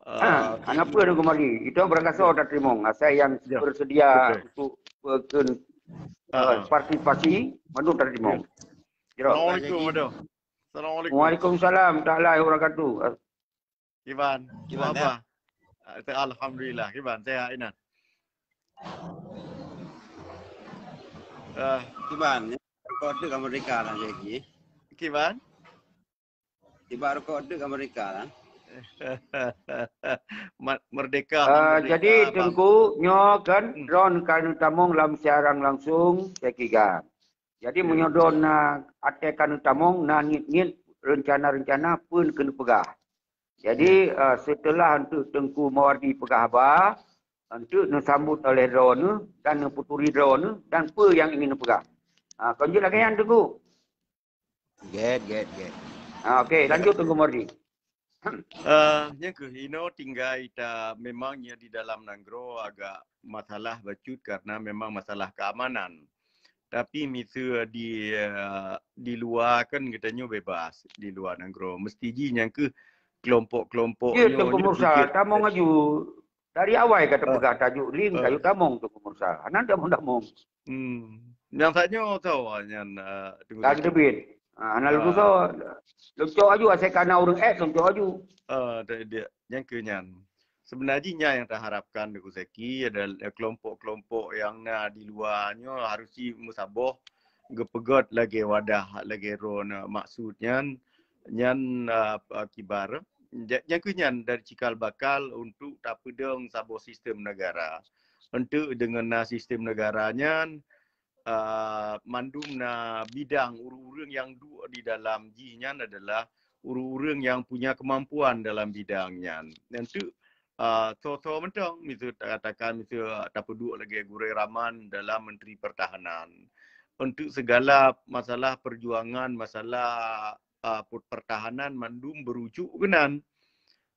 Eh, hana peue Teungku Muwardi. Itu beurangkasoe tateurimong. Asai nyang bersedia untuk, eh, partisipasi, mandum tateurimong. Jroh. Assalamualaikum, adoh. Assalamualaikum. Waalaikumsalam taala wabarakatuh. Kiban? Kiban, apa? Alhamdulillah. Kiban, sehat inan. Eh. Kiban, ya? Kau tu ka merdeka lah, Jackie. Kiban? Tiba rukok dek Amerika lah. Merdeka. Uh, jadi Teungku, nyoe kan hmm. drone ka neutamong lam siaran langsung, saya kira. Jadi ya, meunyoe drone na até ka neutamong, na ngiet-ngiet rencana-rencana pun kena peugah. Jadi uh, setelah untuk Teungku Mawardi peugah haba, untuk neusambut oleh drone dan neuputuri drone dan pe yang ingin neupeugah. Uh, kon jeuet lagée nyan Teungku. Get, get, get. Ah, okey, lanjut Teungku Mawardi. Uh, nyang keuh inoe tinggai ta memang nya di dalam nanggroe agak masalah bacut karena memang masalah keamanan. Tapi misalnya di uh, di luar kan kita nyoe bebas di luar nanggroe. Mesti ji nyang keuh kelompok-kelompok ya, Teungku Mursa, tamong aju. Dari awai ka teupeugah tajuk link uh, kayu tamong Teungku Mursa. Hana tamong-tamong. Hmm. Nyang tanyoe tau nyan uh, Teungku. Dan teubiet. Ha, hana lurus uh, loncok aju asai kana ureuëng eh loncok aju. Uh, dia, nyang keuh nyan. Sebenarnya nyan yang taharapkan Teungku Zaki adalah kelompok-kelompok yang na di luar nyoe harus ji meusaboh geupeugét lagée wadah lagée ron maksud nyan nyan uh, kibar nyang keuh nyan dari cikal bakal untuk tapeudong saboh sistem negara. Untuk dengan na sistem negara nyan uh, mandum na bidang ureuëng-ureuëng yang duek di dalam jih nyan adalah ureuëng-ureuëng yang punya kemampuan dalam bidang nyan. Untuk uh, so-so mantong misalnya katakan misalnya tapeuduek lagi gurée raman dalam Menteri Pertahanan. Untuk segala masalah perjuangan, masalah uh, pertahanan mandum berujuk keunan.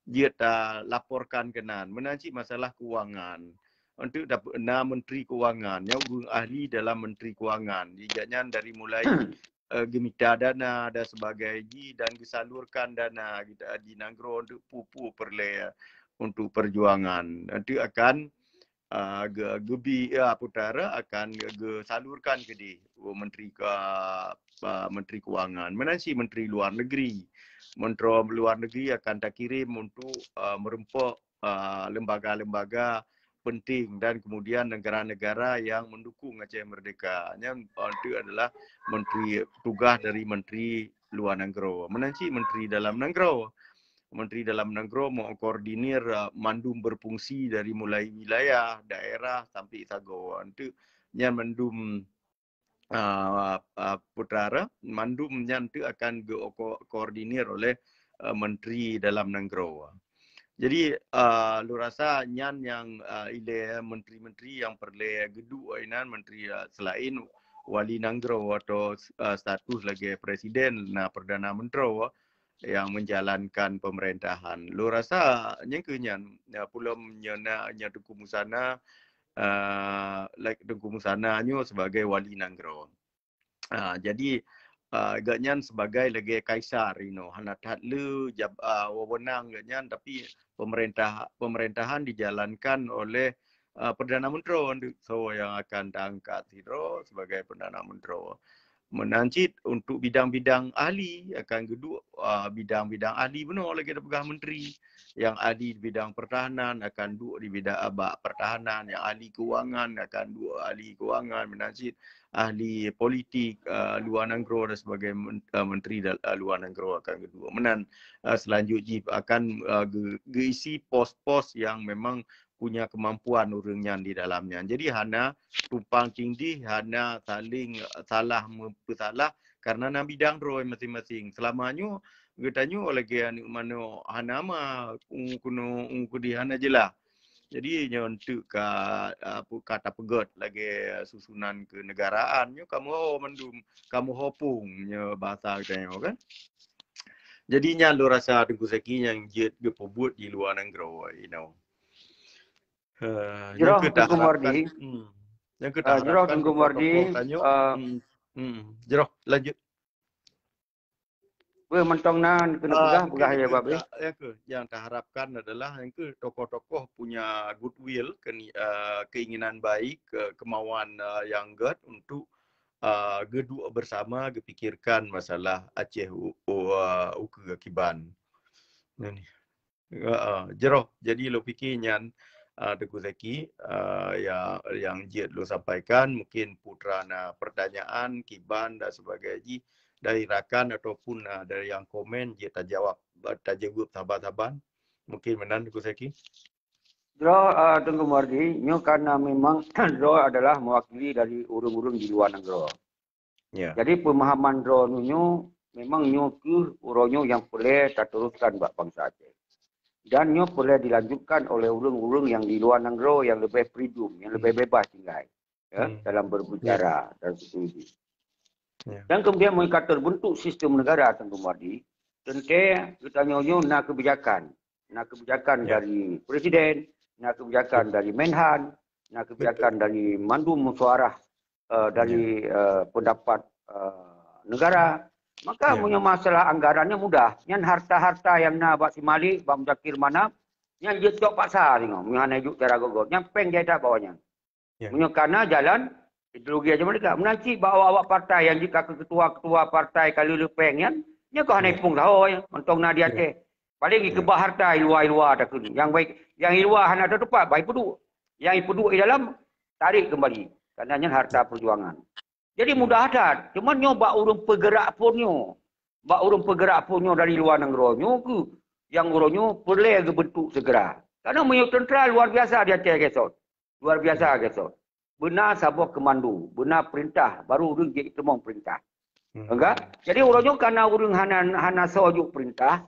Dia ta laporkan keunan. Meunan cit masalah keuangan. Untuk na menteri keuangan, yang ureuëng ahli dalam menteri keuangan. Jadi nyan dari mulai uh, gemita dana dan sebagainya dan gesalurkan dana kita di nanggroe untuk pupu perle untuk perjuangan. Untuk akan uh, ge, gebi uh, putara akan gesalurkan ke di menteri ke uh, menteri kewangan. Meunan cit menteri luar negeri. Menteri luar negeri akan takirim untuk uh, merempok uh, lembaga-lembaga penting dan kemudian negara-negara yang mendukung Aceh Merdeka. Yang itu adalah menteri tugas dari menteri luar negeri. Meunan cit menteri dalam negeri. Menteri dalam negeri mengkoordinir uh, mandum berfungsi dari mulai wilayah, daerah sampai sagoe. Itu nyan mandum uh, uh, putara mandum nyan tu akan dikoordinir oleh uh, menteri dalam negeri. Jadi uh, lu rasa nyan yang uh, ile menteri-menteri yang perlu geduek inan menteri uh, selain wali nanggroe atau uh, status lagi presiden na perdana menteri yang menjalankan pemerintahan. Lu rasa nyang keu nyan ya, pulom nyena nya Teungku Musana uh, like Teungku Musana nyoe sebagai wali nanggroe. Uh, jadi uh, gak nyan sebagai lagi kaisar you know. Hana that le jab uh, wewenang gak nyan tapi pemerintah pemerintahan dijalankan oleh uh, perdana menteri so yang akan diangkat sidro sebagai perdana menteri. Meunan cit untuk bidang-bidang ahli akan geduek uh, bidang-bidang ahli bunoe lagi dipeugah menteri. Yang ahli di bidang pertahanan akan duek di bidang abak pertahanan, yang ahli keuangan akan duek ahli keuangan, meunan cit ahli politik uh, luar negeri dan sebagai uh, menteri uh, luar negeri akan geduek. Meunan uh, selanjut jih akan uh, ge, geisi pos-pos yang memang punya kemampuan ureuëng nyan di dalamnya. Jadi hana tumpang tindih, hana saling salah meupesalah karena na bidang droe masing-masing. Selama nyoe geutanyoe lagi aneuk manoe hana ma kuno kudi hana jelas. Jadi nyoe untuk ka apa kata pegot lagi susunan kenegaraan nyoe kamu ho mandum kamu hopung nyoe bahasa geutanyoe kan. Jadi nyan lôn rasa Teungku Zaki nyang jeuet geupeubuet di luwa nanggroe, you know. Uh, jroh Teungku Mardi. Hmm. Yang kita uh, jroh Teungku Mardi. Uh, hmm. Hmm. Jroh lanjut. Weh mentong nan kena peugah, peugah ya bab eh. Yang ke yang kita harapkan adalah yang ke tokoh-tokoh punya goodwill, ke, uh, keinginan baik, ke, kemauan uh, yang good untuk uh, geduek bersama gepikirkan masalah Aceh u, u, uh, ukeue kiban. Nah ni. Uh, jroh. Jadi lôn pikir nyan uh, Teungku Zaki uh, ya yang jeuet lôn sampaikan, mungkin putra na pertanyaan kiban dan sebagainya. dari rakan ataupun, ah, dari yang komen jeuet tajawab, ba-, tajaweueb saban-saban. Mungkin meunan Teungku Syaki. Droe, ah, Teungku Muwardi, nyoe karena memang droe adalah mewakili dari ureuëng-ureuëng di luar nanggroe. Ya. Jadi pemahaman droe nyoe memang nyoe keuh uroe nyoe nyang peureulée tateruskan bak bansa Aceh. Dan nyoe peureulée dilanjutkan oleh ureuëng-ureuëng nyang di luar nanggroe nyang leubeh freedom, nyang leubeh bebas tinggai, ya, Hmm. dalam berbicara dan seterusnya. Ya. Dan kemudian meunyoe ka terbentuk sistem negara, Teungku Muwardi, teuntée geutanyoe nyoe na kebijakan. Na kebijakan Ya. dari presiden, na kebijakan dari Menhan, na kebijakan dari mandum musyawarah, eh, dari, eh, pendapat, eh, negara. Maka Ya. meunyoe masalah anggarannya mudah. Nyan harta-harta nyang na bak si Malik, bak Muzakir Manaf, nyan jeuet cok paksa singoh, meunyoe hana juk cara gogot. Nyan péng jai that bak awaknyan. Ya. Meunyoe kana jalan ideologi Aceh Merdeka. Meunan cit bak awak-awak partai nyang jeuet ka ketua-ketua partai ka lheueh péng nyan, nyan keuh hana Ya. ipung sahoe nyan, mantong na di Ya. Aceh. Paling Ya. ikeubah harta i luwa-i luwa takheun. Nyang baik, nyang i luwa hana teutupat, bah ipeuduk. Nyang ipeuduk i dalam, tarék keumbali. Karena nyan harta perjuangan. Jadi Hmm. mudah that. Cuma nyoe bak ureuëng peugerak phon nyoe. Bak ureuëng peugerak phon nyoe dari luwa nanggroe nyoe keuh nyang uroe nyoe peureulée geubentuk segera. Karena meunyoe teuntera luar biasa di Aceh gesot. Luar biasa gesot. Beuna saboh komando, beuna perintah, baru ureuëng jeuet teumong perintah. Hmm. Enggak? Jadi uroe nyoe karena ureuëng hana, hana soe juk perintah,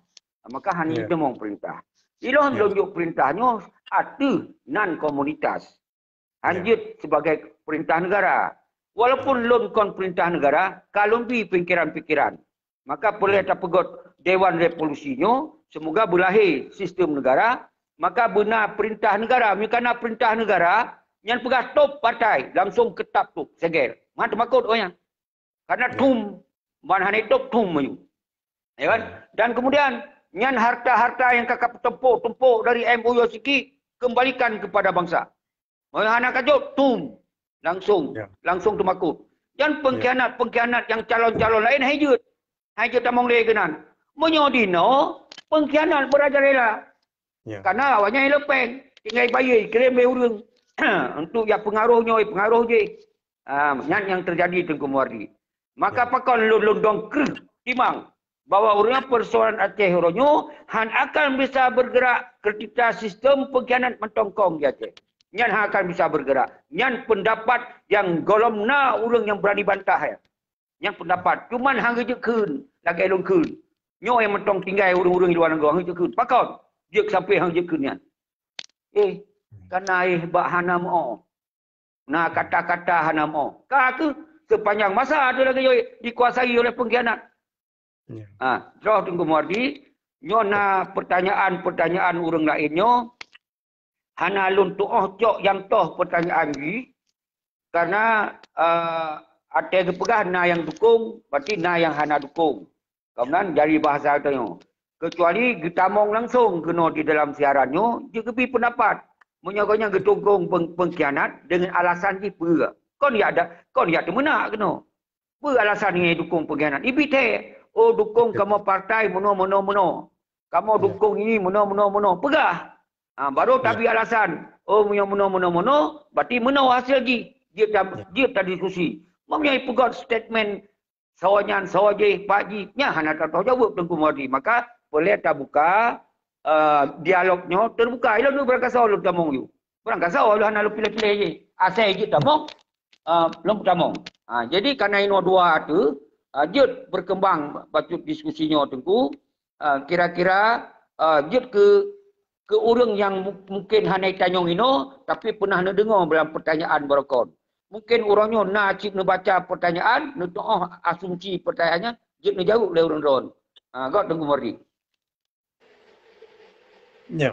maka hana Ya. teumong perintah. Ilôn Ya. lôn juk perintah nyoe ateueh nan komunitas. Ya. Hanjeuet sebagai perintah negara. Walaupun lôn kon perintah negara, ka lôn bi pingkiran-pingkiran. Maka peureulée Ya. tapeugot Dewan Revolusi nyoe, semoga beulahé sistem negara, maka beuna perintah negara. Meunyoe kana perintah negara, nyan peugah top partai, langsung keutap top, seger. Man teumakot awaknyan. Karena Ya. thum, ban hana top thum maju. Ya kan? Ya. Dan kemudian, nyan harta-harta nyang ka, ka peutumpôk-tumpôk dari M O U Helsinki, kembalikan kepada bangsa. Meunyoe hana ka jok, thum, langsung, Ya. langsung teumakot. Dan Ya. pengkhianat-pengkhianat nyang calon-calon laén hai jeuet. Hai jeuet tamong lé keunan. Meunyoe dinoe, pengkhianat beurajalela. Ya. Karena awaknyan ilée péng, tinggai bayeue, ikirim lé ureuëng. Untuk jak peungaroh nyoe, peungaroh jih. Ah, nyan nyang teujadi Teungku Muwardi. Maka Ya. pakon lôn, lôn dong kreueh timang bahwa ureuëng persoalan Aceh uroe nyoe han akan bisa bergerak ketika sistem pengkhianat mantong kong di Aceh. Nyan han akan bisa bergerak. Nyan pendapat nyang gohlom na ureuëng nyang berani bantah, ya. Nyan pendapat. Cuman han geujeuet kheun lagée lôn kheun. Nyoe nyang mantong tinggai ureuëng-ureuëng di luwa nanggroe han geujeuet kheun. Pakon? Jeuet sampai han geujeuet kheun nyan. Eh, kana eh bak hana meu. Na kata-kata hana meu. Ka kheueh sepanjang masa tu lagée nyoe dikuasai oleh pengkhianat. Ya. Ha, droe Teungku Muwardi, nyoe na pertanyaan-pertanyaan ureuëng laén nyoe, hana lôn tuoh cok nyang toh pertanyaan jih, karena, eh, até geupeugah na nyang dukung, berarti na nyang hana dukung. Kareuna dari bahasa geutanyoe. Kecuali geutamong langsung keunoe di dalam siaran nyoe, jeuet geubi pendapat. Meunyoe gobnyan geudukong peng-, pengkhianat deungon alasan jih peue? Kon jak da-, kon jak teumeunak keunoe. Peue alasan nyan dukong pengkhianat? Ibi thée, oh dukong kamoe partai meunoe, meunoe, meunoe. Kamoe dukong ini meunoe, meunoe, meunoe. Peugah. Ha, baru tabi alasan. Oh, meunyoe meunoe, meunoe, meunoe, berarti meunoe hasil jih. Jeuet ta-, jeuet tadiskusi. Meunyoe ipeugot statement soe nyan, soe jih, pat jih, nyan hana tatoh jaweueb Teungku Muwardi. Maka, peureulée tabuka, eh, dialog nyoe teubuka. Ilôn nyoe beurangkasoe lôn tamong yue. Beurangkasoe lôn hana lôn piléh-piléh jih. Asai jeuet tamong, eh, lôn tamong. Ha, jadi, karena inoe dua tu, eh, jeuet berkembang bacut diskusi nyoe Teungku. Ah, kira-kira, ah, jeuet keu, keu ureuëng nyang mu-, mungken hana itanyong inoe, tapi peunah neudeungoe dalam pertanyaan barokon. Mungken uroe nyoe na cit neubaca pertanyaan, neutuoh asumsi pertanyaan nyan, jeuet neujaweueb lé ureuëng droen. Ah, göt Teungku Muwardi. Ya.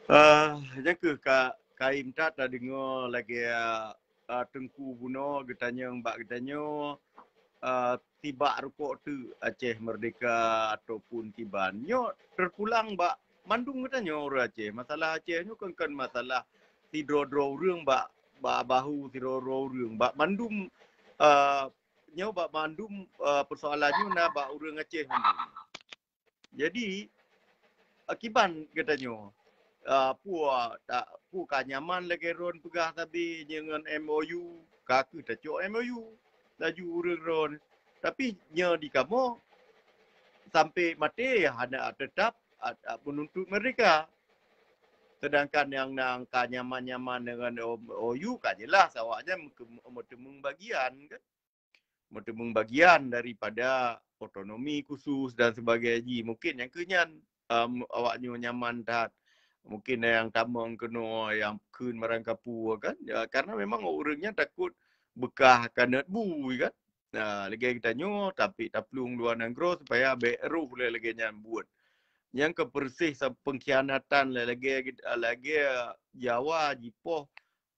Ah, nyang keuh ka, ka imeutat tadeungoe lagée, ah, Teungku bunoe geutanyong bak geutanyoe, ah, tibak rukok teuk Aceh Merdeka ataupun kiban. Nyoe teupulang bak mandum geutanyoe ureuëng Aceh. Masalah Aceh nyoe kon, kon masalah sidroe-droe ureuëng bak, bak bahu sidroe-droe ureuëng. Bak mandum, ah, nyoe bak mandum, ah, persoalan nyoe na bak ureuëng Aceh mandum. Jadi, ah, kiban geutanyoe, ah, peue tak, peue ka nyaman lagée droen peugah sabe nyan ngon M O U, ka kheueh tacok M O U. Laju ureuëng droen, Tapi nyoe di kamoe sampai maté hana tetap, a, a, menuntut merdeka. Sedangkan nyang na ka nyaman-nyaman dengan O-, O U ka jelas awaknyan meuke-, meuteumeung bagian kan. Meuteumeung bagian daripada otonomi khusus dan sebagainya. Mungkin nyang keu nyan, um, awaknyoe nyaman that. Mungkin nyang tamong keunoe nyang kheun marang kapue kan. Ya, karena memang ureuëng nyan takot beukah ka nöt bui kan. Nah, lagèe geutanyoe tapi taplueng luwa nanggroe supaya bèk roh lé lagèe nyan buet. Nyang keu peureuseh sa-, pengkhianatan lé lagèe git-, lagèe Jawa jipoh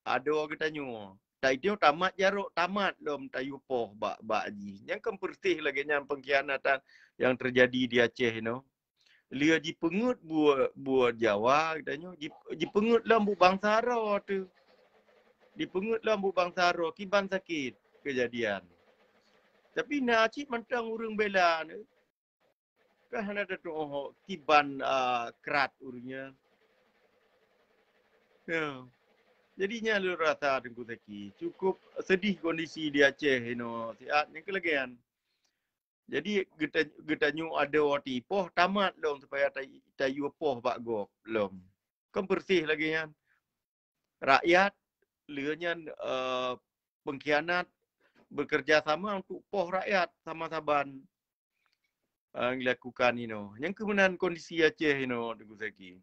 adoe geutanyoe. Tanyoe tamat jarok tamat lom tayue poh bak, bak jih. Nyang keu peureuseh lagèe nyan pengkhianatan yang terjadi di Aceh inoe. Lheueh jipeungeut buet, buet Jawa geutanyoe, ji-, jipeungeut lom buet bansa droe teuh. Jipeungeut lom buet bansa droe, kiban sakét keujadian. Tapi na cit mantong ureuëng bela neuh. Kan hana tatu'oh kiban, a, krat ureuëng nyan. Ya. Jadi nyan lôn rasa Teungku Zaki, cukup sedih kondisi di Aceh inoe siat nyang keu lagèe nyan. Jadi geuta-, geutanyoe adoe tipoh tamat lom supaya ta-, tayue poh bak gob lom. Kan peureuseh lagèe nyan. Rakyat lheueh nyan, eh, pengkhianat bekerja sama untuk poh rakyat sama saban, eh, dilakukan inoe. Nyang keu meunan kondisi Aceh inoe, Teungku Zaki.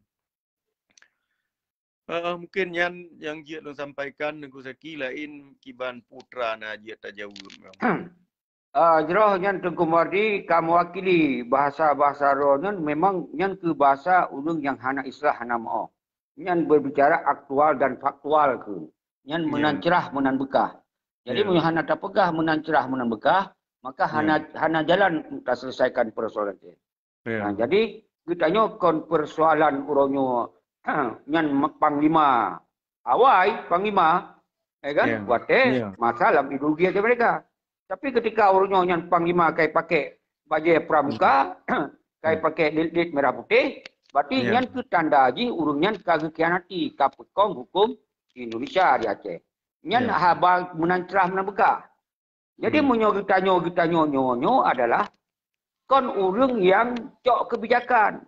Eh, mungkin nyan nyang jeuet lôn sampaikan, Teungku Zaki, laén kiban putra na jeuet tajaweueb. Ah, jroh nyan Teungku Mardi ka mewakili bahasa-bahasa droe nyan, memang nyan keu bahasa ureuëng nyang hana islah, hana meu'oh. Nyan berbicara aktual dan faktual keu. Nyan meunan cerah, meunan beukah. Jadi, meunyoe hana tapeugah meunan cerah, meunan beukah, maka hana, hana jalan taselesaikan persoalan nyan. Ya. Nah, jadi geutanyoe kon persoalan uroe nyoe nyan ma-, panglima. Awai panglima, ya kan? Ya. Watèe masa lam ideologi Aceh Merdeka. Tapi ketika uroe nyoe nyan panglima kai pakai bajèe pramuka, kai pakai dit-dit merah putih, berarti nyan keu tanda jih ureuëng nyan ka geukhianati, ka peukong huköm Indonesia di Aceh. Nyan haba meunan cerah meunan beukah. Jadi meunyoe geutanyoe, geutanyoe nyoe, nyoe adalah kon ureuëng nyang cok keubijakan.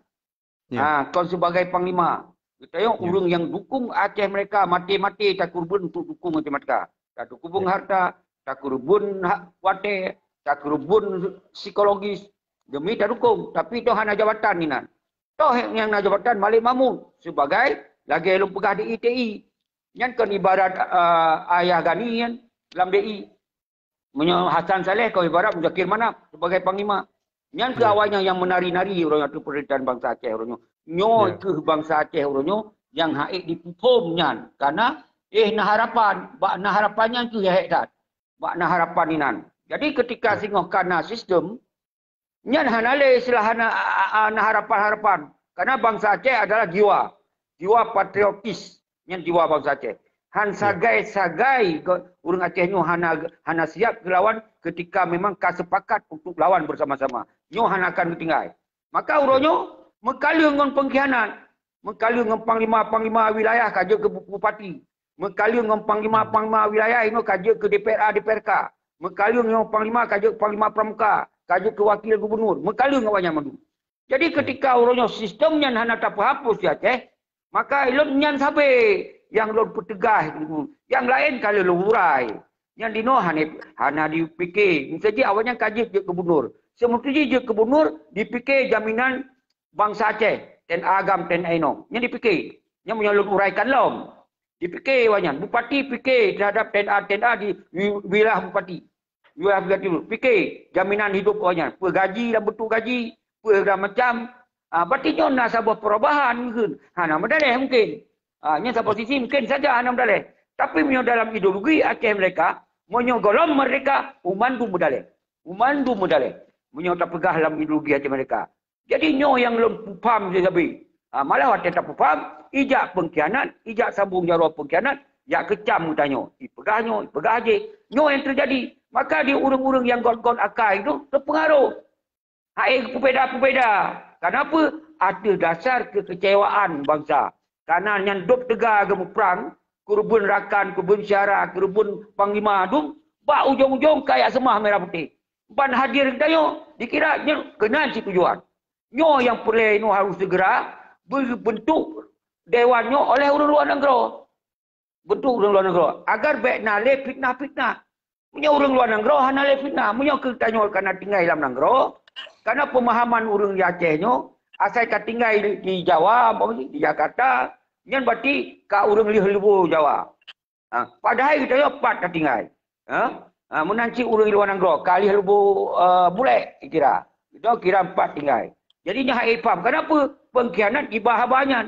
Ya. Ha, kon sebagai panglima. Geutanyoe ureuëng nyang dukung Aceh Merdeka maté-maté takeureubeuen untuk dukung Aceh Merdeka. Takeureubeuen harta, takeureubeuen ha-, watèe, takeureubeuen psikologis demi tadukung. Tapi toh hana jabatan inan. Toh nyang na jabatan Malik Mahmud sebagai lagèe lôn peugah di I T I. Nyan kon ibarat, eh, Ayah Gani nyan lam D I. Meunyoe Hasan Saleh kon ibarat Muzakir Manaf sebagai panglima. Nyan keuh awai nyan nyang meunari-nari uroe nyoe ateueh pemerintahan bansa Aceh uroe nyoe. Nyoe keuh bansa Aceh uroe nyoe nyang ha'ék dipeuphom nyan. Karena, eh, na harapan. Bak na harapan nyan keuh hèk that. Bak na harapan inan. Jadi ketika singoh ka na sistem, nyan hana lé istilah hana, a, a, a, na harapan-harapan. Karena bansa Aceh adalah jiwa. Jiwa patriotis. Nyan jiwa bansa Aceh. Han sagai-sagai ke ureuëng Aceh nyoe hana, hana siap geulawan ketika memang ka sepakat untuk lawan bersama-sama. Nyoe hana akan geutinggai. Maka uroe nyoe meukaleueng ngon pengkhianat. Meukaleueng ngon panglima-panglima wilayah ka jeuet keu bu-, bupati. Meukaleueng ngon panglima-panglima wilayah inoe ka jeuet keu D P R A, D P R K. Meukaleueng ngon panglima ka jeuet panglima pramuka, ka jeuet keu wakil gubernur. Meukaleueng awaknyan mandum. Jadi ketika uroe nyoe sistem nyan hana tapeuhapus di Aceh, maka lôn nyan sabe nyang lôn peuteugah, nyang laén ka lheueh lôn urai. Nyan dinoe hana, hana dipike. Miseujih awaknyan ka jeuet, jeuet gubernur. Seumeuteujih jeuet gubernur, dipike jaminan bansa Aceh, T N A agam, T N A inong. Nyan dipike. Nyan meunyoe lôn uraikan lom. Dipike awaknyan. Bupati pike terhadap T N A, T N A di wi-, wilayah bupati. Wilayah bupati dulu. Pike jaminan hidup awaknyan. Peue gaji lam bentuk gaji, peue segala macam. Ah, berarti nyoe na saboh perubahan mungkin. Hana meudaleh mungkin. Ah, nyan saboh sisi mungkin saja hana meudaleh. Tapi meunyoe dalam ideologi Aceh Merdeka, meunyoe gohlom merdeka, u mandum meudaleh. U mandum meudaleh. Meunyoe tapeugah lam ideologi Aceh Merdeka. Jadi nyoe nyang lôn peupham sisabe. Ha, malah watèe tapeupham, ijak pengkhianat, ijak sambong jaroe pengkhianat, jak keucam geutanyoe. Ipeugah nyoe, ipeugah jih. Nyoe nyang teujadi. Maka di ureuëng-ureuëng nyang got-got akai tu teupeungaruh. Hai peubeda-peubeda. Kenapa? Ateueh dasar kekecewaan bansa. Karena nyan dop teuga geumuprang, keureubeuen rakan, keureubeuen syedara, keureubeuen panglima dum, bak ujong-ujong kajak seumah merah putéh. Ban hadir geutanyoe dikira nyoe keunan cit tujuan. Nyoe nyang peureulée nyoe harôh segera beubentuk dewan nyoe oleh ureuëng luwa nanggroe. Bentuk ureuëng luwa nanggroe agar bék na lé fitnah-fitnah. Meunyoe ureuëng luwa nanggroe hana lé fitnah, meunyoe keu tanyoe kana tinggai lam nanggroe, kana peumahaman ureuëng di Aceh nyoe asai ka tinggai di Jawa, umpama di Jakarta, nyan berarti ka ureuëng lheueh leubo Jawa. Ha, padahai geutanyoe pat ka tinggai. Ha? Ha, meunan cit ureuëng luwa nanggroe ka lheueh leubo uh, bulek kira. Geutanyoe kira pat tinggai. Jadi nyan hai paham kenapa pengkhianat iba haba nyan.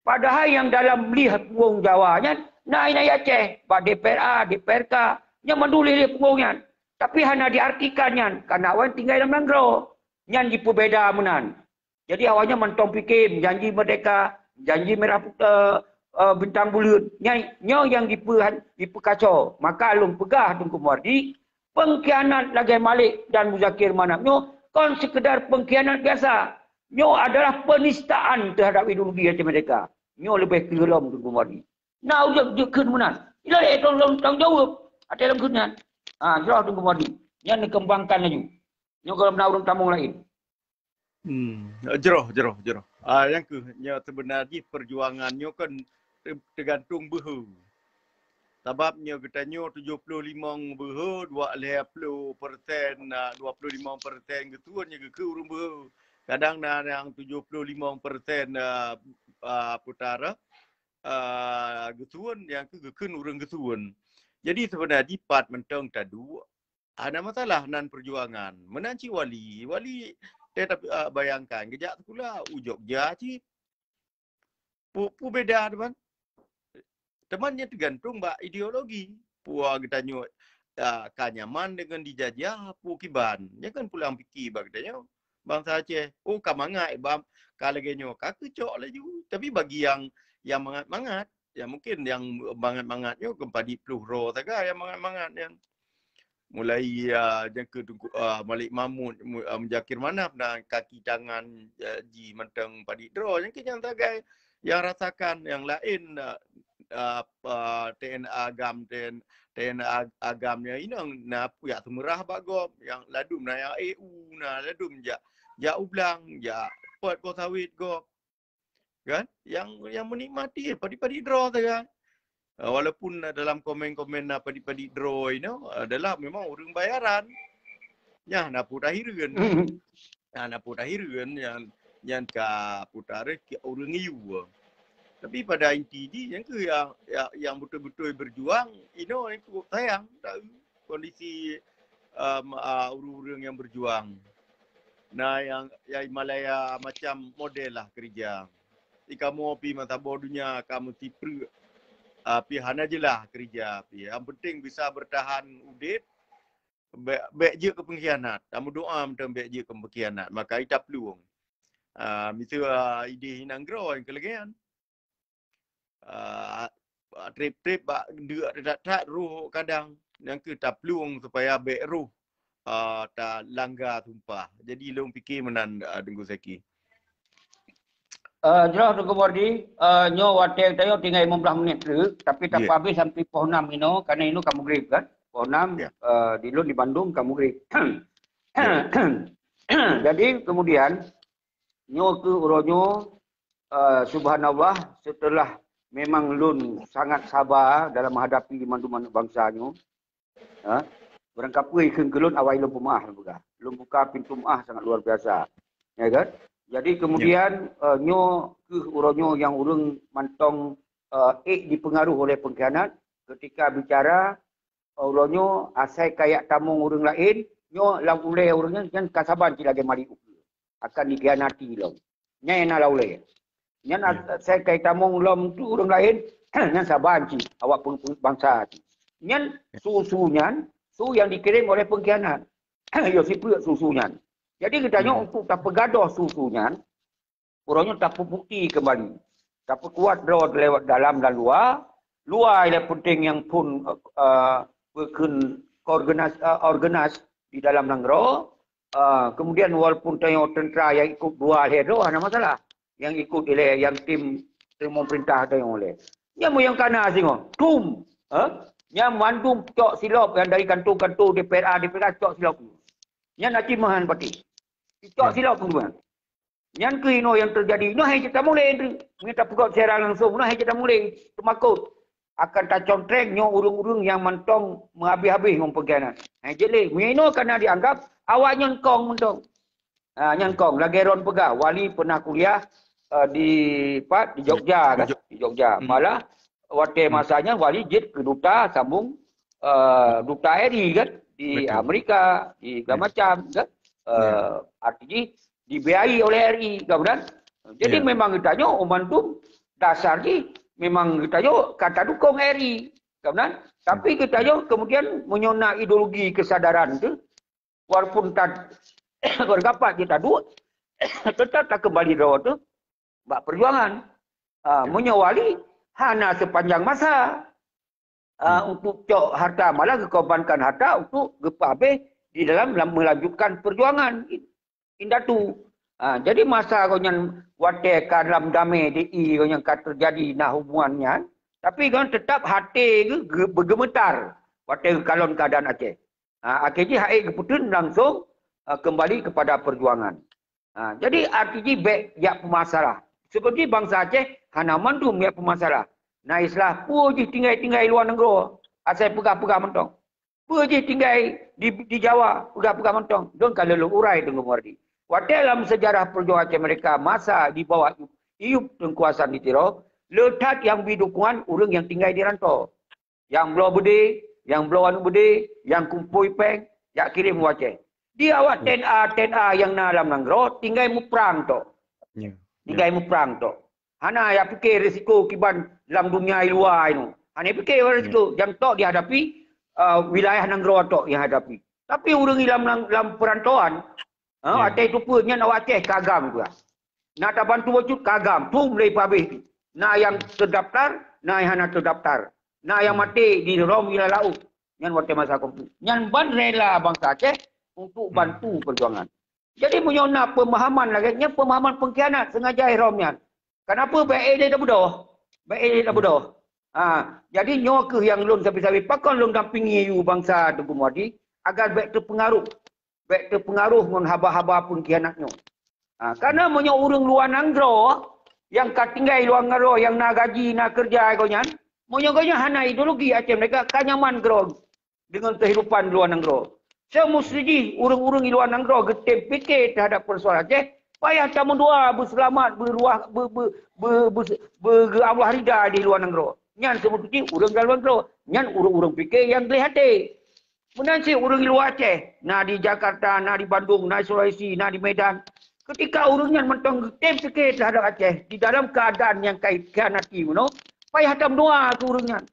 Padahai nyang dalam lih punggong Jawa nyan na inai Aceh, bak D P R A, D P R K, nyang mandum lih-lih punggong nyan. Tapi hana diartikan nyan, karena awaknyan tinggai lam nanggroe. Nyan jipeubeda meunan. Jadi awaknyan mantong pike, janji merdeka, janji merah putih, uh, bintang buleuen. Nyan, nyoe yang dipe, dipeukaco. Maka lôn peugah Teungku Muwardi, pengkhianat lagée Malik dan Muzakir Manaf nyoe kon sekedar pengkhianat biasa. Nyoe adalah penistaan terhadap ideologi Aceh Merdeka. Nyoe leubeh keuh lom Teungku Muwardi. Na ureuëng jeuet kheun meunan. Ilée lom tanggung jaweueb ateueh lom kheun nyan. Ha, jroh Teungku Muwardi. Nyan dikembangkan laju. Nyoe kalau na ureuëng tamong lain. Hmm, jroh, jroh, jroh. Ah, yang keuh, nyoe sebenarnya perjuangan nyoe kan tergantung beuhe. Sabab nyoe geutanyoe tujuh puluh limong beuhe, dua lhée puluh persen, dua puluh limong persen geutuan nyoe geukeu ureuëng beuhe. Kadang na yang tujuh puluh limong persen uh, uh, putara uh, geutuan yang keu geukheun ureuëng geutuan. Jadi sebenarnya pat mentong tadu hana masalah nan perjuangan. Meunan cit Wali, Wali teutab uh, bayangkan geujak sekolah u Jogja cit. Pu, pu beda teman. Teman nyan tergantung bak ideologi. Pu geutanyoe uh, ka nyaman dengan dijajah, pu kiban. Nyan kan pulang piki bak geutanyoe. Bangsa Aceh, oh ka mangat bang, ka lagée nyoe ka keucok laju. Tapi bagi yang yang mangat-mangat, ya mungkin yang mangat-mangat nyoe keumpadi pluh ro saga yang mangat-mangat nyan. Mulai uh, nyang keu uh, Malik Mahmud, uh, Muzakir Manaf dan kaki tangan uh, ji mantong padit droe nyang keu nyang sagai yang rasakan yang lain uh, uh, uh, T N A GAM TN, T N A GAM yang inong na puyak seumeurah bak gob yang ladum na yang A U na ladum jak jak ublang jak pot boh sawit gob kan yang yang menikmati padi-padi droe sagai. Uh, walaupun dalam komen-komen na padi-padi droe ino adalah memang ureuëng bayaran. Nyan na putah hireuen. Nah, na putah hireuen nyan nyan ka putah rezeki ureuëng iyu. Tapi pada inti jih nyang keuh yang yang, yang betul-betul berjuang ino nyang keuh sayang tahu kondisi um, uh, ureuëng-ureuëng yang berjuang. Nah, yang yang Malaya macam model lah kerja. Di kamu pi mata boh dunia kamu tiprek uh, pi hana jelas kerja pi. Yang penting bisa bertahan udip, bek bek jeuet ke pengkhianat. Kamu doa mantong bek jeuet ke pengkhianat. Maka ita peluang. Uh, misalnya uh, idih inang groe yang kelegian. Uh, trip-trip bak deuk that-that roh kadang yang ke taplueng supaya bek roh uh, ta langga sumpah. Jadi long fikir menan uh, Teungku Zaki. Uh, jroh Teungku Mordi, uh, nyoe watèe tanyoe tinggai lima belas menit tu, tapi yeah. Tapabeh sampai poh enam ino, karena ino kamu grib kan? Poh enam yeah. Uh, di lun di Bandung kamu grib. Yeah. Jadi kemudian nyoe ke uroe nyoe uh, subhanallah setelah memang lun sangat sabar dalam menghadapi mandum aneuk bangsa nyoe. Ha? Barangkapeue ikheun keu lôn awai lôn peumaah lôn peugah. Lôn buka pintu maah sangat luar biasa. Ya kan? Jadi kemudian ya. Uh, nyoe keuh uroe nyoe nyang ureueng mantong uh, ék dipengaruh oleh pengkhianat ketika bicara uh, uroe nyoe asai kayak tamong ureueng laén nyoe lam ulèe ureueng nyan kan kasaban cit lagèe mari ukeue akan dikhianati lom. Nyan na laulé. Nyan hmm. Saya kai tamong lom tu ureueng laén, nyan saban cit awak bangsa cit. Nyan su-su nyan, su yang dikirim oleh pengkhianat. Yo sipeuk su-su nyan. Jadi geutanyoe hmm. Untuk tapeugadoh su-su nyan, uroe nyoe tapubukti kembali. Tapeukuat droe lewat dalam dan luar. Luar ialah penting yang pun uh, berkun organis, uh, organis di dalam nanggroe. Uh, kemudian walaupun tengok tentera yang ikut dua lhèe droe hana masalah. Yang ikut ilèe yang tim tim pemerintah tengok ilèe. Nyang yang kana singoh. Tum. Ha? Nyang mandum cok silop yang dari kantor-kantor D P R A, D P R A cok silop. Nyan aci meuhan pati. Icok silop teuma. Nyan keuh inoe nyang teujadi. Inoe hai cit tamuleng tu. Meunyoe tapeugöt siaran langsung, inoe hai cit tamuleng. Teumakot. Akan tacontreng nyoe ureuëng-ureuëng nyang mantong meuhabéh-habéh ngon pengkhianat. Hai cit lé. Meunyoe inoe kana dianggap awak nyan kong mantong. Ha, nyan kong. Lagèe Ron peugah, Wali pernah kuliah eh, di pat di Jogja kan? Di Jogja. Malah watèe masa nyan Wali jeuet keu duta sambung eh, duta R I kan? Di Amerika, di segala macam kan? Eh, arti jih dibiayai oleh R I kan? Jadi memang geutanyoe umat tu dasar jih memang geutanyoe ka tadukong R I kan? Tapi geutanyoe kemudian meunyoe na ideologi kesadaran tu walaupun tad bergapat jih taduek tetap takeumbali droe tu bak perjuangan. Ah, meunyoe Wali hana sepanjang masa ah, untuk cok harta, malah geukorbankan harta untuk geupeuhabéh di dalam lam- melanjutkan perjuangan indatu. Ah, jadi masa gobnyan watèe ka lam damé di I gobnyan ka teujadi na hubungan nyan, tapi gobnyan tetap haté geu- geu- beugeumeutar watèe geukalon keuadaan Aceh. Ha, akhé jih hai geupeuteun langsung ha, keumbali keupada peujuangan. Ha, jadi arti jih bèk jak peumasalah. Seperti bansa Aceh hana mandum jak peumasalah. Na istilah peue jih tinggai-tinggai luwa nanggroe asai peugah-peugah mantong. Peue jih tinggai di, di Jawa peugah-peugah mantong. Don ka lôn urai Teungku Muwardi. Watèe lam sejarah peujuangan Aceh Merdeka masa di bawah Iyup Teungku Hasan di Tiro, le that nyang bri dukungan ureuëng nyang tinggai di rantau. Nyang bloe beudé, nyang bloe aneuk beudé, nyang kumpôi péng, jak kirém u Aceh. Di awak T N A, T N A nyang na lam nanggroe tinggai muprang tok. Tinggai muprang tok. Hana jak piké risiko kiban lam dunia i luwa inoe. Hana piké risiko. Nyang tok dihadapi uh, wilayah nanggroe tok nyang hadapi. Tapi ureuëng lam lam perantauan, ha, até itu pun nyan awak Aceh kagam juga. Na tabantu bacut kagam, thum lé pabéh tu. Na nyang terdaftar, na nyang hana terdaftar. Na nyang maté di rom wilayah laôt. Nyan watèe masa konflik. Nyan ban rela bansa Aceh untuk bantu perjuangan. Jadi meunyoe na pemahaman lagèe nyan, pemahaman pengkhianat sengaja rom nyan. Kenapa bèk ék lé tabeudôh? Bèk ék lé tabeudôh. Ha, jadi nyoe keuh nyang lôn sabe-sabe pakon lôn dampingi yue bansa Teungku Muwardi agar bèk teupeungaruh, bèk teupeungaruh ngon haba-haba pengkhianat nyoe. Ha, karena meunyoe ureuëng luwa nanggroe nyang ka tinggai luwa nanggroe nyang na gaji, na keureuja gobnyan, meunyoe gobnyan hana ideologi Aceh Merdeka ka nyaman keudroe deungon kehidupan luwa nanggroe. Seumusti jih ureuëng-ureuëng di luwa nanggroe geutem piké teuhadap peusoalan Aceh, payah tameudua beuseulamat, beuruah, beu, beu, beu, beu, beu, beu Allah rida di luwa nanggroe. Nyan seumusti jih ureuëng dalam nanggroe. Nyan ureuëng-ureuëng piké nyang gleh até. Meunan cit ureuëng di luwa Aceh, na di Jakarta, na di Bandung, na di Sulawesi, na di Medan. Ketika ureuëng nyan mantong geutem piké teuhadap Aceh di dalam keadaan nyang ka ikhianati meunoe, payah tameudua keu ureuëng nyan.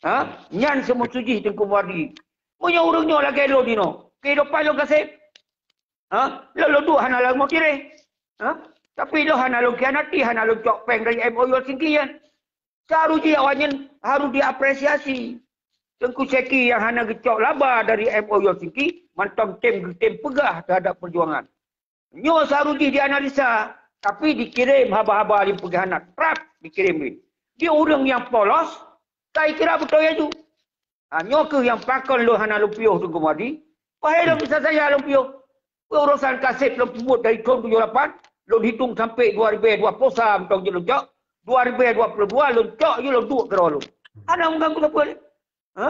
Ha? Nyan seumusti jih Teungku Muwardi. Meunyoe ureuëng nyoe lagèe lôn inoe, kehidupan lôn gasien. Ha? Lôn, lôn duek hana lôn meutireh. Ha? Tapi lôn hana lôn khianati, hana lôn cok péng dari M O U Helsinki nyan. Seharusnya awak nyan harus diapresiasi. Teungku Syeki nyang hana geucok laba dari M O U Helsinki, mantong tem geutem peugah teuhadap peujuangan. Nyoe seharusnya dianalisa, tapi dikirém haba-haba lé peugahanat, prap dikirém lé. Di ureuëng nyang polos, saya kira beutôi laju. Ha, nyoe keuh nyang pakon lôn hana lôn piôh Teungku Muwardi. Wahai lôn bisa saja lôn piôh. Urusan kaset lôn peubuet dari thôn tujoh lapan, lôn hitung sampai dua ribèe dua ploh sa mantong jeuet lôn cok, dua ribèe dua ploh dua lôn cok jeuet lôn duek keudroe lôn. Hana mengganggu sapeue lé. Ha?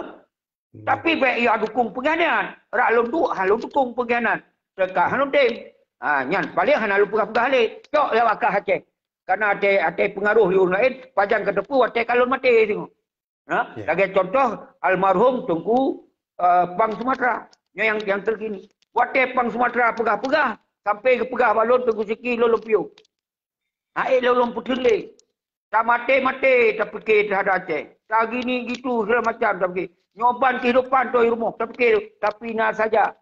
Tapi bèk ya dukung pengkhianat. Rak lôn duek, ha lôn dukung pengkhianat. Teuka ha lôn tem. Ha, nyan paléng hana lôn peugah-peugah lé. Cok lé wakah Aceh. Karena até, até pengaruh di ureuëng laén, pajan ka teupeu watèe ka lôn maté singoh. Ha? Lagèe contoh almarhum Teungku uh, Pang Sumatera. Nyoe nyang, nyang terkini. Watèe Pang Sumatera peugah-peugah, sampai geupeugah bak lôn Teungku Syeki lôn lôn piôh. Hai lôn lôn peuteun lé. Tamaté-maté tapiké teuhadap Aceh. Tagini gitu segala macam tapiké. Nyoe ban kehidupan tu rumoh tapiké, tapi na saja.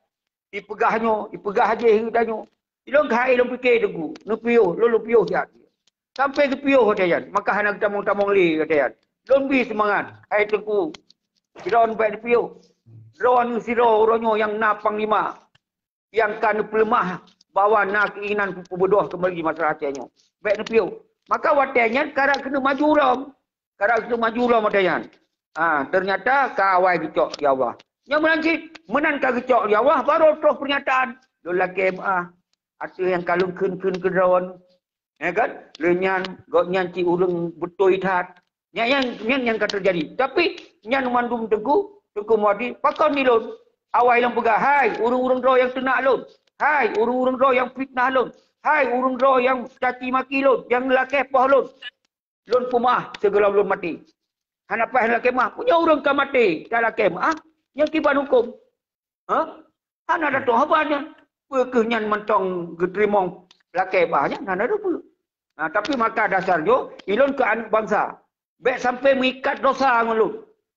Ipeugah nyoe, ipeugah jih geutanyoe. Ilôn keuhai lôn piké Teungku, neupiôh, lôn lôn piôh siat. Sampai geupiôh watèe nyan, maka hana geutamong-tamong lé watèe nyan. Lôn bri seumangat, hai Teungku, droeneuh bèk neupiôh. Droeneuh sidroe uroe nyoe nyang na panglima, nyang ka neupeuleumah bahwa na keinginan peubeudoh keumbali masyarakat Aceh nyoe. Bèk neupiôh. Maka watèe nyan karab keuneuk maju lom. Karab keuneuk maju lom watèe nyan. Ha, ternyata ka awai geucok, ya Allah. Nyang meunan cit, meunan ka geucok lé Allah, baru troh pernyataan. Lôn lakée meu'ah ateueh nyang ka lôn kheun-kheun keu droe. Ya kan? Lheueh nyan, gobnyan cit ureuëng beutôi that. Nyan, nyan, nyan nyang ka teujadi. Tapi, nyan mandum Teungku, Teungku Muwardi, pakon di lôn? Awai lôn peugah, "Hai, ureuëng-ureuëng droe nyang teunak lôn. Hai, ureuëng-ureuëng droe nyang fitnah lôn. Hai, ureuëng droe nyang caci maki lôn, nyang lakée poh lôn. Lôn peumeu'ah sigohlom lôn maté." Hana paih lakée meu'ah. Meunyoe ureuëng ka maté, ka lakée meu'ah, nyan kiban huköm. Ha? Hana ada toh haba nyan. Peu kheueh nyan mantong geuteurimong lakée bah nyan, hana ada peue. Ha, tapi maka dasar nyoe, ilôn keu aneuëk bansa. Bék sampai meuikat dosa ngon lôn.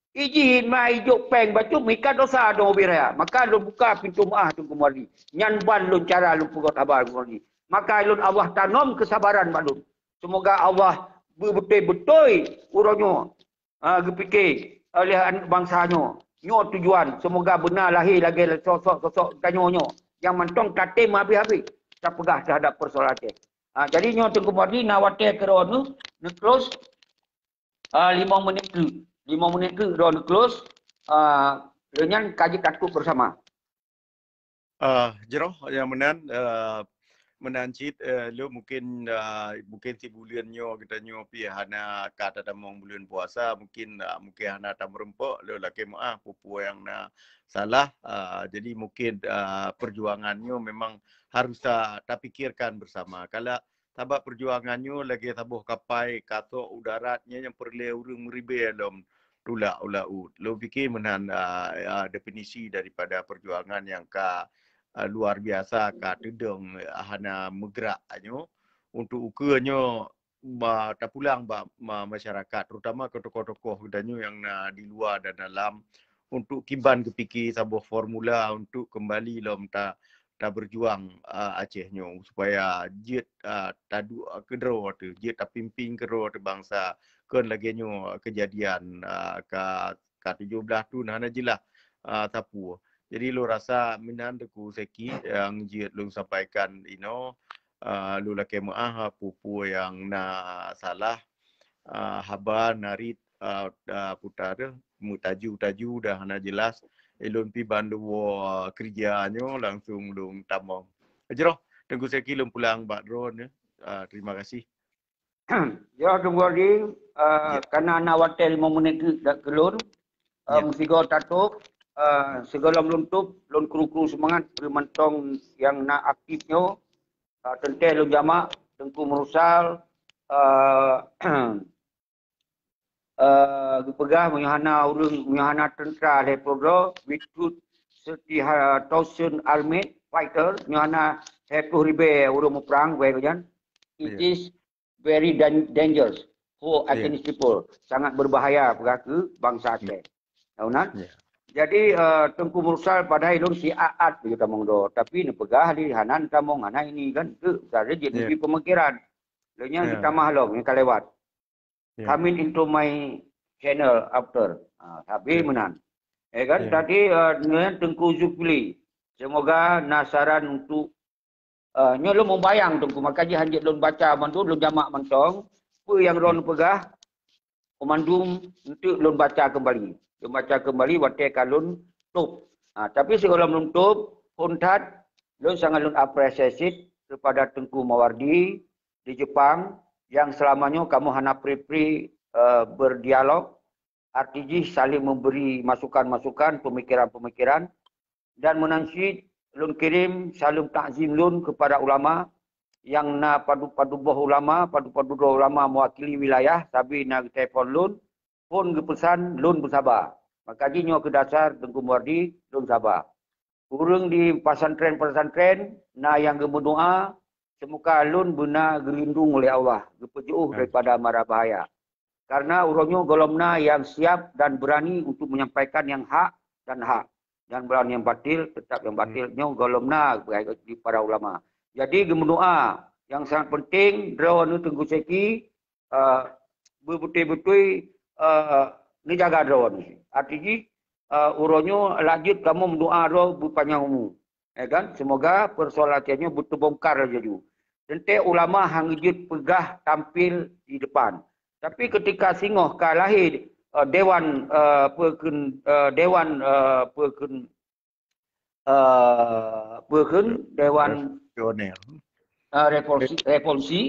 Iji ma ijok péng bacut meuikat dosa dong ubé raya. Maka lôn buka pintoe meu'ah Teungku Muwardi. Nyan ban lôn cara lôn peugöt haba Teungku Muwardi. Maka lôn Allah tanom keusabaran bak lôn. Seumoga Allah beubeutôi-beutôi uroe nyoe, ha, geupike oleh aneuëk bansa nyoe. Nyoe tujuan, seumoga beuna lahé lagée sosok-sosok tanyoe nyoe nyang mantong tatem habéh-habéh tapeugah teuhadap peusoalan Aceh. Ha, jadi nyoe Teungku Muwardi na watée keudroe neu, neu-close, ah, limong menit teuk. Limong menit teuk droe neu-close, ah, lheueh nyan ka jeuet takup bersama. Ah, jroh nyang meunan, ah, meunan cit, eh, lôn mungkin, ah, mungkin sibuleuen nyoe geutanyoe pih hana ka tatamong buleuen puasa, mungkin, ah, mungkin hana tameureumpok, lôn lakée meu'ah peue-peue nyang na salah. Ah, jadi mungkin, ah, perjuangan nyoe memang harus ta-, tapikirkan bersama. Kala sabab perjuangan nyoe lagée saboh kapai ka trok u darat, nyan nyang peureulée ureuëng meuribée lom tulak u laôt. Lôn pike meunan, a, a, definisi daripada perjuangan nyang ka, a, luar biasa, ka teudong, a, hana meugrak nyoe. Untuk ukeue nyoe ba, tapulang bak ma-, masyarakat, terutama keu tokoh-tokoh geutanyoe nyang na di luwa dan dalam, untuk kiban geupike saboh formula untuk keumbali lom ta-, tabeujuang, a, Aceh nyoe supaya jeuet, a, taduek keudroe teuh, jeuet tapimpin keudroe teuh bansa. Kon lagée nyoe keujadian, a, ka, ka tujoh blaih thon hana jeulaih, a, sapeue. Jadi lôn rasa meunan Teungku Seki nyang jeuet lôn sampaikan inoe, a, lôn lakée meu'ah peue-peue nyang na salah, a, haba narit, a, a, puta teuh meutaju-taju dah hana jeulaih. Ilôn pih ban lôn woe keureuja nyoe langsong lôn tamong. Jroh, Teungku Seki lôn pulang bak droeneuh. A, terima kasih. Ya, Teungku Ardi, a, ya, kana na watée limong menit keu, keu lôn, a, ya, meusigoe tatôb, a, sigohlom lôn tôb, lôn kru-kru seumangat keu mantong nyang na aktif nyoe, a, teuntée lôn jamak, Teungku Meurusal, a, eh, geupeugah meunyoe hana ureuëng, meunyoe hana teuntra lhée ploh droe, without thirty thousand armed fighter, meunyoe hana lhée ploh ribée ureuëng muprang, wée nyan, it, iya, is very dan-, dangerous for, iya, Acehese people. Sangat berbahaya peugah keu bansa Aceh. Tahu nan? Iya. Jadi, eh, Teungku Mursal padahai lôn siat-at beu tamong droe, tapi neupeugah lé hana neutamong, hana ini kan, tu, jadi, iya, neubi pemikiran. Lheueh nyan, iya, geutamah lom nyang ka lewat. Ya. Coming into my channel after. Ha, habéh, ya, meunan. Eh kan, ya, tadi, eh, nyan Teungku Zulkifli. Semoga na saran untuk, eh, nyoe lôn mubayang Teungku, maka jih hanjeuet lôn baca mandum, lôn jamak mantong. Peue nyang lôn, ya, peugah, mandum enteuk lôn baca keumbali. Lôn baca keumbali watée ka lôn tôb. Ha, tapi sigohlom lôn tôb, phon that, lôn sangat lôn appreciate kepada Teungku Mawardi, di Jepang, nyang seulama nyoe kamoe hana pri-pri, eh, berdialog, arti jih saling memberi masukan-masukan, pemikiran-pemikiran, dan meunan cit lôn kirém saleuem takzim lôn kepada ulama nyang na padub-padub boh ulama, padub-padub droe ulama mewakili wilayah, sabe na geutelepon lôn, phon geupeusan lôn beusaba. Maka jih nyoe keu dasar Teungku Muwardi lôn saba. Ureuëng di pesantren-pesantren na nyang geumeudoa, semoga lôn beuna geulindong lé Allah, geupeujeuôh, amin, daripada mara bahaya. Karena uroe nyoe gohlom na nyang siap dan beurani untuk menyampaikan nyang hak dan hak, dan melawan nyang batil, tetap nyang, hmm, batil. Nyoe gohlom na bagi para ulama. Jadi geumeudoa nyang sangat penting, droeneuh Teungku Seki, eh, beubeutôi-beutôi, eh, neujaga droeneuh. Arti jih, eh, uroe nyoe lanjut kamoe meudoa droe beupanyang umu. Ya kan? Semoga persoalan Aceh nyoe beuteubongkar laju. Teuntée ulama han geujeuet peugah tampil di depan. Tapi ketika singoh ka lahé eh, dewan, eh, peue kheun, eh, dewan, eh, peue kheun, eh, peue kheun, dewan, eh, revolusi, revolusi,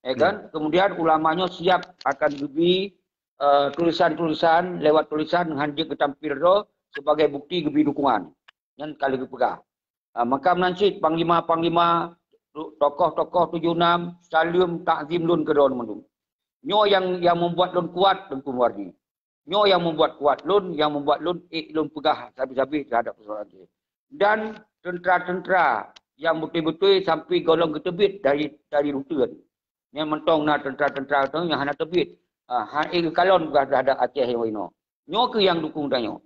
ya kan? Kemudian ulama nyoe siap akan geubri, eh, tulisan-tulisan, lewat tulisan hanjeuet geutampil droe sebagai bukti geubri dukungan. Nyan ka lheueh geupeugah. Ah, maka meunan cit panglima-panglima, tokoh-tokoh tujoh enam, saleuem takzim lôn keu droeneuh mandum. Nyoe nyang, nyang membuat lôn kuat, Teungku Muwardi. Nyoe nyang membuat kuat lôn, nyang membuat lôn ék lôn peugah sabe-sabe terhadap persoalan nyoe. Dan tentera-tentera nyang beutôi-beutôi sampai gohlom geuteubiet dari, dari ruteuen. Nyang mantong na tentera-tentera nyang hana teubiet. Ah, han ék geukalon peugah terhadap Aceh nyang inoe. Nyoe keuh nyang dukung tanyoe.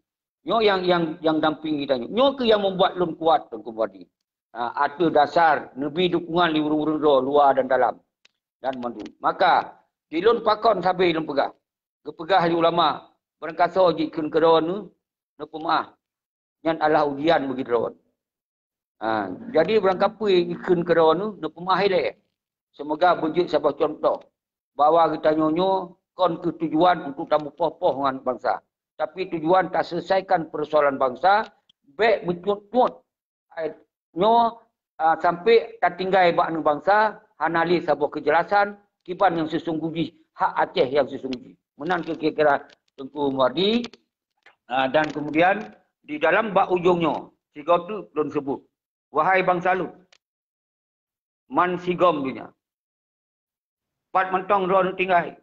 Nyoe nyang, nyang, nyang dampingi tanyoe. Nyoe keuh nyang membuat lôn kuat, Teungku Muwardi. Ah, ateueh dasar neubri dukungan lé ureuëng-ureuëng droe luwa dan dalam. Dan mandum. Maka, di lôn pakon sabe lôn peugah. Geupeugah lé ulama, beurangkasoe jikheun keudroe neuh, neupeumeu'ah. Nyan adalah ujian bagi droe. Ha, jadi beurangkapeue ikheun keudroe neuh, neupeumeu'ah ilée. Seumoga beujeuet saboh cuntoh bahwa geutanyoe nyoe kon keu tujuan untuk tameupoh-poh ngon bansa, tapi tujuan taseuleusaikakan peusoalan bansa, bék meucut-cut. Nyoe, ah, sampai tatinggai bak aneuk bansa, hana lé saboh keujelasan kiban nyang seusungguh jih, hak Aceh nyang seusungguh jih. Meunan keu kira-kira Teungku Muwardi, ah, dan kemudian di dalam bak ujong nyoe, sigoe teuk lôn seubut, wahai bansa lôn, man sigom donya, pat mantong droeneuh tinggai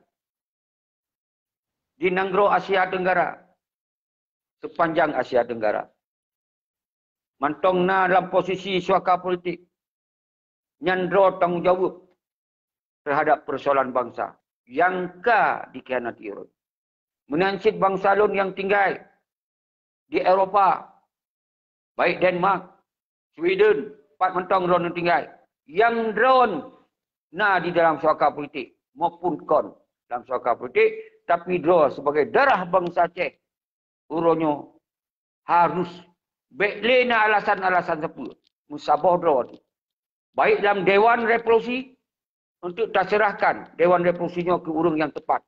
di nanggroe Asia Tenggara, sepanjang Asia Tenggara. Mantong na lam posisi suaka politik, nyan droe tanggong jaweueb terhadap peusoalan bansa nyang ka dikhianati ureuëng. Meunan cit bansa lôn nyang tinggai di Eropa, baik Denmark, Sweden, pat mantong droeneuh tinggai. Nyang droeneuh na di dalam suaka politik maupun kon dalam suaka politik, tapi droe sebagai darah bansa Aceh, uroe nyoe harus bék lé na alasan-alasan sapeue. Meusaboh droe, baik lam Dewan Revolusi, untuk taseurahkan Dewan Revolusi nyoe keu ureuëng nyang teupat.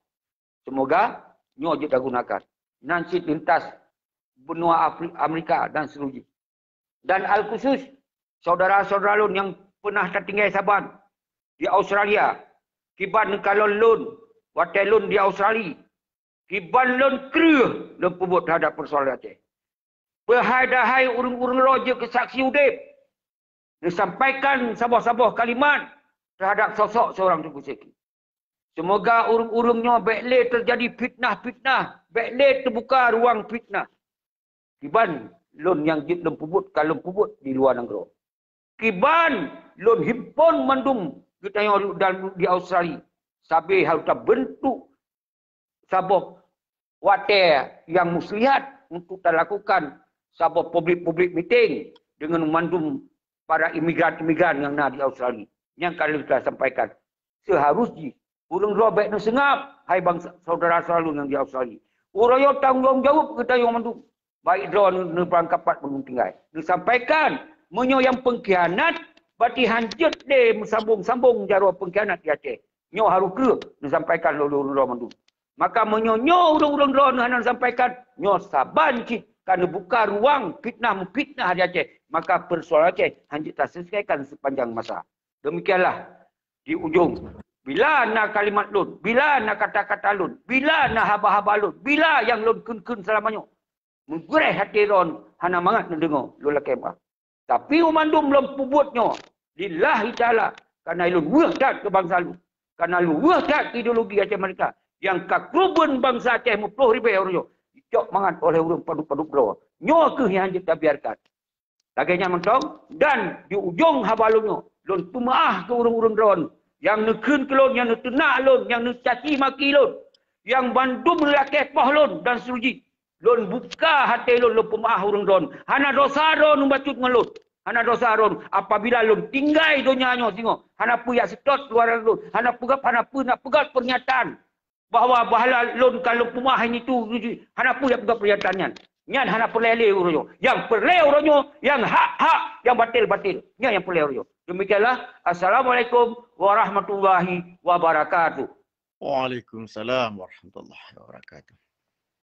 Seumoga nyoe jeuet tagunakan. Nan cit lintas benua Afri-, Amerika dan seluruh jih. Dan al khusus, syedara-syedara lôn nyang peunah tatinggai saban di Australia, kiban neukalon lôn watée lôn di Australia, kiban lôn kreueh lôn peubuet terhadap peusoalan Aceh. Peuhai-dahai ureuëng-ureuëng roh jeuet keu saksi udeb, neusampaikan saboh-saboh kalimat terhadap sosok seorang Teungku Syekh. Seumoga ureuëng-ureuëng nyoe bék lé teujadi fitnah-fitnah, bék lé teubuka ruang fitnah. Kiban lôn nyang jeuet lôn peubuet ka lôn peubuet di luwa nanggroe. Kiban lôn himpon mandum geutanyoe dan di Australia, sabe harôh tabeuntuk saboh watée nyang muslihat untuk talakukan saboh public-public meeting deungon mandum para imigran-imigran nyang na di Australia. Nyang ka lheueh tasampaikan, seuharus jih ureuëng droe bék neuseungab, hai bansa syedara-syedara lôn nyang di Australia. Uroe nyoe tanggong jaweueb geutanyoe mandum. Baik droe neu-, neupeurangkapat meunurot tinggai. Neusampaikan, meunyoe nyang peungkhianat, berarti hanjeuet lé meusambong-sambong jaroe peungkhianat di Aceh. Nyoe harôh kreueh neusampaikan lé ureuëng droe mandum. Maka meunyoe nyoe ureuëng-ureuëng droe neuh hana neusampaikan, nyoe saban cit ka neubuka ruang fitnah-meufitnah di Aceh. Maka peusoalan Aceh hanjeuet taseuleusaikakan sepanjang masa. Demikianlah di ujong. Bila na kalimat lôn, bila na kata-kata lôn, bila na haba-haba lôn, bila nyang lôn kheun-kheun seulama nyoe, meugurée até droe hana mangat neudeungoe, lôn lakée meu'ah. Tapi u mandum lôn peubuet nyoe lillahi ta'ala, kareuna lôn weueh that keu bansa lôn, kareuna lôn weueh that keu ideologi Aceh Merdeka nyang ka keureubeuen bansa Aceh meuploh ribée uroe nyoe jicok mangat oleh ureuëng padub-padub droe. Nyoe kheueh nyang hanjeuet tabiarkan. Lagée nyan mantong, dan di ujong haba lôn nyoe, lôn peumeu'ah keu ureuëng-ureuëng droe nyang neukheun keu lôn, nyang neuteunak lôn, nyang neucaci maki lôn, nyang bandum lakée poh lôn dan seuluruh jih. Lôn buka até lôn, lôn peumeu'ah ureuëng droe. Hana desya droe bacut ngon lôn. Hana desya droe apabila lôn tinggai donya nyoe singoh. Hana peue jak seutôt luwa lôn. Hana peugah, hana peue nak peugah pernyataan bahwa bahwa lôn ka lôn peumeu'ah ini tu, hana peue jak peugah pernyataan nyan. Nyan hana peureulée lé uroe nyoe. Nyang peureulée uroe nyoe, nyang hak-hak, nyang batil-batil. Nyan nyang peureulée uroe nyoe. Demikianlah. Assalamualaikum warahmatullahi wabarakatuh. Waalaikumsalam warahmatullahi wabarakatuh.